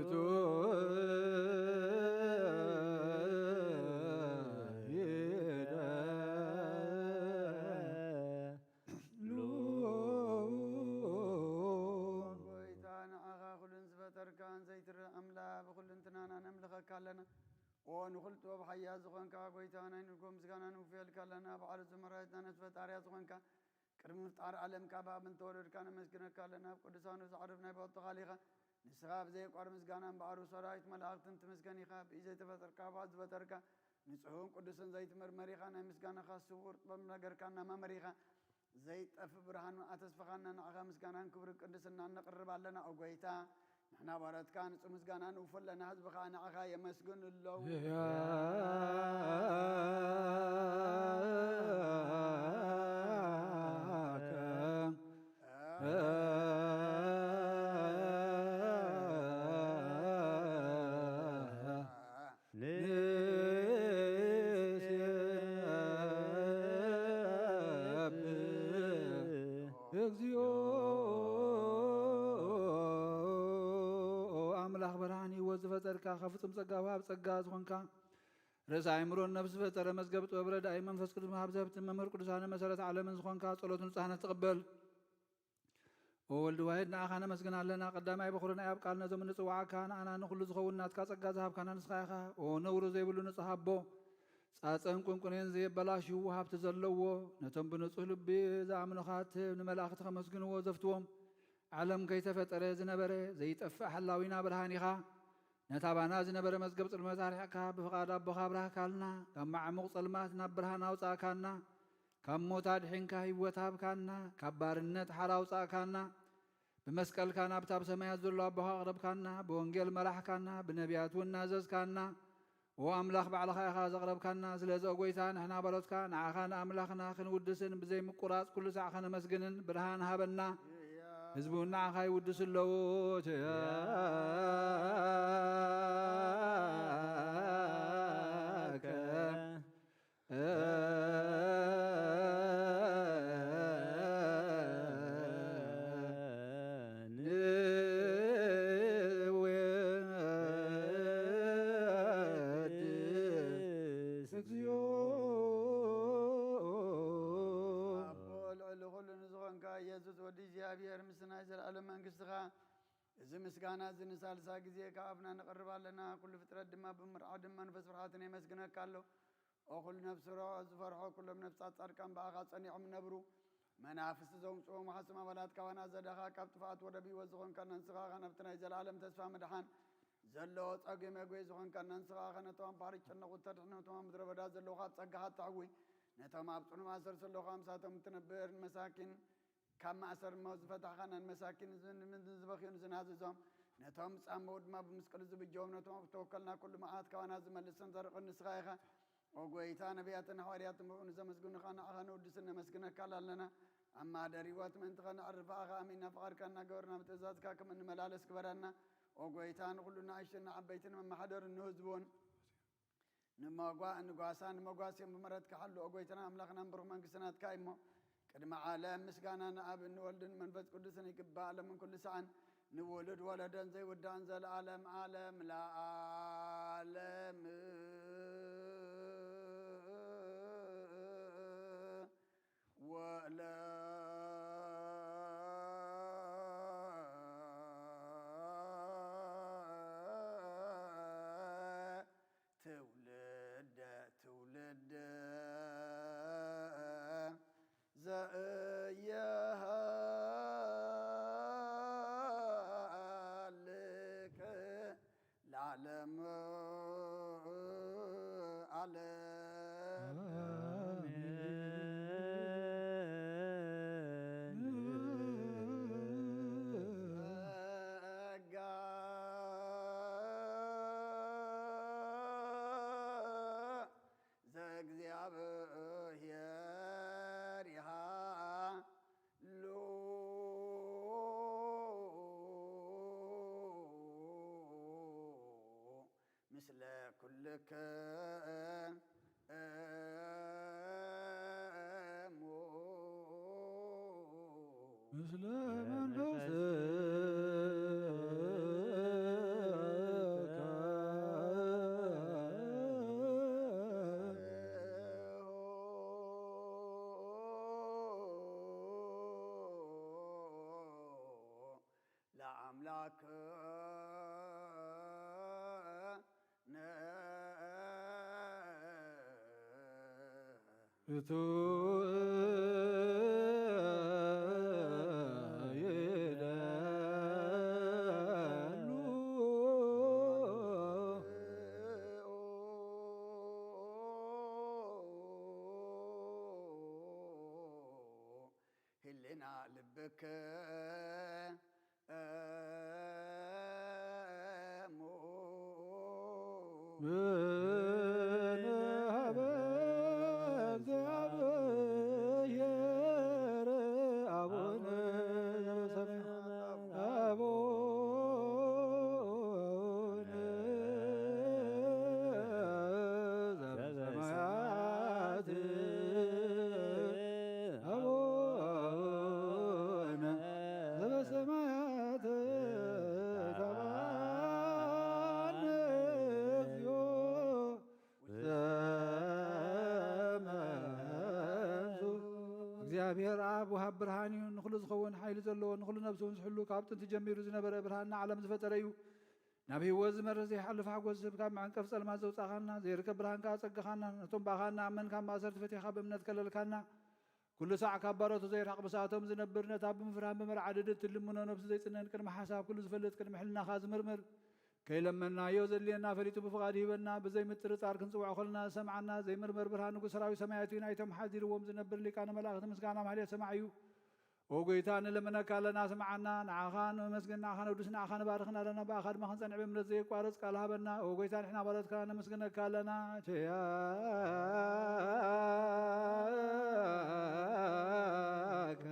ይደሉ። ጎይታ ንዓኻ ኩሉን ዝፈጠርካን ዘይትረእ ኣምላኽ ነምልኸካ ኣለና። ኦ ንኹሉ ጥበብ ሓያል ዝኾንካ ጎይታ፣ ናይ ንጎ ምስጋና ንውፍየልካ ኣለና። ባዕሉ ዝመራየትና ነፍሲ ፈጣርያ ዝኾንካ፣ ቅድሚ ምፍጣር ዓለም ካብ ኣብ እንተወለድካ ነመስግነካ ኣለና። ኣብ ቅዱሳኑ ዛዕርብ ናይ ቦቱ ቃል ኢኻ። ንስኻ ብዘየቋር ምስጋና እምበኣር፣ ሰራዊት መላእኽትን ትመስገን ኢኻ። ብኢድ ዘይተፈጠርካ፣ ብኣፍ ዝፈጠርካ፣ ንጹሕን ቅዱስን ዘይትምርመር ኢኻ። ናይ ምስጋናኻ ስውር ጥበብ ነገርካና መምህር ኢኻ። ዘይጠፍእ ብርሃን ኣተስፈኻና፣ ንዓኻ ምስጋናን ክብርን ቅድስናን ነቕርብ ኣለና። ኦ ጎይታ፣ ንሕና ባሮትካ ንጹህ ምስጋና ንውፉ ኣለና። ህዝቢ ኸኣ ንዓኻ የመስግን ኣለዉ። ንሴብሕ እግዚኦ። ኣምላኽ ብርሃን ህይወት ዝፈጠርካ፣ ካብ ፍጹም ጸጋ ወሃብ ጸጋ ዝኾንካ፣ ርእሲ ኣእምሮን ነፍሲ ዝፈጠረ፣ መዝገብ ጥበብ ረዳኢ፣ መንፈስ ቅዱስ መሃብ ዘህብትን መምህር ቅዱሳንን መሰረት ዓለምን ዝኾንካ፣ ጸሎት ንጹሓን ትቕበል። ኦ ወልድ ዋሕድ፣ ንዓኻ ነመስግን ኣለና። ቀዳማይ በኹሪ ናይ ኣብ ቃል ነዞም እንጽውዓካ፣ ንኣና ንኹሉ ዝኸውን ናትካ ጸጋ ዝሃብካና ንስኻ ኢኻ። ኦ ነውሪ ዘይብሉ ንጹሕ ኣቦ፣ ጻጸን ቁንቁኔን ዘየበላሽዉ ሃብቲ ዘለዎ፣ ነቶም ብንጹህ ልቢ ዝኣምኑኻ እትህብ፣ ንመላእኽቲ ከመስግንዎ ዘፍትዎም፣ ዓለም ከይተፈጠረ ዝነበረ ዘይጠፍእ ሓላዊና ብርሃን ኢኻ። ነታ ባና ዝነበረ መዝገብ ጽልመት ኣርሒቕካ፣ ብፍቓድ ኣቦኻ ኣብራህካልና። ካብ መዓሙቕ ጸልማት ናብ ብርሃን ኣውጻእካና። ካብ ሞት ኣድሒንካ ህይወት ሃብካና። ካብ ባርነት ሓራ ኣውጻእካና። ብመስቀልካ ናብታ ኣብ ሰማያት ዘሎ ኣቦኻ ኣቕረብካና። ብወንጌል መራሕካና። ብነቢያት እውን ናዘዝካና። ኦ ኣምላኽ፣ ባዕልኻ ኢኻ ዘቕረብካና። ስለዚ ኦ ጐይታ፣ ንሕና ባሮትካ ንዓኻ ንኣምላኽና ክንውድስን ብዘይምቁራጽ ኩሉ ሳዕ ከነመስግንን ብርሃን ሃበና። ህዝቡ ንዓኻ ይውድሱ ኣለዉ። ንወድስ እግዚኦ። ኣቦ ልዕሊ ኩሉ ንዝኾንካ ኢየሱስ ወዲ እግዚኣብሔር፣ ምስ ናይ ዘለኣለም መንግስትኻ፣ እዚ ምስጋና እዚ ንሳልሳ ግዜ ካብ ኣብና ነቕርብ ኣለና። ኩሉ ፍጥረት ድማ ብምርዓድን መንፈስ ፍርሃትን የመስግነካ ኣሎ። ኦ ኩሉ ነፍሲ ርሆ ዝፈርሖ፣ ኩሎም ነፍሳት ጻድቃን ብኣኻ ጸኒዖም ነብሩ። መናፍስቲ ዘውጽዎም ሓስም ኣባላት ካባና ዘዳኻ፣ ካብ ጥፍኣት ወደብ ህይወት ዝኾንካና ንስኻ ኢኻ። ናብቲ ናይ ዘለኣለም ተስፋ ምድሓን ዘለዎ ጸጉ መግቢ ዝኾንካና ንስኻ ኢኻ። ነቶም ኣብ ባሕሪ ዝጨነቑ ተድሕን፣ ነቶም ኣብ ምድረ በዳ ዘለዉ ካብ ጸጋኻ ተሕዊ። ነቶም ኣብ ጽኑዕ ማእሰር ዘለዉ ካብ ምሳቶም እትነብር ንመሳኪን ካብ ማእሰር እሞ ዝፈታሕኻና ንመሳኪን፣ ን-፣ ን-፣ ንዝበኽዩ ንዝናዝዞም፣ ነቶም ዝጻመዉ ድማ ብምስቅል ዝብጀዎም፣ ነቶም ኣብ ተወከልና ኩሉ መዓት ካባና ዝመልስን ዘርቕን ንስኻ ኢኻ። ኦ ጐይታ፣ ነቢያትን ሃዋርያትን ብኡ ንዘመስግኑኻ ንዓኻ ነወድስን ነመስግነካ ኣለና። ኣብ ማህደር ህይወት ምእንቲ ኸነዕርፍ ብኣኻ ኣሚንና ፍቓድካ እናገበርና ብትእዛዝካ ከም እንመላለስ ግበረና። ኦ ጐይታ፣ ንኹሉ ንኣሽቱን ንዓበይትን መማሓደርን ንህዝቡን ንመጓ-፣ ንጓሳ ንመጓስዮም ብምህረትካ ሓሉ። ኦ ጐይታና ኣምላኽናን ብሩኽ መንግስቲ ናትካ እዩ እሞ፣ ቅድሚ ዓለም ምስጋና ንኣብን ንወልድን መንፈስ ቅዱስን ይግባእ፣ ሎምን ኩሉ ሰዓን፣ ንውሉድ ወለዶን ዘይውዳእን ዘለዓለም ዓለም ለዓለም። ወለ ትውልደ ትውልደ ዘእየሃልቅ ለዓለም ዓለም። ኣሜን። ጸጋ ዘእግዚኣብሔር ይሃሉ ምስለ ኩልክሙ። ምስለ መንፈስከ። ለአምላክ ርቱዕ ይደሉ ህልና ልብከ እሙ። ምን ሀበ እግዚአብሔር አቡነ ዘበሰማያት። አቡነ ዘበሰማያት። አቡነ ዘበሰማያት። ተባነ እግዚኦ ውስተ መንሱ። እግዚኣብሔር ኣብ ወሃብ ብርሃን እዩ። ንኹሉ ዝኸውን ሓይሊ ዘለዎ፣ ንኹሉ ነብሱ እውን ዝሕሉ፣ ካብ ጥንቲ ጀሚሩ ዝነበረ፣ ብርሃን ንዓለም ዝፈጠረ እዩ። ናብ ህይወት ዝመርሕ ዘይሓልፍ ሓጎስ ዝህብ፣ ካብ መዕንቀፍ ጸልማት ዘውጻኻና፣ ዘይርከብ ብርሃን ከኣ ጸጋኻና፣ ነቶም ብኣኻ እናኣመን ካብ ማእሰርቲ ፈቲኻ ብእምነት ከለልካና፣ ኩሉ ሳዕ ካብ ባሮቱ ዘይርሕቕ ብሳቶም ዝነብር፣ ነታ ብምፍርሃን ብመርዓድድን ትልምኖ ነብሱ ዘይጽነን፣ ቅድሚ ሓሳብ ኩሉ ዝፈልጥ፣ ቅድሚ ሕልናኻ ዝምርምር፣ ከይለመንናዮ ዘድልየና ፈሊጡ ብፍቓዱ ይህበና። ብዘይምጥርጣር ክንጽውዖ ከለና ዝሰምዓና ዘይምርመር ብርሃን ንጉሥ ሰራዊት ሰማያት እዩ። ናይቶም ሓዚርዎም ዝነብር ሊቃነ መላእኽቲ ምስጋና ማህሌት ሰማዕ እዩ። ኦ ጎይታ፣ ንለምነካ ኣለና፣ ስምዓና። ንዓኻ ነመስግን፣ ንዓኻ ነውድስ፣ ንዓኻ ንባርኽን ኣለና። ብኣኻ ድማ ክንጸንዕ ብእምነት ዘየቋርጽ ቃል ሃበና። ኦ ጎይታ፣ ንሕና ባሮትካ ነመስግነካ ኣለና። ቸያከ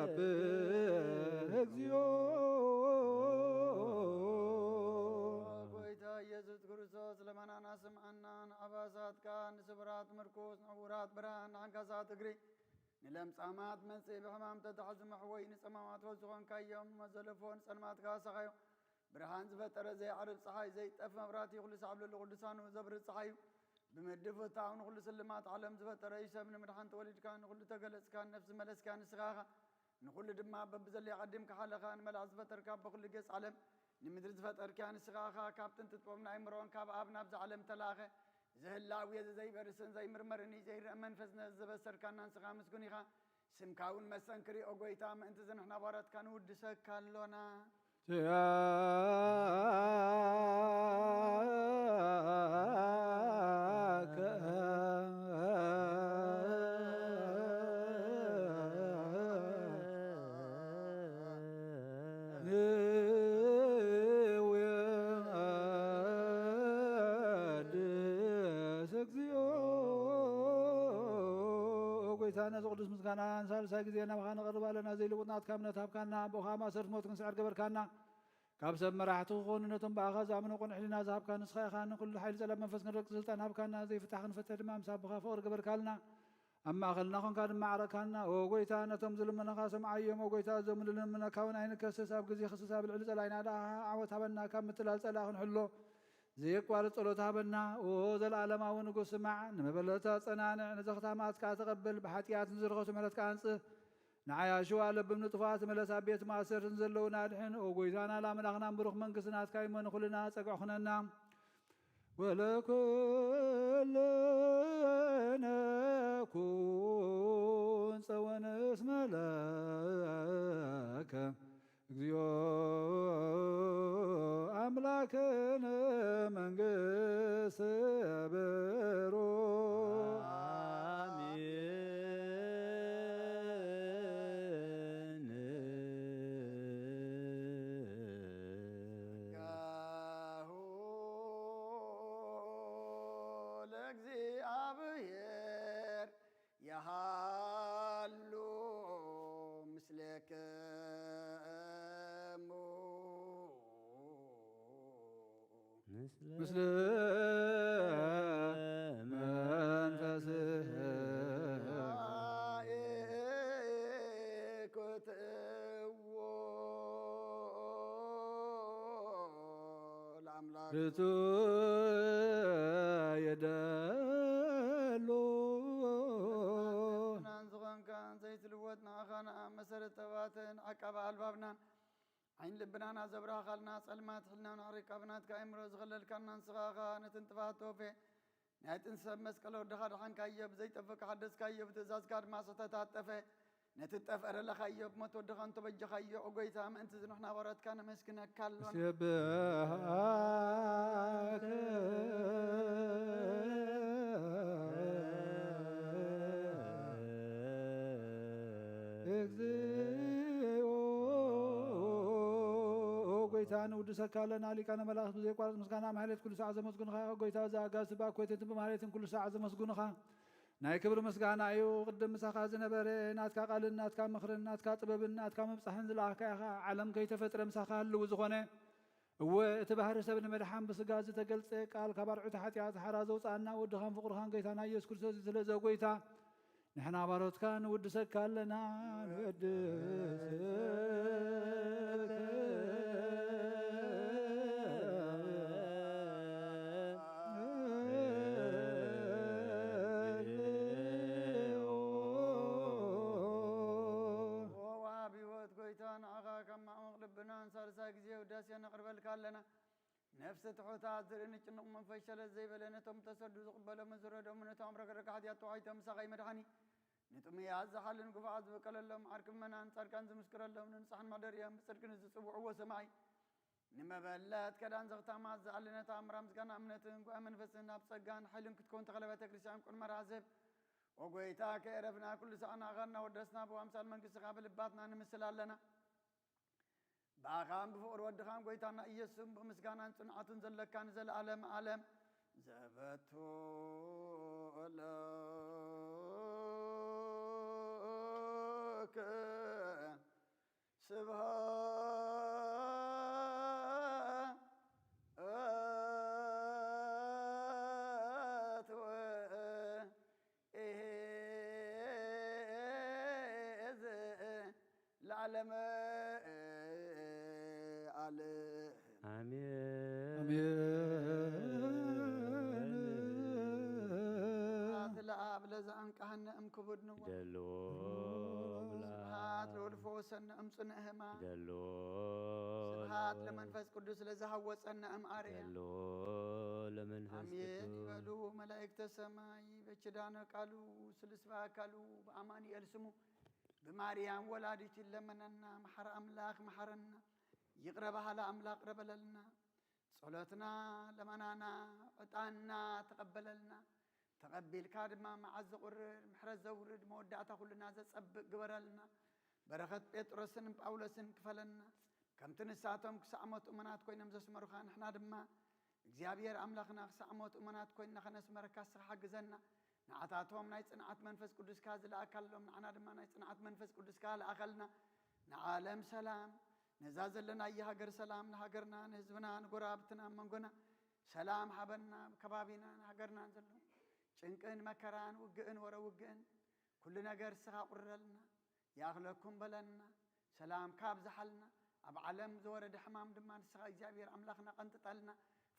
ንሴብህ እግዚኦ። ጎይታ ኢየሱስ ክርስቶስ ለመናና ስምዓና፣ ንኣባሳትካ፣ ንስቡራት ምርኩስ፣ ንዕውራት ብርሃን፣ ንዓንካሳት እግሪ፣ ንለምጻማት መንጽኢ፣ ብሕማም ተታሕዙ መሕወይ፣ ንጸማማት ፈውሲ ኾንካዮም፣ ንመዘለፎ ንጸልማትካ ሰኻዮም። ብርሃን ዝፈጠረ ዘይዓርብ ጸሓይ፣ ዘይጠፍ መብራህቲ፣ ኩሉ ሳዕ ኣብ ልዕሊ ቅዱሳኑ ዘብርህ ጸሓይ እዩ። ብምድፍታው ንኹሉ ስልማት ዓለም ዝፈጠረ እዩ። ሰብ ንምድሓን ተወሊድካ፣ ንኹሉ ተገለጽካ፣ ነፍሲ መለስካ ንስኻ ኢኻ። ንኹሉ ድማ በብዘለዮ ዓዲምካ ሓለኻ። ንመላእኽቲ ዝፈጠርካ፣ በኹሉ ገጽ ዓለም ንምድሪ ዝፈጠርካ ንስኻ ኢኻ። ካብ ጥንቲ ጥበብን ኣእምሮን ካብ ኣብ ናብዛ ዓለም ተላእኸ። ዝህላው የዚ ዘይበርስን ዘይምርመርን እዩ። ዘይረአ መንፈስ ነዚ ዘበሰርካና ንስኻ ምስጉን ኢኻ። ስምካ እውን መሰንክር እዩ። ኦ ጎይታ፣ ምእንቲ እዚ ንሕና ባሮትካ ንውድሰካ ኣሎና። ቸያከ ንወድስ እግዚኦ። ጎይታ፣ ነዚ ቅዱስ ምስጋና ንሳልሳይ ግዜ ናባኻ ነቕርብ ኣለና። ዘይልውጥ ናትካ እምነት ሃብካና። ብኡኻ ማእሰርቲ ሞት ክንስዕር ገበርካና። ካብ ሰብ መራሕቲ ክኾኑ ነቶም ብኣኻ ዝኣምኑ ቅኑዕ ሕሊና ዝሃብካ ንስኻ ኢኻ። ንኹሉ ሓይሊ ጸላም መንፈስ ክንረግጽ ስልጣን ሃብካና። ዘይፍታሕ ክንፈትሕ ድማ ምስ ኣቦኻ ፍቕሪ ገበርካልና። ኣብ ማእኸልና ኾንካ ድማ ዓረካና። ኦ ጎይታ፣ ነቶም ዝልምኑኻ ስምዓዮም። ኦ ጎይታ፣ እዞም ንልምነካ እውን ኣይንከስስ። ኣብ ግዜ ክስስ ኣብ ልዕሊ ጸላኢና ደኣ ዓወት ሃበና። ካብ ምትላል ጸላኢ ክንሕሎ ዘየቋርጽ ጸሎት ሃበና። ኦ ዘለኣለማዊ ንጉስ ስማዕ። ንመበለታ ጸናንዕ። ንዘኽታማት ከኣ ተቐበል። ብሓጢኣት ንዝረኸሱ ምሕረትካ ኣንጽህ። ንዓያሹ ኣለብም ንጥፋት መለስ፣ ኣብ ቤት ማእሰርቲ ንዘለዉና ኣድሕን። ኦ ጎይታና ላምላኽናን ብሩኽ መንግስቲ ናትካ ይመን ኩልና ጸግዕ ኩነና። ወለኩልነ ኩን ጸወን እስመ ለከ እግዚኦ ኣምላክነ መንግስት ብሩክ። አሜን። ጸጋሁ ለእግዚኣብሔር የሃሉ ምስሌክሙ። ምስለ ምስለ መንፈስህ። ኩትዎ ለአምላክ ርቱ የደሉ። ዝናን ዝኾንካን ዘይትልወጥ ልብናና ዘብራኻልና፣ ጸልማት ሕልና ንዕሪቃ ብናትካ ኣእምሮ ዝኸለልካና ንስኻ ኢኻ። ነቲ እንጥፋት ተወፌ ናይ ጥንቲ ሰብ መስቀል ወድኻ ደሓንካዮ፣ ብዘይጠፍእ ሓደስካዮ፣ ብትእዛዝካ ድማ ዝተታጠፈ። ነቲ ጠፍአ ደለኻዮ፣ ብሞት ወድኻ እንተበጀኻዮ፣ ኦ ጎይታ፣ ምእንቲ እዚ ንሕና ባሮትካ ነመስግነካ ኣሎና። ንሴብሐከ እግዚኦ። ጎይታ ንውድሰካ ኣለና፣ ሊቃነ መላእክት ብዘይቋረጽ ምስጋና ማሕሌት ኩሉ ሰዓት ዘመስግኑኻ። ጎይታ፣ እዚ ኣጋዝቲ ብኣኮይትን ብማሕሌትን ኩሉ ሰዓት ዘመስግኑኻ። ናይ ክብሪ ምስጋና እዩ። ቅድም ምሳኻ ዝነበረ፣ ናትካ ቃልን ናትካ ምኽርን ናትካ ጥበብን ናትካ ምብጻሕን ዝለኣኽካ ኢኻ። ዓለም ከይተፈጥረ ምሳኻ ህልው ዝኾነ፣ እወ፣ እቲ ባህሪ ሰብ ንምድሓን ብስጋ ዝተገልጸ ቃል፣ ካብ ኣርዑት ሓጢኣት ሓራ ዘውጽኣና ወድኻን ፍቕርኻን ጎይታና ኢየሱስ ክርስቶስ እዩ። ስለዚ ጎይታ፣ ንሕና ባሮትካ ንውድሰካ ኣለና፣ ንወድሰካ። ኦ ወሃቢ ህይወት ጎይታ፣ ንዓኻ ካብ ማዕሙቕ ልብናን ሳልሳይ ግዜ ውዳሴ ነቕርበልካ ኣለና። ነፍሲ ትሑታት ዝርኢ ንጭኑቕ መንፈስ ሸለል ዘይበለ፣ ነቶም ተሰዱ ዝቕበሎም ዝረዶም፣ ነቶም ረግረግ ሓጢኣት ተዋሒቶም ምሳኻ ይመድሓኒ። ንጥሙያት ዝሓልን ግፉዓት ዝበቀለሎም፣ ዓርኪ ምእመናን ጻድቃን ዝምስክረሎም፣ ንንጹሓን መሕደሪኦም ብጽድቂ ንዝጽውዕዎ ሰማይ፣ ንመበለት ከዳን ዘኽታማት ዝኣሊ ነታ እምራ ምስጋና እምነትን ጓ መንፈስን ኣብ ጸጋን ሓይልን ክትከውን ተኸለ ቤተ ክርስቲያን ቁን መራዝብ። ኦ ጎይታ፣ ከየረፍና ኩሉ ሰዓና ኣኻና ወደስና ብኣምሳል መንግስትኻ ብልባትና ንምስል ኣለና። ብኣኻን ብፍቕሪ ወድኻን ጎይታና ኢየሱስን ብምስጋናን ጽንዓቱን ዘለካ ንዘለኣለም ዓለም ዘበቱ ለከ ስብሐት ወ ለዓለመ ዓለም። ኣሜን። ኣሜን። ስብሐት ለአብ ለዘአንቀሐነ እምክቡድ ንዋ። ደሎ ስብሐት ለወልፎ ወሰነ እምጽነ ህማ። ደሎ ስብሐት ለመንፈስ ቅዱስ ለዘሃወጸነ እምአርያ። ደሎ ለመንፈስ ኣሜን ቅዱስ። ይበሉ መላእክተ ሰማይ በኪዳነ ቃሉ ስልስባ አካሉ በአማኑኤል ስሙ ብማርያም ወላዲት ይለመነና። መሓሪ ኣምላኽ መሓረና፣ ይቕረ በሃሊ ኣምላኽ ይቕረ በለልና። ጸሎትና ለመናና ዕጣንና ተቐበለልና። ተቐቢልካ ድማ መዓዝ ዘቑርር ምሕረት ዘውርድ መወዳእታ ኩልና ዘጸብቕ ግበረልና። በረኸት ጴጥሮስን ጳውሎስን ክፈለና። ከምቲ ንሳቶም ክሳዕ ሞት እሙናት ኮይኖም ዘስመሩኻ፣ ንሕና ድማ እግዚኣብሔር ኣምላኽና ክሳዕ ሞት እሙናት ኮይንና ከነስመረካ ንስኻ ሓግዘና። ንዓታቶም ናይ ጽንዓት መንፈስ ቅዱስካ ዝለኣካሎም፣ ንዓና ድማ ናይ ጽንዓት መንፈስ ቅዱስካ ለኣኸልና። ንዓለም ሰላም፣ ነዛ ዘለናያ ሃገር ሰላም፣ ንሃገርና፣ ንህዝብና፣ ንጎረባብትና፣ ኣብ መንጎና ሰላም ሃበና። ኣብ ከባቢና ንሃገርናን ዘሎ ጭንቅን መከራን ውግእን ወረ ውግእን ኩሉ ነገር ንስኻ ቁረልና። ይኣኽለኩም በለና። ሰላምካ ኣብዝሓልና። ኣብ ዓለም ዝወረደ ሕማም ድማ ንስኻ እግዚኣብሔር ኣምላኽና ቀንጥጠልና።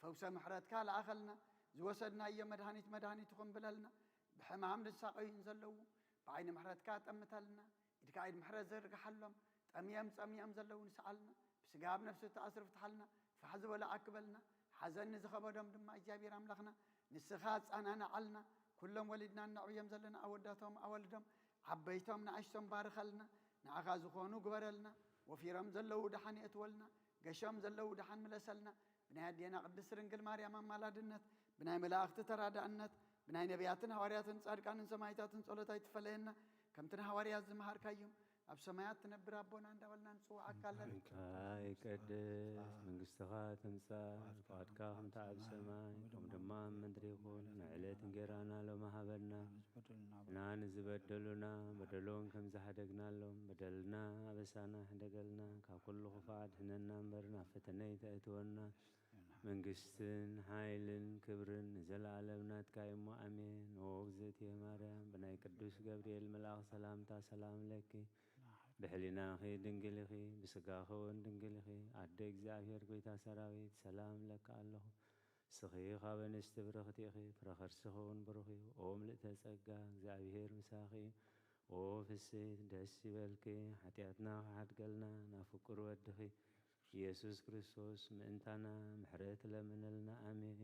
ፈውሰ ምሕረትካ ለኣኸልና። ዝወሰድናዮ መድሃኒት መድሃኒት ይኹን ብለልና። ብሕማም ዝሳቐዩ ዘለዉ ብዓይኒ ምሕረትካ ጠምተልና። ኢድካ ኢድ ምሕረት ዘርግሓሎም። ጠምዮም ጸሚኦም ዘለዉ ንስዓልና። ብስጋ ኣብ ነፍሲ ተኣስሩ ፍትሓልና። ፋሕ ዝበሉ ኣክበልና። ሓዘን ንዝኸበዶም ድማ እግዚኣብሔር ኣምላኽና ንስኻ ኣጻናንዓልና። ኩሎም ወሊድና እነዕብዮም ዘለና ኣወዳቶም ኣወልዶም ዓበይቶም ንኣሽቶም ባርኸልና። ንዓኻ ዝኾኑ ግበረልና። ወፊሮም ዘለዉ ደሓን የእትወልና። ገሾም ዘለዉ ደሓን ምለሰልና። ብናይ ኣዴና ቅድስት ድንግል ማርያም ኣማላድነት፣ ብናይ መላእኽቲ ተራዳእነት፣ ብናይ ነቢያትን ሃዋርያትን ጻድቃንን ሰማዕታትን ጸሎት ኣይትፈለየና። ከምቲ ንሃዋርያት ዝመሃርካዮም፣ ኣብ ሰማያት ትነብር ኣቦና እንዳበልና ንጽውዓካ ኣለና። መንግስትኻ ይቀደስ፣ መንግስትኻ ትምጻእ፣ ፍቓድካ ከምቲ ኣብ ሰማይ፣ ከምኡ ድማ ኣብ ምድሪ ይኹን። ንዕለት እንጌራና ሎሚ ሃበና። ንሕና ንዝበደሉና በደሎም ከም ዝሓደግናሎም፣ በደልና ኣበሳና ሕደገልና፣ ካብ ኩሉ ክፉእ ኣድሕነና እምበር፣ ናብ ፈተነ ኣይተእትወና። መንግስትን ሓይልን ክብርን ንዘለኣለም ናትካ እዩ እሞ፣ ኣሜን። ኦ እግዝእትየ ማርያም፣ ብናይ ቅዱስ ገብርኤል መልኣኽ ሰላምታ ሰላም ለኪ። ብሕሊናኺ ድንግል ኢኺ፣ ብስጋኺ እውን ድንግል ኢኺ። ኣደ እግዚኣብሔር፣ ጎይታ ሰራዊት፣ ሰላም እብለኪ ኣለኹ። ንስኺ ካብ ኣንስቲ ብርኽቲ ኢኺ፣ ፍረ ከርስኺ እውን ብሩኽ እዩ። ኦ ምልእተ ጸጋ፣ እግዚኣብሔር ምሳኺ እዩ። ኦ ፍስሕቲ፣ ደስ ይበልኪ፣ ሓጢኣትና ክሓድገልና ናብ ፍቁር ወድኺ ኢየሱስ ክርስቶስ ምእንታና ምሕረት ለምነልና። ኣሜን።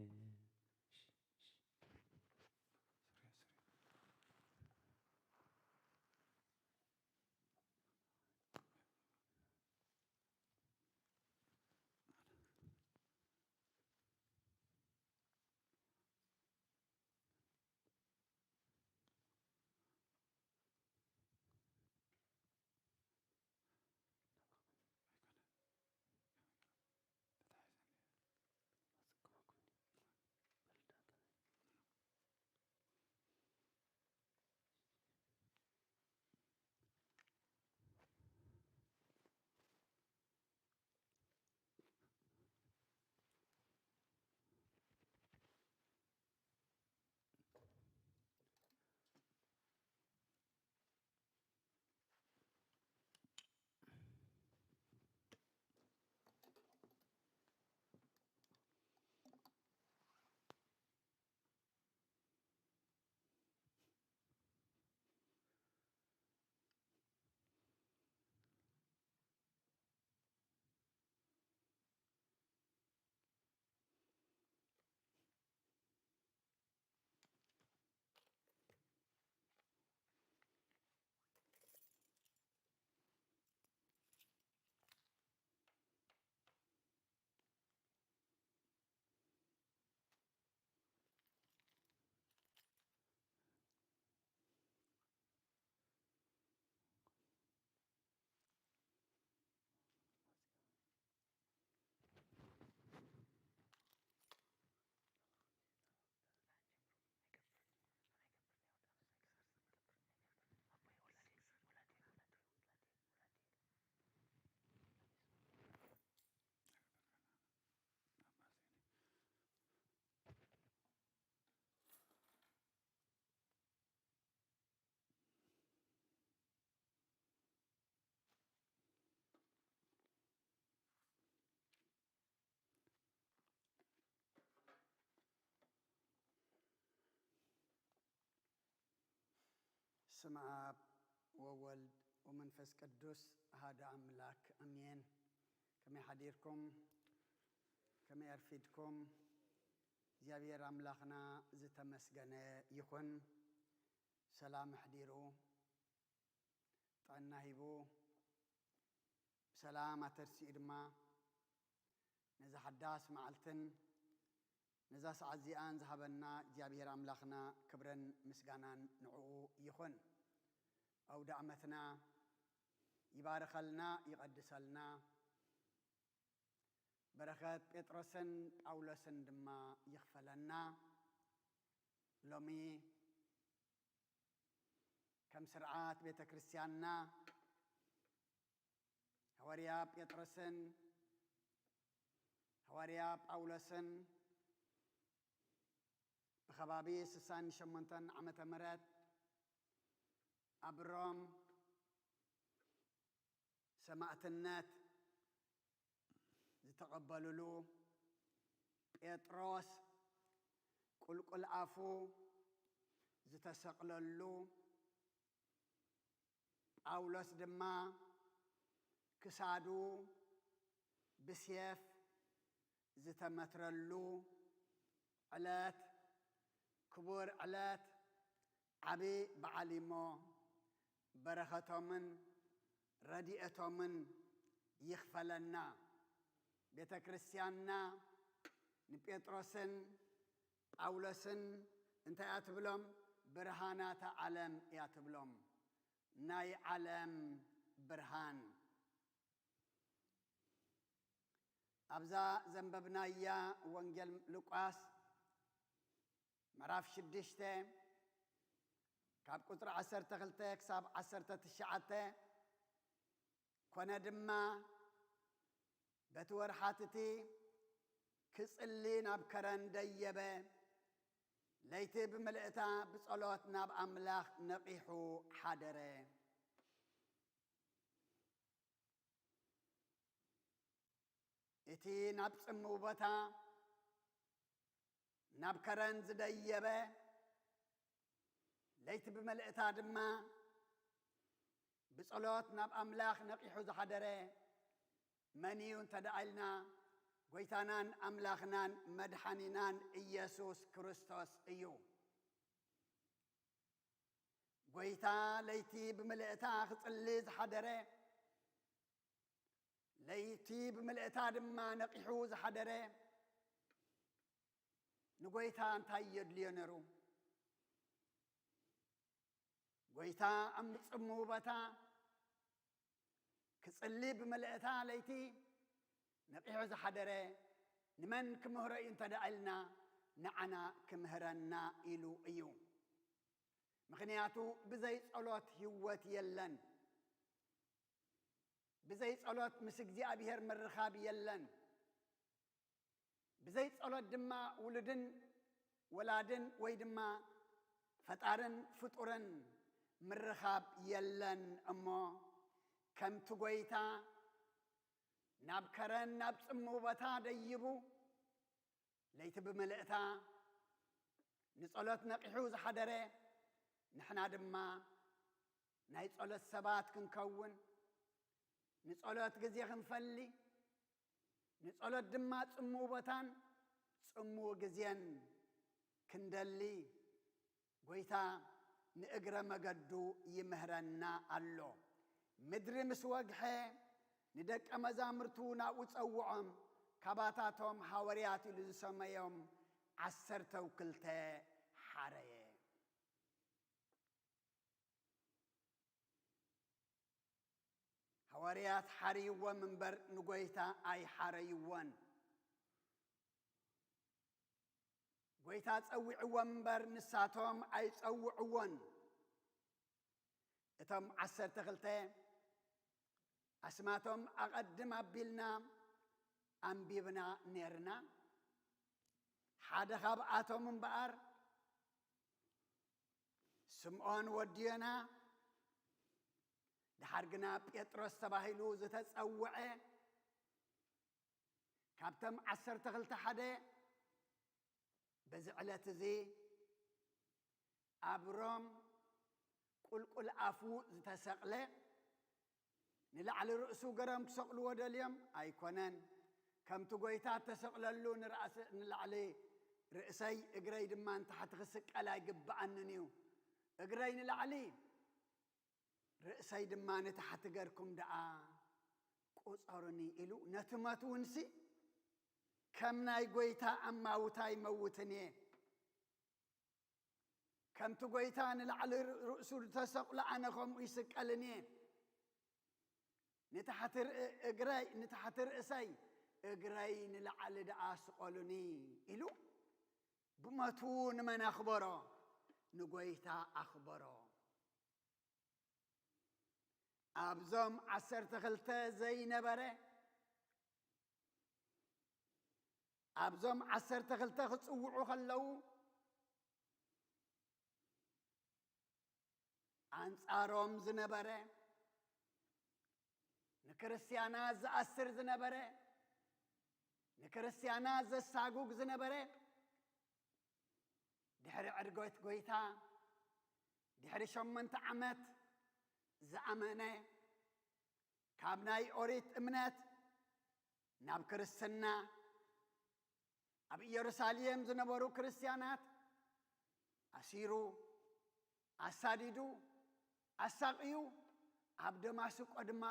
ስም ኣብ ወወልድ ወመንፈስ ቅዱስ ኣሃዱ ኣምላክ ኣሜን። ከመይ ሓዲርኩም? ከመይ ኣርፊድኩም? እግዚኣብሔር ኣምላኽና ዝተመስገነ ይኹን። ሰላም ኣሕዲሩ፣ ጥዕና ሂቡ፣ ብሰላም ኣተርሲኡ ድማ ነዛ ሓዳስ መዓልትን ነዛ ሰዓት እዚኣን ዝሃበና እግዚኣብሔር ኣምላኽና ክብርን ምስጋናን ንዕኡ ይኹን። ኣውደ ዓመትና ይባርኸልና፣ ይቐድሰልና። በረኸት ጴጥሮስን ጳውሎስን ድማ ይኽፈለና። ሎሚ ከም ስርዓት ቤተ ክርስቲያንና ሃዋርያ ጴጥሮስን ሃዋርያ ጳውሎስን ብኸባቢ ስሳን ሸሞንተን ዓመተ ምህረት ኣብ ሮም ሰማእትነት ዝተቐበልሉ፣ ጴጥሮስ ቁልቁል ኣፉ ዝተሰቕለሉ፣ ጳውሎስ ድማ ክሳዱ ብሴፍ ዝተመትረሉ ዕለት፣ ክቡር ዕለት፣ ዓቢ በዓል እሞ በረኸቶምን ረድኤቶምን ይኽፈለና። ቤተ ክርስቲያንና ንጴጥሮስን ጳውሎስን እንታይ እያ ትብሎም? ብርሃናተ ዓለም እያ ትብሎም። ናይ ዓለም ብርሃን። ኣብዛ ዘንበብናያ ወንጌል ሉቃስ ምዕራፍ ሽዱሽተ ካብ ቁጽሪ ዓሰርተ ክልተ ክሳብ ዓሰርተ ትሽዓተ፣ ኮነ ድማ በቲ ወርሓት እቲ ክጽሊ ናብ ከረን ደየበ፣ ለይቲ ብምልእታ ብጸሎት ናብ ኣምላኽ ነቒሑ ሓደረ። እቲ ናብ ጽምው ቦታ ናብ ከረን ዝደየበ፣ ለይቲ ብመልእታ ድማ ብጸሎት ናብ ኣምላኽ ነቒሑ ዝሓደረ፣ መን እዩ እንተ ደኣ ኢልና፣ ጐይታናን ኣምላኽናን መድሓኒናን ኢየሱስ ክርስቶስ እዩ። ጐይታ ለይቲ ብምልእታ ክጽሊ ዝሓደረ፣ ለይቲ ብምልእታ ድማ ነቒሑ ዝሓደረ፣ ንጐይታ እንታይ የድልዮ ነይሩ? ጐይታ ኣብ ጽምው ቦታ ክጽሊ ብምልእታ ለይቲ ነቒሑ ዝሓደረ ንመን ክምህሮ እዩ እንተ ደኣ ኢልና፣ ንዓና ክምህረና ኢሉ እዩ። ምኽንያቱ ብዘይ ጸሎት ህይወት የለን። ብዘይ ጸሎት ምስ እግዚኣብሔር ምርኻብ የለን። ብዘይ ጸሎት ድማ ውሉድን ወላድን ወይ ድማ ፈጣርን ፍጡርን ምርኻብ የለን። እሞ ከምቲ ጐይታ ናብ ከረን ናብ ጽምው ቦታ ደይቡ ለይቲ ብምልእታ ንጸሎት ነቒሑ ዝሓደረ፣ ንሕና ድማ ናይ ጸሎት ሰባት ክንከውን፣ ንጸሎት ግዜ ክንፈሊ፣ ንጸሎት ድማ ጽምው ቦታን ጽምው ግዜን ክንደሊ፣ ጐይታ ንእግረ መገዱ ይምህረና ኣሎ። ምድሪ ምስ ወግሐ፣ ንደቀ መዛሙርቱ ናብኡ ጸውዖም፣ ካባታቶም ሃዋርያት ኢሉ ዝሰመዮም ዓሰርተው ክልተ ሓረየ። ሃዋርያት ሓርይዎም እምበር ንጐይታ ኣይሓረይዎን። ጐይታ ጸዊዕዎም እምበር ንሳቶም ኣይጸውዕዎን። እቶም ዓሰርተ ክልተ ኣስማቶም ኣቐድም ኣቢልና ኣንቢብና ኔርና። ሓደ ካብኣቶም እምበኣር ስምዖን ወዲ ዮና፣ ደሓር ግና ጴጥሮስ ተባሂሉ ዝተጸውዐ፣ ካብቶም ዓሰርተ ክልተ ሓደ በዚ ዕለት እዚ ኣብ ሮም ቁልቁል ኣፉ ዝተሰቕለ፣ ንላዕሊ ርእሱ ገሮም ክሰቕልዎ ደልዮም ኣይኮነን። ከምቲ ጐይታ እተሰቕለሉ ንራእስ-፣ ንላዕሊ ርእሰይ እግረይ ድማ ንታሕቲ ክስቀል ኣይግብኣንን እዩ። እግረይ ንላዕሊ ርእሰይ ድማ ንታሕቲ ገርኩም ደኣ ቁጸሩኒ ኢሉ ነቲ መትውንሲ ከም ናይ ጐይታ ኣማውታ ይመውትን እየ። ከምቲ ጐይታ ንላዕሊ ርእሱ ዝተሰቕሎ ኣነ ከምኡ ይስቀልን እየ። ንታሕቲ ርኢ-፣ እግረይ፣ ንታሕቲ ርእሰይ እግረይ ንላዕሊ ደኣ ስቐሉኒ ኢሉ ብመትው ንመን ኣኽበሮ? ንጐይታ ኣኽበሮ። ኣብዞም ዓሰርተ ክልተ ዘይነበረ፣ ኣብዞም ዓሰርተ ክልተ ክጽውዑ ከለዉ ኣንጻሮም ዝነበረ፣ ንክርስትያናት ዝኣስር ዝነበረ፣ ንክርስትያናት ዘሳጉግ ዝነበረ፣ ድሕሪ ዕርገት ጐይታ፣ ድሕሪ ሸሞንተ ዓመት ዝኣመነ፣ ካብ ናይ ኦሪት እምነት ናብ ክርስትና፣ ኣብ ኢየሩሳሌም ዝነበሩ ክርስትያናት ኣሲሩ፣ ኣሳዲዱ፣ ኣሳቕዩ፣ ኣብ ደማስቆ ድማ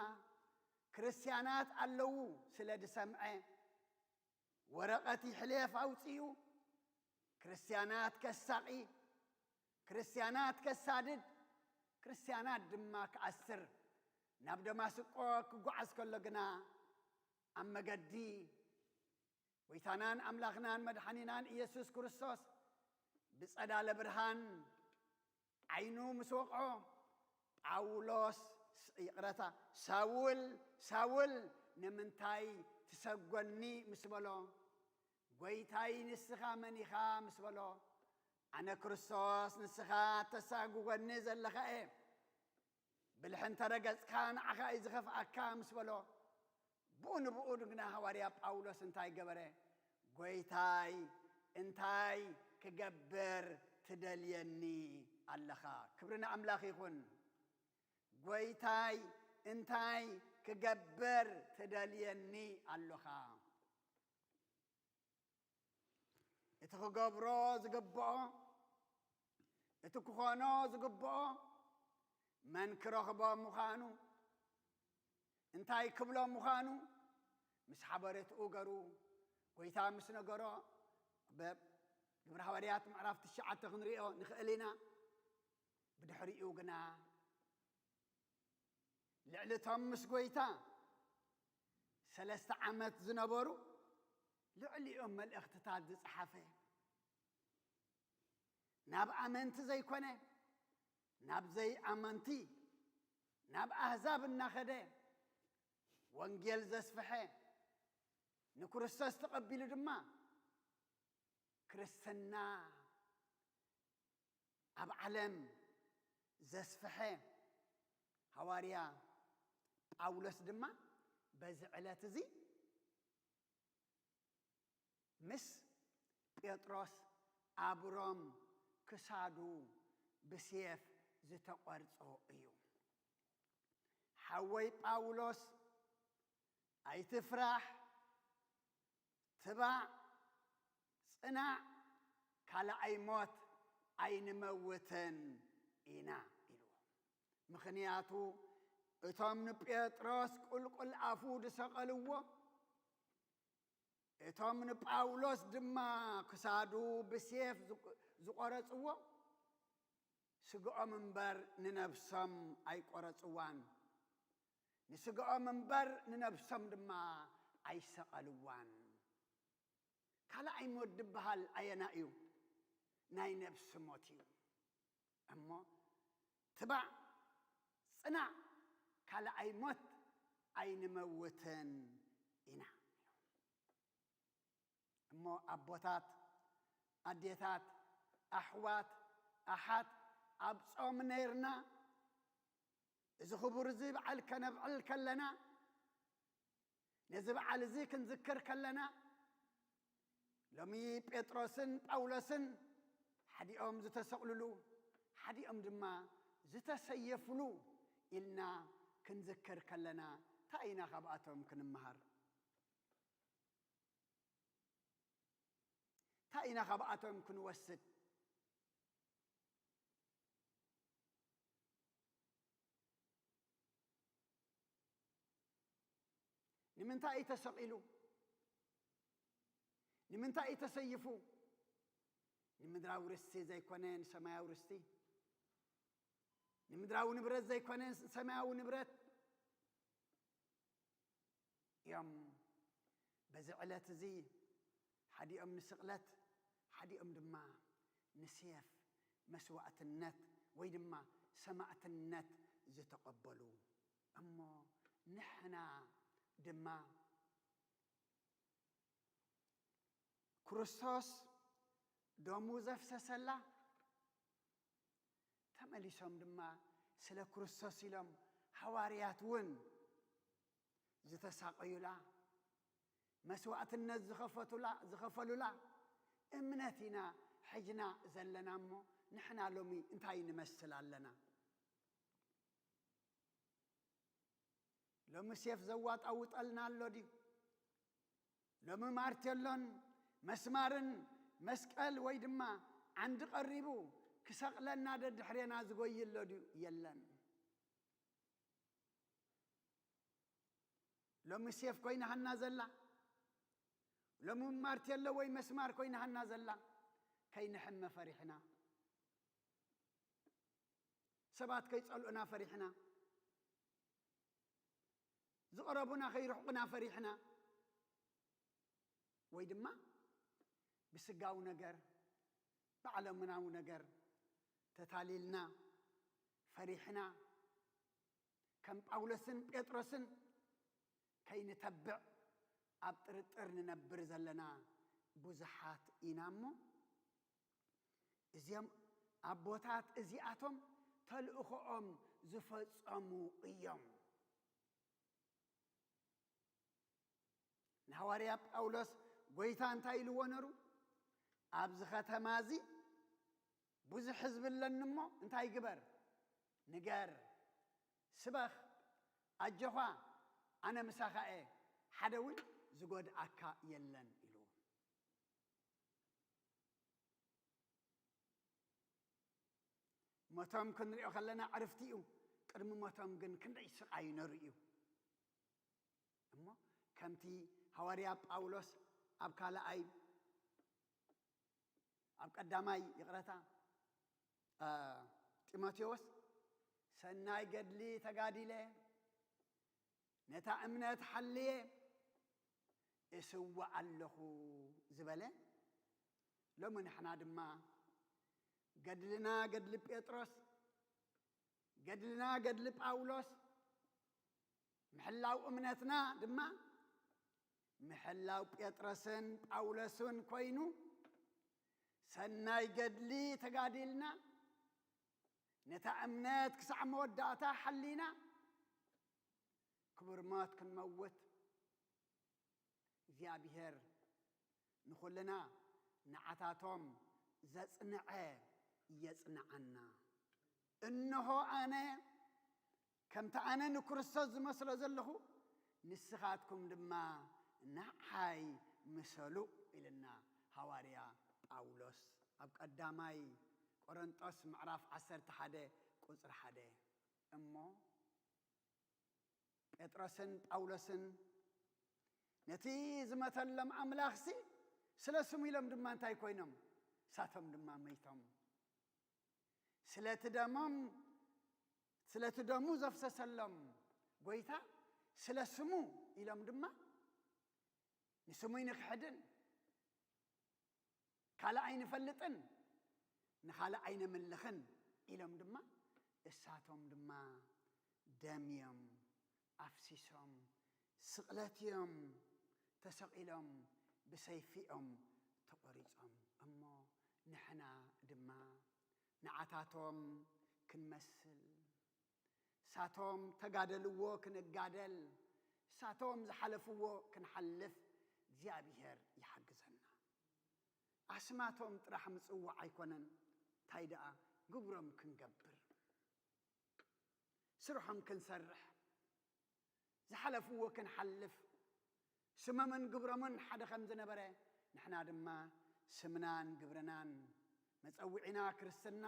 ክርስትያናት ኣለዉ ስለ ዝሰምዐ፣ ወረቐት ይሕሌፍ ኣውጺኡ፣ ክርስትያናት ከሳቒ፣ ክርስትያናት ከሳድድ፣ ክርስትያናት ድማ ክኣስር ናብ ደማስቆ ክጓዓዝ ከሎ ግና፣ ኣብ መገዲ ጐይታናን ኣምላኽናን መድሓኒናን ኢየሱስ ክርስቶስ ብጸዳለ ብርሃን ዓይኑ ምስ ወቕዖ፣ ጳውሎስ፣ ይቕረታ፣ ሳውል፣ ሳውል፣ ንምንታይ ትሰጎኒ? ምስ በሎ፣ ጐይታይ፣ ንስኻ መን ኢኻ? ምስ በሎ፣ ኣነ ክርስቶስ፣ ንስኻ ተሳጉጎኒ ዘለኻ እየ። ብልሒ እንተ ረገጽካ፣ ንዓኻ እዩ ዝኸፍኣካ፣ ምስ በሎ፣ ብኡ ንብኡ ግና ሃዋርያ ጳውሎስ እንታይ ገበረ? ጐይታይ፣ እንታይ ክገብር ትደልየኒ ኣለኻ? ክብሪ ንኣምላኽ ይኹን። ጐይታይ፣ እንታይ ክገብር ትደልየኒ ኣሎኻ። እቲ ክገብሮ ዝግብኦ፣ እቲ ክኾኖ ዝግብኦ፣ መን ክረኽቦ ምዃኑ፣ እንታይ ክብሎ ምዃኑ፣ ምስ ሓበሬትኡ ገሩ፣ ጎይታ ምስ ነገሮ፣ ኣብ ግብረ ሃዋርያት ምዕራፍ ትሽዓተ ክንሪኦ ንኽእል ኢና። ብድሕሪኡ ግና፣ ልዕሊ እቶም ምስ ጎይታ ሰለስተ ዓመት ዝነበሩ፣ ልዕሊኦም መልእኽትታት ዝጸሓፈ፣ ናብ ኣመንቲ ዘይኮነ፣ ናብ ዘይኣመንቲ፣ ናብ ኣህዛብ እናኸደ ወንጌል ዘስፍሐ፣ ንክርስቶስ ተቐቢሉ ድማ ክርስትና ኣብ ዓለም ዘስፍሐ ሃዋርያ ጳውሎስ ድማ በዚ ዕለት እዚ ምስ ጴጥሮስ ኣብ ሮም ክሳዱ ብሴፍ ዝተቖርጾ እዩ። ሓወይ ጳውሎስ፣ ኣይትፍራሕ፣ ትባዕ፣ ጽናዕ፣ ካልኣይ ሞት ኣይንመውትን ኢና ኢልዎ። ምኽንያቱ እቶም ንጴጥሮስ ቁልቁል ኣፉ ዝሰቐልዎ፣ እቶም ንጳውሎስ ድማ ክሳዱ ብሴፍ ዝቆ-፣ ዝቖረጽዎ፣ ስግኦም እምበር ንነብሶም ኣይቆረጽዋን፣ ንስግኦም እምበር ንነብሶም ድማ ኣይሰቐልዋን። ካልኣይ ሞት ድበሃል ኣየና እዩ? ናይ ነብሲ ሞት እዩ። እሞ ትባዕ፣ ጽናዕ፣ ካልኣይ ሞት ኣይንመውትን ኢና። እሞ ኣቦታት፣ ኣዴታት፣ ኣሕዋት፣ ኣሓት፣ ኣብ ጾም ነይርና፣ እዚ ክቡር እዚ በዓል ከነብዕል ከለና፣ ነዚ በዓል እዚ ክንዝክር ከለና፣ ሎሚ ጴጥሮስን ጳውሎስን ሓዲኦም ዝተሰቕልሉ፣ ሓዲኦም ድማ ዝተሰየፍሉ ኢልና ክንዝክር ከለና፣ እንታይ ኢና ካብኣቶም ክንመሃር? እንታይ ኢና ካብኣቶም ክንወስድ? ንምንታይ እዩ ተሰቒሉ? ንምንታይ እዩ ተሰይፉ? ንምድራዊ ርስቲ ዘይኮነ ንሰማያዊ ርስቲ፣ ንምድራዊ ንብረት ዘይኮነ ንሰማያዊ ንብረት እዮም። በዚ ዕለት እዚ ሓዲኦም ንስቕለት፣ ሓዲኦም ድማ ንሴፍ መስዋእትነት ወይ ድማ ሰማእትነት ዝተቐበሉ። እሞ ንሕና ድማ ክርስቶስ ደሙ ዘፍሰሰላ፣ ተመሊሶም ድማ ስለ ክርስቶስ ኢሎም ሃዋርያት እውን ዝተሳቐዩላ፣ መስዋእትነት ዝኸፈቱላ-፣ ዝኸፈሉላ እምነት ኢና ሕጅና ዘለና። እሞ ንሕና ሎሚ እንታይ ንመስል ኣለና? ሎሚ ሴፍ ዘዋጣውጠልና ኣሎ ድዩ? ሎሚ ማርቴሎን መስማርን መስቀል ወይ ድማ ዓንዲ ቀሪቡ ክሰቕለና ደድሕሬና ዝጎይ ኣሎ ድዩ? የለን። ሎሚ ሴፍ ኮይናሃና ዘላ፣ ሎሚ ማርቴሎ ወይ መስማር ኮይናሃና ዘላ፣ ከይንሕመ ፈሪሕና፣ ሰባት ከይጸልኡና ፈሪሕና፣ ዝቐረቡና ከይርሕቑና ፈሪሕና፣ ወይ ድማ ብስጋዊ ነገር፣ ብዓለምናዊ ነገር ተታሊልና፣ ፈሪሕና፣ ከም ጳውሎስን ጴጥሮስን ከይንተብዕ ኣብ ጥርጥር ንነብር ዘለና ብዙሓት ኢና እሞ፣ እዚኦም ኣቦታት እዚኣቶም ተልእኾኦም ዝፈጸሙ እዮም። ንሃዋርያ ጳውሎስ ጎይታ እንታይ ኢልዎ ነሩ? ኣብዚ ኸተማ እዚ ብዙሕ ህዝቢ ኣለኒ እሞ እንታይ ግበር? ንገር፣ ስበኽ፣ ኣጆኻ፣ ኣነ ምሳኻ እየ፣ ሓደ እውን ዝጎድኣካ የለን ኢሉ። ሞቶም ክንሪኦ ከለና ዕርፍቲ እዩ። ቅድሚ ሞቶም ግን ክንደይ ስቓይ ነርእዩ። እሞ ከምቲ ሃዋርያ ጳውሎስ ኣብ ካልኣይ፣ ኣብ ቀዳማይ፣ ይቕረታ፣ እ፣ ጢሞቴዎስ፣ "ሰናይ ገድሊ ተጋዲለ፣ ነታ እምነት ሓልየ፣ እስዋእ ኣለኹ" ዝበለ፣ ሎሚ ንሕና ድማ ገድልና ገድሊ ጴጥሮስ፣ ገድልና ገድሊ ጳውሎስ፣ ምሕላው እምነትና ድማ ምሕላው ጴጥሮስን ጳውሎስን ኮይኑ፣ ሰናይ ገድሊ ተጋዲልና፣ ነታ እምነት ክሳዕ መወዳእታ ሓሊና፣ ክቡር ሞት ክንመውት፣ እግዚኣብሔር ንኹልና ንዓታቶም ዘጽንዐ የጽንዓና። "እንሆ ኣነ፣ ከምቲ ኣነ ንክርስቶስ ዝመስሎ ዘለኹ፣ ንስኻትኩም ድማ ንዓይ ምሰሉ" ኢልና ሃዋርያ ጳውሎስ ኣብ ቀዳማይ ቆሮንጦስ ምዕራፍ ዓሰርተ ሓደ ቁጽሪ ሓደ። እሞ ጴጥሮስን ጳውሎስን ነቲ ዝመተሎም ኣምላኽሲ ስለ ስሙ ኢሎም ድማ እንታይ ኮይኖም? ንሳቶም ድማ መይቶም። ስለቲ ደሞም፣ ስለቲ ደሙ ዘፍሰሰሎም ጎይታ ስለ ስሙ ኢሎም ድማ ንስሙ ንክሕድን ካልእ ኣይንፈልጥን፣ ንኻልእ ኣይነምልኽን ኢሎም ድማ፣ እሳቶም ድማ ደም እዮም ኣፍሲሶም፣ ስቕለት እዮም ተሰቒሎም፣ ብሰይፊ እዮም ተቖሪጾም። እሞ ንሕና ድማ ንዓታቶም ክንመስል፣ ሳቶም ተጋደልዎ ክንጋደል፣ ሳቶም ዝሓለፍዎ ክንሓልፍ እግዚኣብሔር ይሓግዘና። ኣስማቶም ጥራሕ ምጽዋዕ ኣይኮነን፣ እንታይ ደኣ ግብሮም ክንገብር፣ ስርሖም ክንሰርሕ፣ ዝሓለፍዎ ክንሓልፍ፣ ስሞምን ግብሮምን ሓደ ከም ዝነበረ፣ ንሕና ድማ ስምናን ግብርናን፣ መጸውዒና ክርስትና፣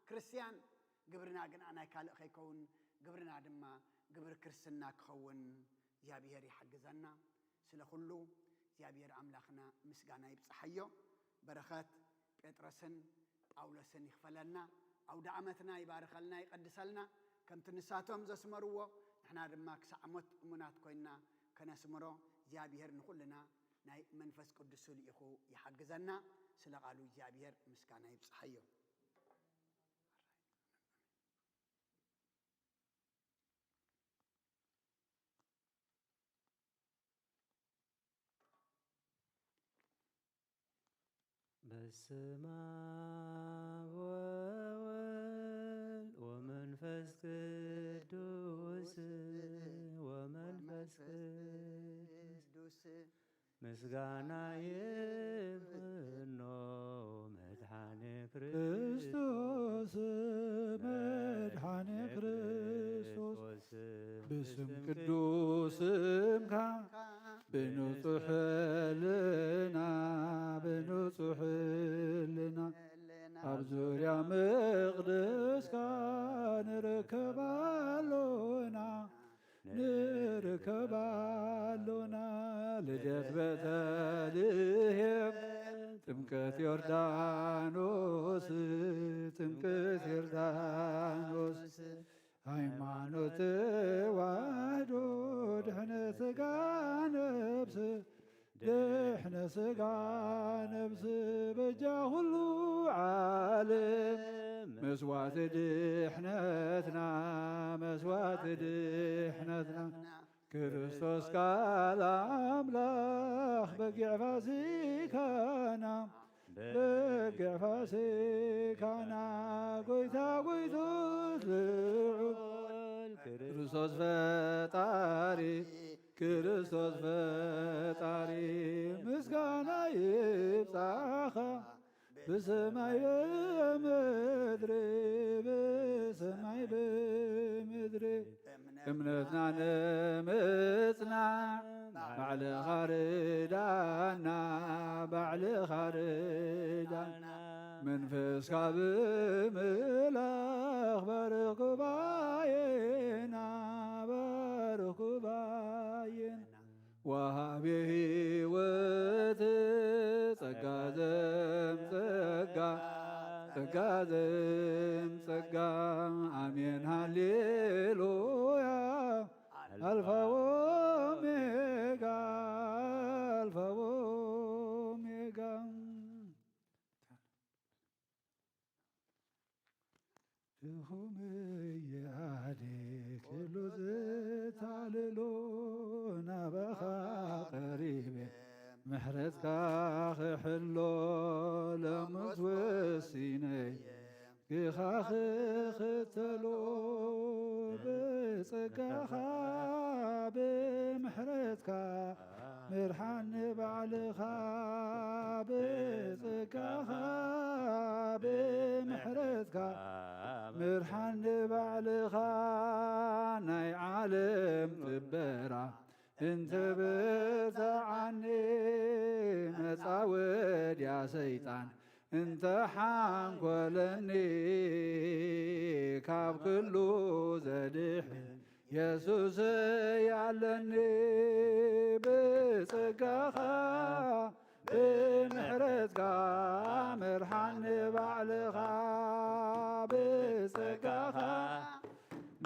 ክርስትያን፣ ግብርና ግና ናይ ካልእ ከይከውን፣ ግብርና ድማ ግብሪ ክርስትና ክኸውን እግዚኣብሔር ይሓግዘና። ስለ ኩሉ እግዚኣብሔር ኣምላኽና ምስጋና ይብጽሓዮ። በረኸት ጴጥሮስን ጳውሎስን ይኽፈለልና። ኣውደ ዓመትና ይባርኸልና፣ ይቐድሰልና። ከምቲ ንሳቶም ዘስመርዎ፣ ንሕና ድማ ክሳዕ ሞት እሙናት ኮይንና ከነስምሮ እግዚኣብሔር ንኹልና ናይ መንፈስ ቅዱሱ ልኢኹ ይሓግዘና። ስለ ቃሉ እግዚኣብሔር ምስጋና ይብጽሓዮ። በስመ አብ ወወልድ ወመንፈስ ቅዱስ፣ ወመንፈስ ቅዱስ ምስጋና ይብኖ መድኃኔ ክርስቶስ፣ መድኃኔ ክርስቶስ። ብስም ቅዱስ ስምካ ብንጹሕ ሕልና፣ ብንጹሕ ሕልና ኣብ ዙርያ መቕደስካ ንርከብ ኣሎና፣ ንርከብ ኣሎና። ልደት ቤተልሔም፣ ጥምቀት ዮርዳኖስ፣ ጥምቀት ዮርዳኖስ። ሃይማኖት ተዋህዶ ድሕነ ስጋ ነብስ፣ ድሕነ ስጋ ነብስ በጃ ኩሉ ዓለም። መስዋዕቲ ድሕነትና፣ መስዋዕቲ ድሕነትና። ክርስቶስ ቃል ኣምላኽ በጊዕ ፋሲካና፣ በጊዕ ፋሲካና፣ ጎይታ ጎይቶት ልዑል፣ ክርስቶስ ፈጣሪ፣ ክርስቶስ ፈጣሪ፣ ምስጋና ይብጻኻ፣ ብሰማይ ብምድሪ፣ ብሰማይ ብምድሪ፣ እምነትና ንምጽና እስካብ ምላኽ ባርኽ ጉባኤና፣ ባርኽ ጉባኤና። ወሃቤ ህይወት ጸጋ ዘም ጸጋ፣ ጸጋ ዘም ጸጋ። ኣሜን ሃሌሉያ። ኣልፋ ወሜጋ፣ ኣልፋ ወሜጋ። ድኹም እየ ኣዴ ክሉ ዝታልሎ፣ ናባኻ ቀሪበ ምሕረትካ ክሕሎ፣ ሎምስ ወሲነ ግኻ ክኽተሎ። ብጸጋኻ ብምሕረትካ ምርሓኒ ባዕልኻ፣ ብጸጋኻ ብምሕረትካ ምርሓኒ ባዕልኻ። ናይ ዓለም ጥበራ እንተ በርትዓኒ፣ መጻወድያ ሰይጣን እንተ ሓንኮለኒ፣ ካብ ኩሉ ዘድሕን የሱስ ያለኒ። ብጸጋኻ ብምሕረትካ ምርሓኒ ባዕልኻ፣ ብጸጋኻ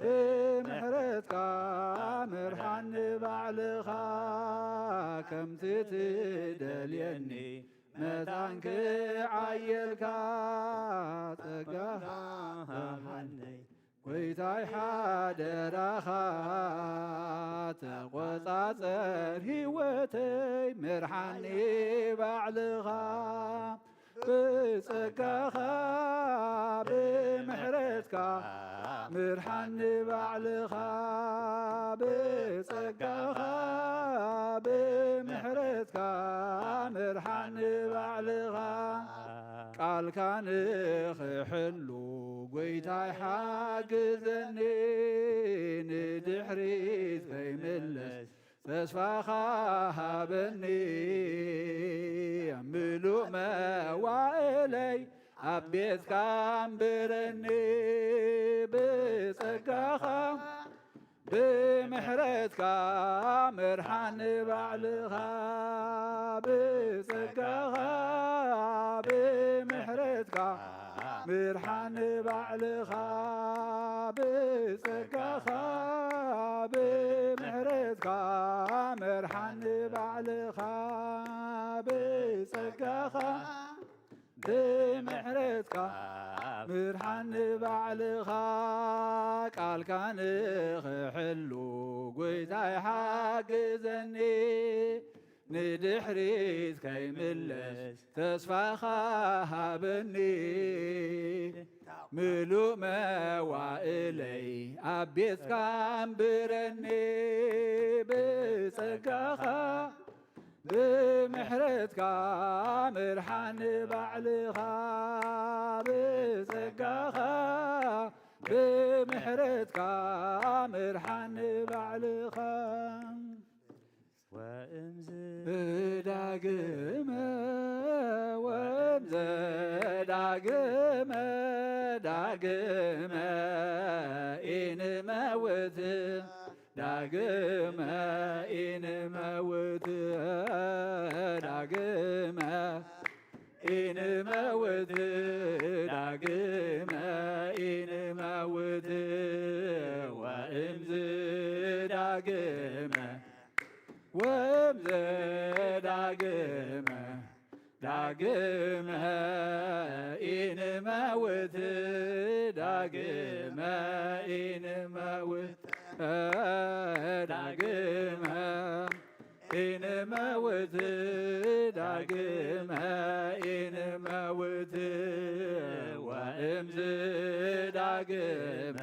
ብምሕረትካ ምርሓኒ ባዕልኻ። ከምቲ ትደልየኒ መታን ክዓየልካ፣ ጸጋኻ ምርሓኒ ጎይታይ ሓደራኻ። ተቖጻጸር ህይወተይ ምርሓኒ ባዕልኻ፣ ብጸጋኻ ብምሕረትካ ምርሓኒ ባዕልኻ፣ ብጸጋኻ ብምሕረትካ ምርሓኒ ባዕልኻ። ቃልካ ንኽሕሉ ጎይታይ ሓግዘኒ፣ ንድሕሪት ከይምለስ ተስፋኻ ሃበኒ። ምሉእ መዋእለይ ኣብ ቤትካ ኣንብረኒ። ብጸጋኻ ብምሕረትካ ምርሓኒ ባዕልኻ፣ ብጸጋኻ ብምሕረትካ ምርሓኒ ባዕልኻ፣ ብጸጋኻ ብምሕረትካ ምርሓኒ ባዕልኻ፣ ብጸጋኻ ብምሕረትካ ምርሓኒ ባዕልኻ። ቃልካ ንኽሕሉ ጎይታይ ሓግዘኒ፣ ንድሕሪት ከይምለስ ተስፋኻ ሃበኒ። ምሉእ መዋእለይ ኣብ ቤትካ ኣንብረኒ። ብጸጋኻ ብምሕረትካ ምርሓኒ ባዕልኻ፣ ብጸጋኻ ብምሕረትካ ምርሓኒ ባዕልኻ። ወእምዝ ዳግመ፣ ወእምዝ ዳግመ፣ ዳግመ ኢንመውት፣ ዳግመ ኢንመውት፣ ዳግመ ኢንመውት፣ ዳግመ ኢንመውት። ወእምዝ ዳግመ፣ ወእምዝ ዳግመ፣ ዳግመ ኢንመውት፣ ዳግመ ኢንመውት፣ ዳግመ ኢንመውት፣ ዳግመ ኢንመውት። ወእምዝ ዳግመ፣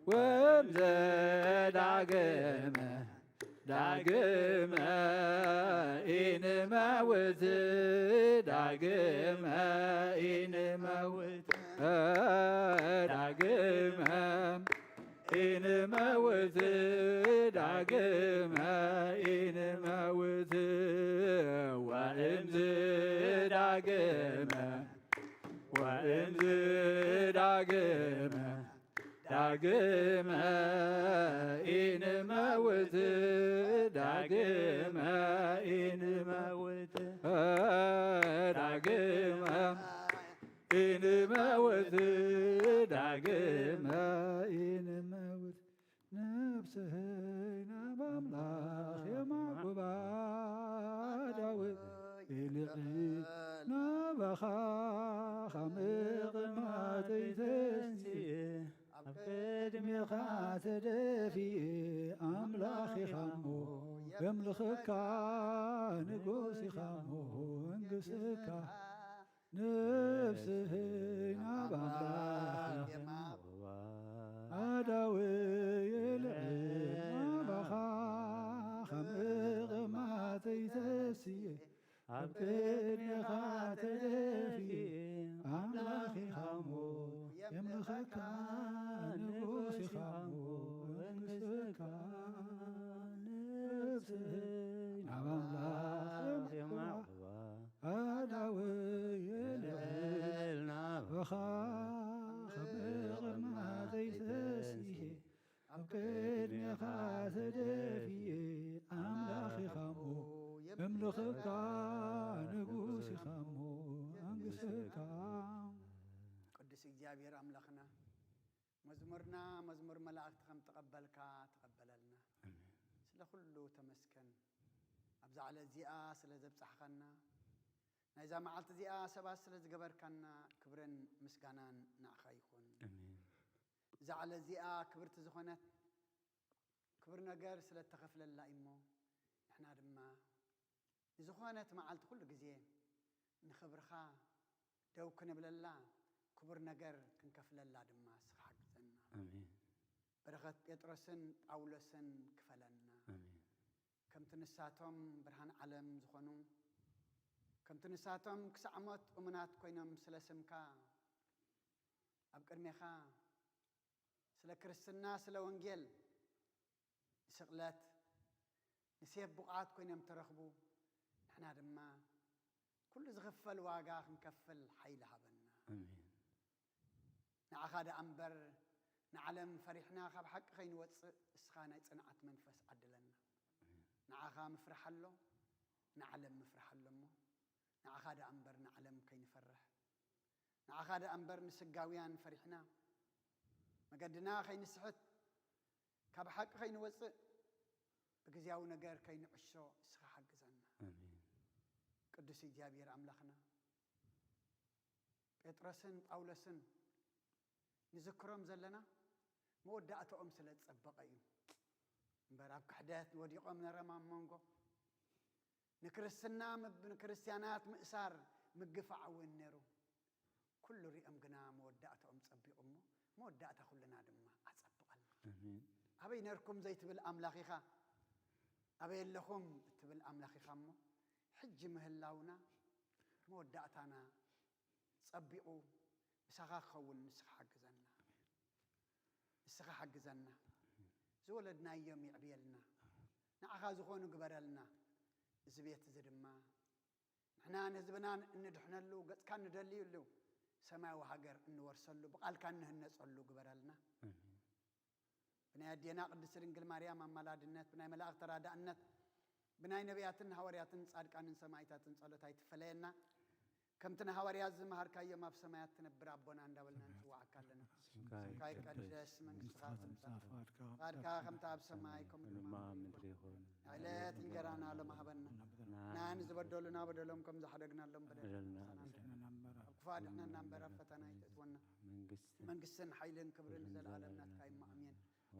ወእምዝ ዳግመ፣ ዳግመ ኢንመውት፣ ዳግመ ኢንመውት፣ ዳግመ ኢንመውት፣ ዳግመ ኢንመውት። ወእምዝ ዳግመ ዳግመ ዳግመ ኢንመውት ዳግመ ኢንመውት ዳግመ ኢንመውት ዳግመ ኢንመውት ነፍሰይ ናብ ኣምላኽ የማጉባ ዳዊት ኢልዒ ናባኻ ካብ ምቕማጠይ ተንስኤ ኣብ ቅድሜኻ ተደፊኤ ኣምላኽ ኢኻሞ የምልኸካ ንጉስ ኢኻሞ መንግስካ ነፍስህይ ናብ ኣምላኽ ኣዳወየ ልዕል ናባኻ ካብ ምቕማጠይ ተስየ ኣብ ቅድሜኻ ተደፊየ ኣምላኽ ኢኻሞ የምልኸካ ንጉስ ኢኻሞ መንግስትካ ነፍስህይ ናብ ኣምላኽ የማዕዋ ኣዳወየ ልዕል ናባኻ ካብ ምቕማጠይ ተስየ ኣብ ቅድሜኻ ተደፊየ ኣምላኽ ኢኻሞ የምልኸካ ንጉስ ኢኻሞ መንግስትካ ቅዱስ እግዚኣብሔር ኣምላኽና መዝሙርና መዝሙር መላእክቲ ከም ተቐበልካ ተቐበለልና። ስለ ኩሉ ተመስገን። ኣብዛ ዕለት እዚኣ ስለ ዘብጻሕኻና ናይዛ መዓልቲ እዚኣ ሰባት ስለ ዝገበርካና ክብርን ምስጋናን ንዓኻ ይኹን። ኣሜን። እዛ ዕለት እዚኣ ክብርቲ ዝኾነት ክብር ነገር ስለ እተኸፍለላ እዩ እሞ ንሕና ድማ ንዝኾነት መዓልቲ ኩሉ ግዜ ንኽብርኻ ደው ክንብለላ ክቡር ነገር ክንከፍለላ ድማ እስኻ ሓግዘና። ኣሜን። በረኸት ጴጥሮስን ጳውሎስን ክፈለና። ኣሜን። ከምቲ ንሳቶም ብርሃን ዓለም ዝኾኑ ከምቲ ንሳቶም ክሳዕ ሞት እሙናት ኮይኖም ስለ ስምካ ኣብ ቅድሜኻ ስለ ክርስትና ስለ ወንጌል ንስቕለት ንሴፍ ብቑዓት ኮይኖም ተረኽቡ ንሕና ድማ ኩሉ ዝኽፈል ዋጋ ክንከፍል ሓይሊ ሃበና ኣሜን። ንዓኻ ደኣ እምበር ንዓለም ፈሪሕና ካብ ሓቂ ከይንወፅእ እስኻ ናይ ፅንዓት መንፈስ ዓድለና ንዓኻ ምፍራሕ ኣሎ ንዓለም ምፍራሕ ኣሎ እሞ ንዓኻ ደኣ እምበር ንዓለም ከይንፈርሕ ንዓኻ ደኣ እምበር ንስጋውያን ፈሪሕና መገድና ከይንስሕት ካብ ሓቂ ከይንወፅእ ብግዜያዊ ነገር ከይንዕሾ እስኻ ሓግዘና ኣሜን። ቅዱስ እግዚኣብሔር ኣምላኽና ጴጥሮስን ጳውሎስን ንዝክሮም ዘለና መወዳእታኦም ስለ ዝጸበቐ እዩ እምበር ኣብ ክሕደት ወዲቖም ነረም ኣብ መንጎ ንክርስትና ንክርስትያናት ምእሳር ምግፋዕ እውን ነይሩ ኩሉ ሪኦም ግና መወዳእታኦም ጸቢቑ እሞ መወዳእታ ኩልና ድማ ኣጸብቐልና ኣበይ ነርኩም ዘይትብል ኣምላኽ ኢኻ ኣበይ ኣለኹም እትብል ኣምላኽ ኢኻ እሞ ሕጂ ምህላውና መወዳእታና ጸቢቑ ምሳኻ ክኸውን ንስኻ ሓግዘና ንስኻ ሓግዘና ዝወለድናዮም የዕብየልና ንዓኻ ዝኾኑ ግበረልና እዚ ቤት እዚ ድማ ንሕናን ህዝብናን እንድሕነሉ ገጽካ እንደልዩሉ ሰማያዊ ሃገር እንወርሰሉ ብቓልካ እንህነጸሉ ግበረልና ብናይ ኣዴና ቅድስቲ ድንግል ማርያም ኣማላድነት ብናይ መላእኽቲ ተራዳእነት ብናይ ነቢያትን ሃዋርያትን ጻድቃንን ሰማይታትን ጸሎት ኣይትፈለየና ከምቲ ንሃዋርያት ዝመሃርካዮም ኣብ ሰማያት ትነብር ኣቦና እንዳበልና ንጽዋዓካ ኣለና ስምካ ይቀደስ መንግስትኻ ትምጻእ ፍቃድካ ከምቲ ኣብ ሰማይ ከምኡ ድማ ምድሪ ይኹን ዕለት እንጀራና ሎም ሃበና ናን ዝበደሉና በደሎም ከም ዝሓደግናሎም በደልና ኣብ ክፉ ኣድሕነና እምበር ኣብ ፈተና ኣይተእትወና መንግስትን ሓይልን ክብርን ንዘለኣለም ናትካ እዩ ኣሜን።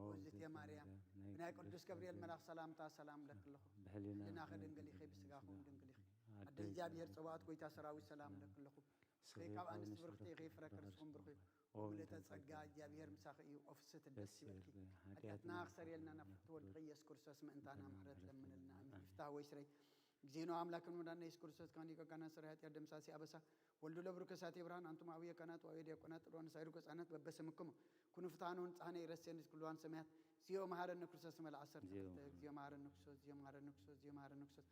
ኦዝቴ ማርያም ብናይ ቅዱስ ገብርኤል መልኣኽ ሰላምታ ሰላም እብለኪ ኣለኹ። ብሕልናኺ ድንግል ኢኺ፣ ብስጋኺ እውን ድንግል ኢኺ። ኣደ እግዚኣብሔር ጸባኦት ጐይታ ሰራዊት ሰላም እብለኪ ኣለኹ። እስኺ ካብ ኣንስቲ ብርኽቲ ኢኺ፣ ፍረ ከርስኺ እውን ብሩኽ እዩ። ኦ ምልእተ ጸጋ እግዚኣብሔር ምሳኺ እዩ። ኦ ፍስሕቲ ደስ ይበልኪ። ሓጢኣትና ክሰርየልና ናብ ፍትወልድኺ ኢየሱስ ክርስቶስ ምእንታና ምሕረት ለምንልና። ኣሜን። ይፍታህ ወይ ስረይ። እግዚኣብና ኣምላክን መድሓኒና ኢየሱስ ክርስቶስ ካህን ሊቀ ካህናት ሰራይ ሓጢኣት ደምሳሲ ኣበሳ ወልዱ ለብሩክ እሳት የብርሃን ኣንቱም ኣቡየ ካህናት ወአቡየ ዲያቆናት ጥሎን ሳይሩ ገጻነት በበስምክሙ ኩኑ ፍትሓኑ ንጻህነ ይረሴን ኩልዋን ሰማያት ዚዮ መሃረነ ክርስቶስ መለ ዓሰርተ ክልተ ዚዮ መሃረነ ክርስቶስ ዚዮ መሃረነ ክርስቶስ ዚዮ መሃረነ ክርስቶስ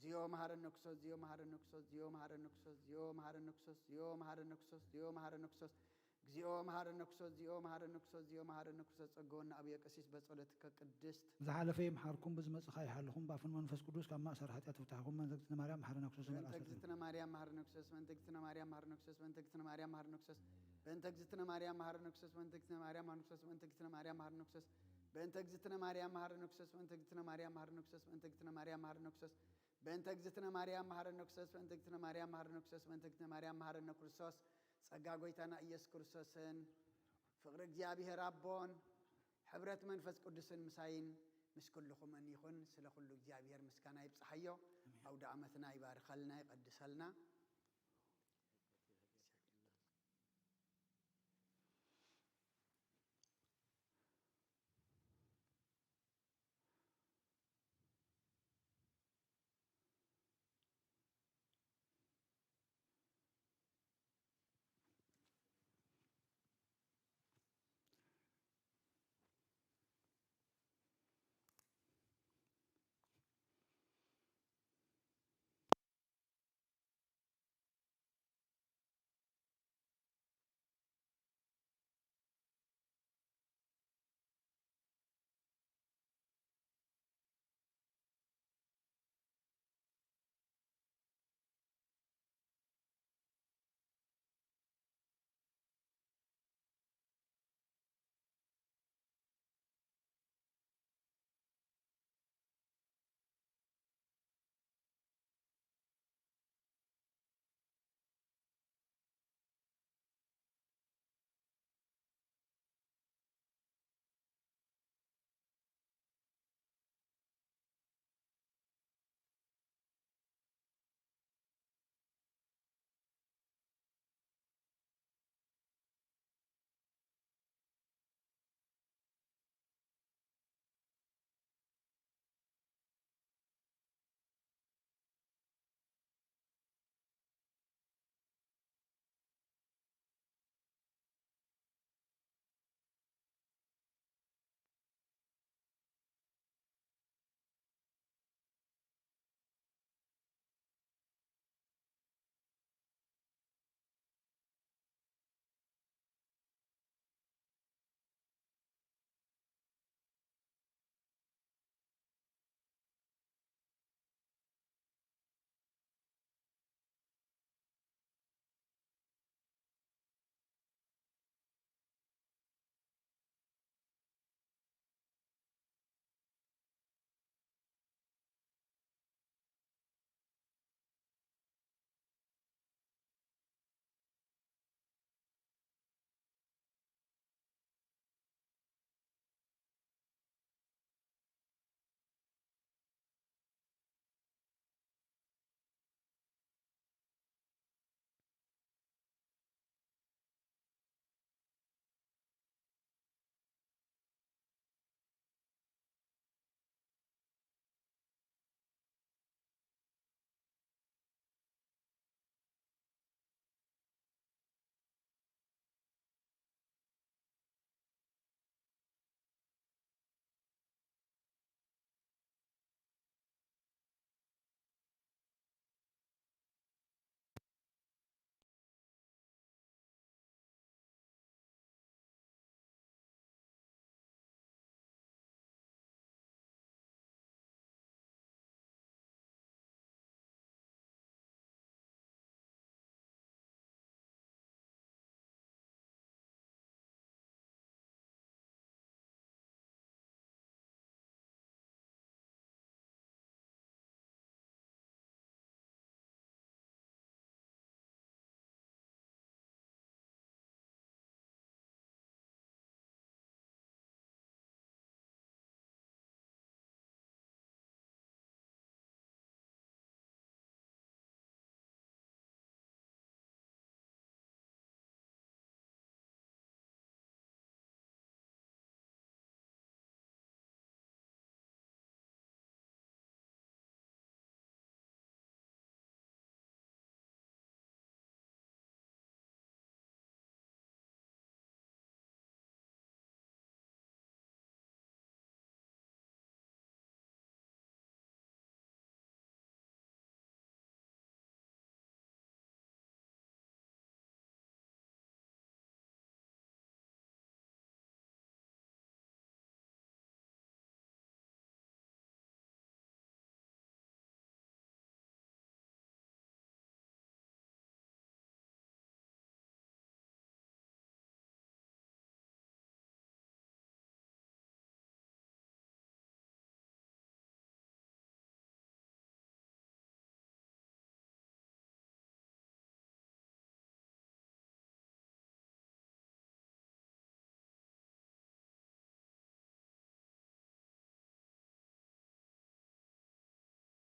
ዚዮ መሃረነ ክርስቶስ ዚዮ መሃረነ ክርስቶስ ዚዮ መሃረነ ክርስቶስ ዚዮ መሃረነ ክርስቶስ ዚዮ መሃረነ ክርስቶስ እግዚኦ መሐረነ ክርስቶስ፣ እግዚኦ መሐረነ ክርስቶስ፣ እግዚኦ መሐረነ ክርስቶስ፣ ጸገወና ኣብየ ቀሲስ በጸሎትከ ቅድስት። ዝሓለፈ ይምሓርኩም፣ ብዝመጽእ ከኣ ይሓልኹም፣ ብኣፍን መንፈስ ቅዱስ ካብ ማእሰር ሓጢኣት ይፍትሓኹም። በእንተ እግዝእትነ ማርያም መሓረነ ክርስቶስ በእንተ መልኣሰ እግዝእትነ ማርያም መሐረነ ክርስቶስ፣ በእንተ እግዝእትነ ማርያም መሐረነ ክርስቶስ፣ በእንተ እግዝእትነ ማርያም መሐረነ ክርስቶስ፣ በእንተ እግዝእትነ ማርያም መሐረነ ክርስቶስ፣ በእንተ እግዝእትነ ማርያም መሐረነ ክርስቶስ፣ በእንተ እግዝእትነ ማርያም መሐረነ ክርስቶስ፣ በእንተ እግዝእትነ ማርያም መሐረነ ክርስቶስ፣ በእንተ እግዝእትነ ማርያም መሐረነ ክርስቶስ፣ በእንተ እግዝእትነ ማርያም መሐረነ ክርስቶስ፣ በእንተ እግዝእትነ ማርያም መሐረነ ክርስቶስ፣ በእንተ እግዝእትነ ማርያም መሐረነ ክርስቶስ፣ ጸጋ ጎይታና ኢየሱስ ክርስቶስን ፍቕሪ እግዚኣብሔር ኣቦን ሕብረት መንፈስ ቅዱስን ምሳይን ምስ ኩልኹምን ይኹን። ስለ ኩሉ እግዚኣብሔር ምስጋና ይብጽሓዮ። ኣውደ ዓመትና ይባርኸልና፣ ይቐድሰልና።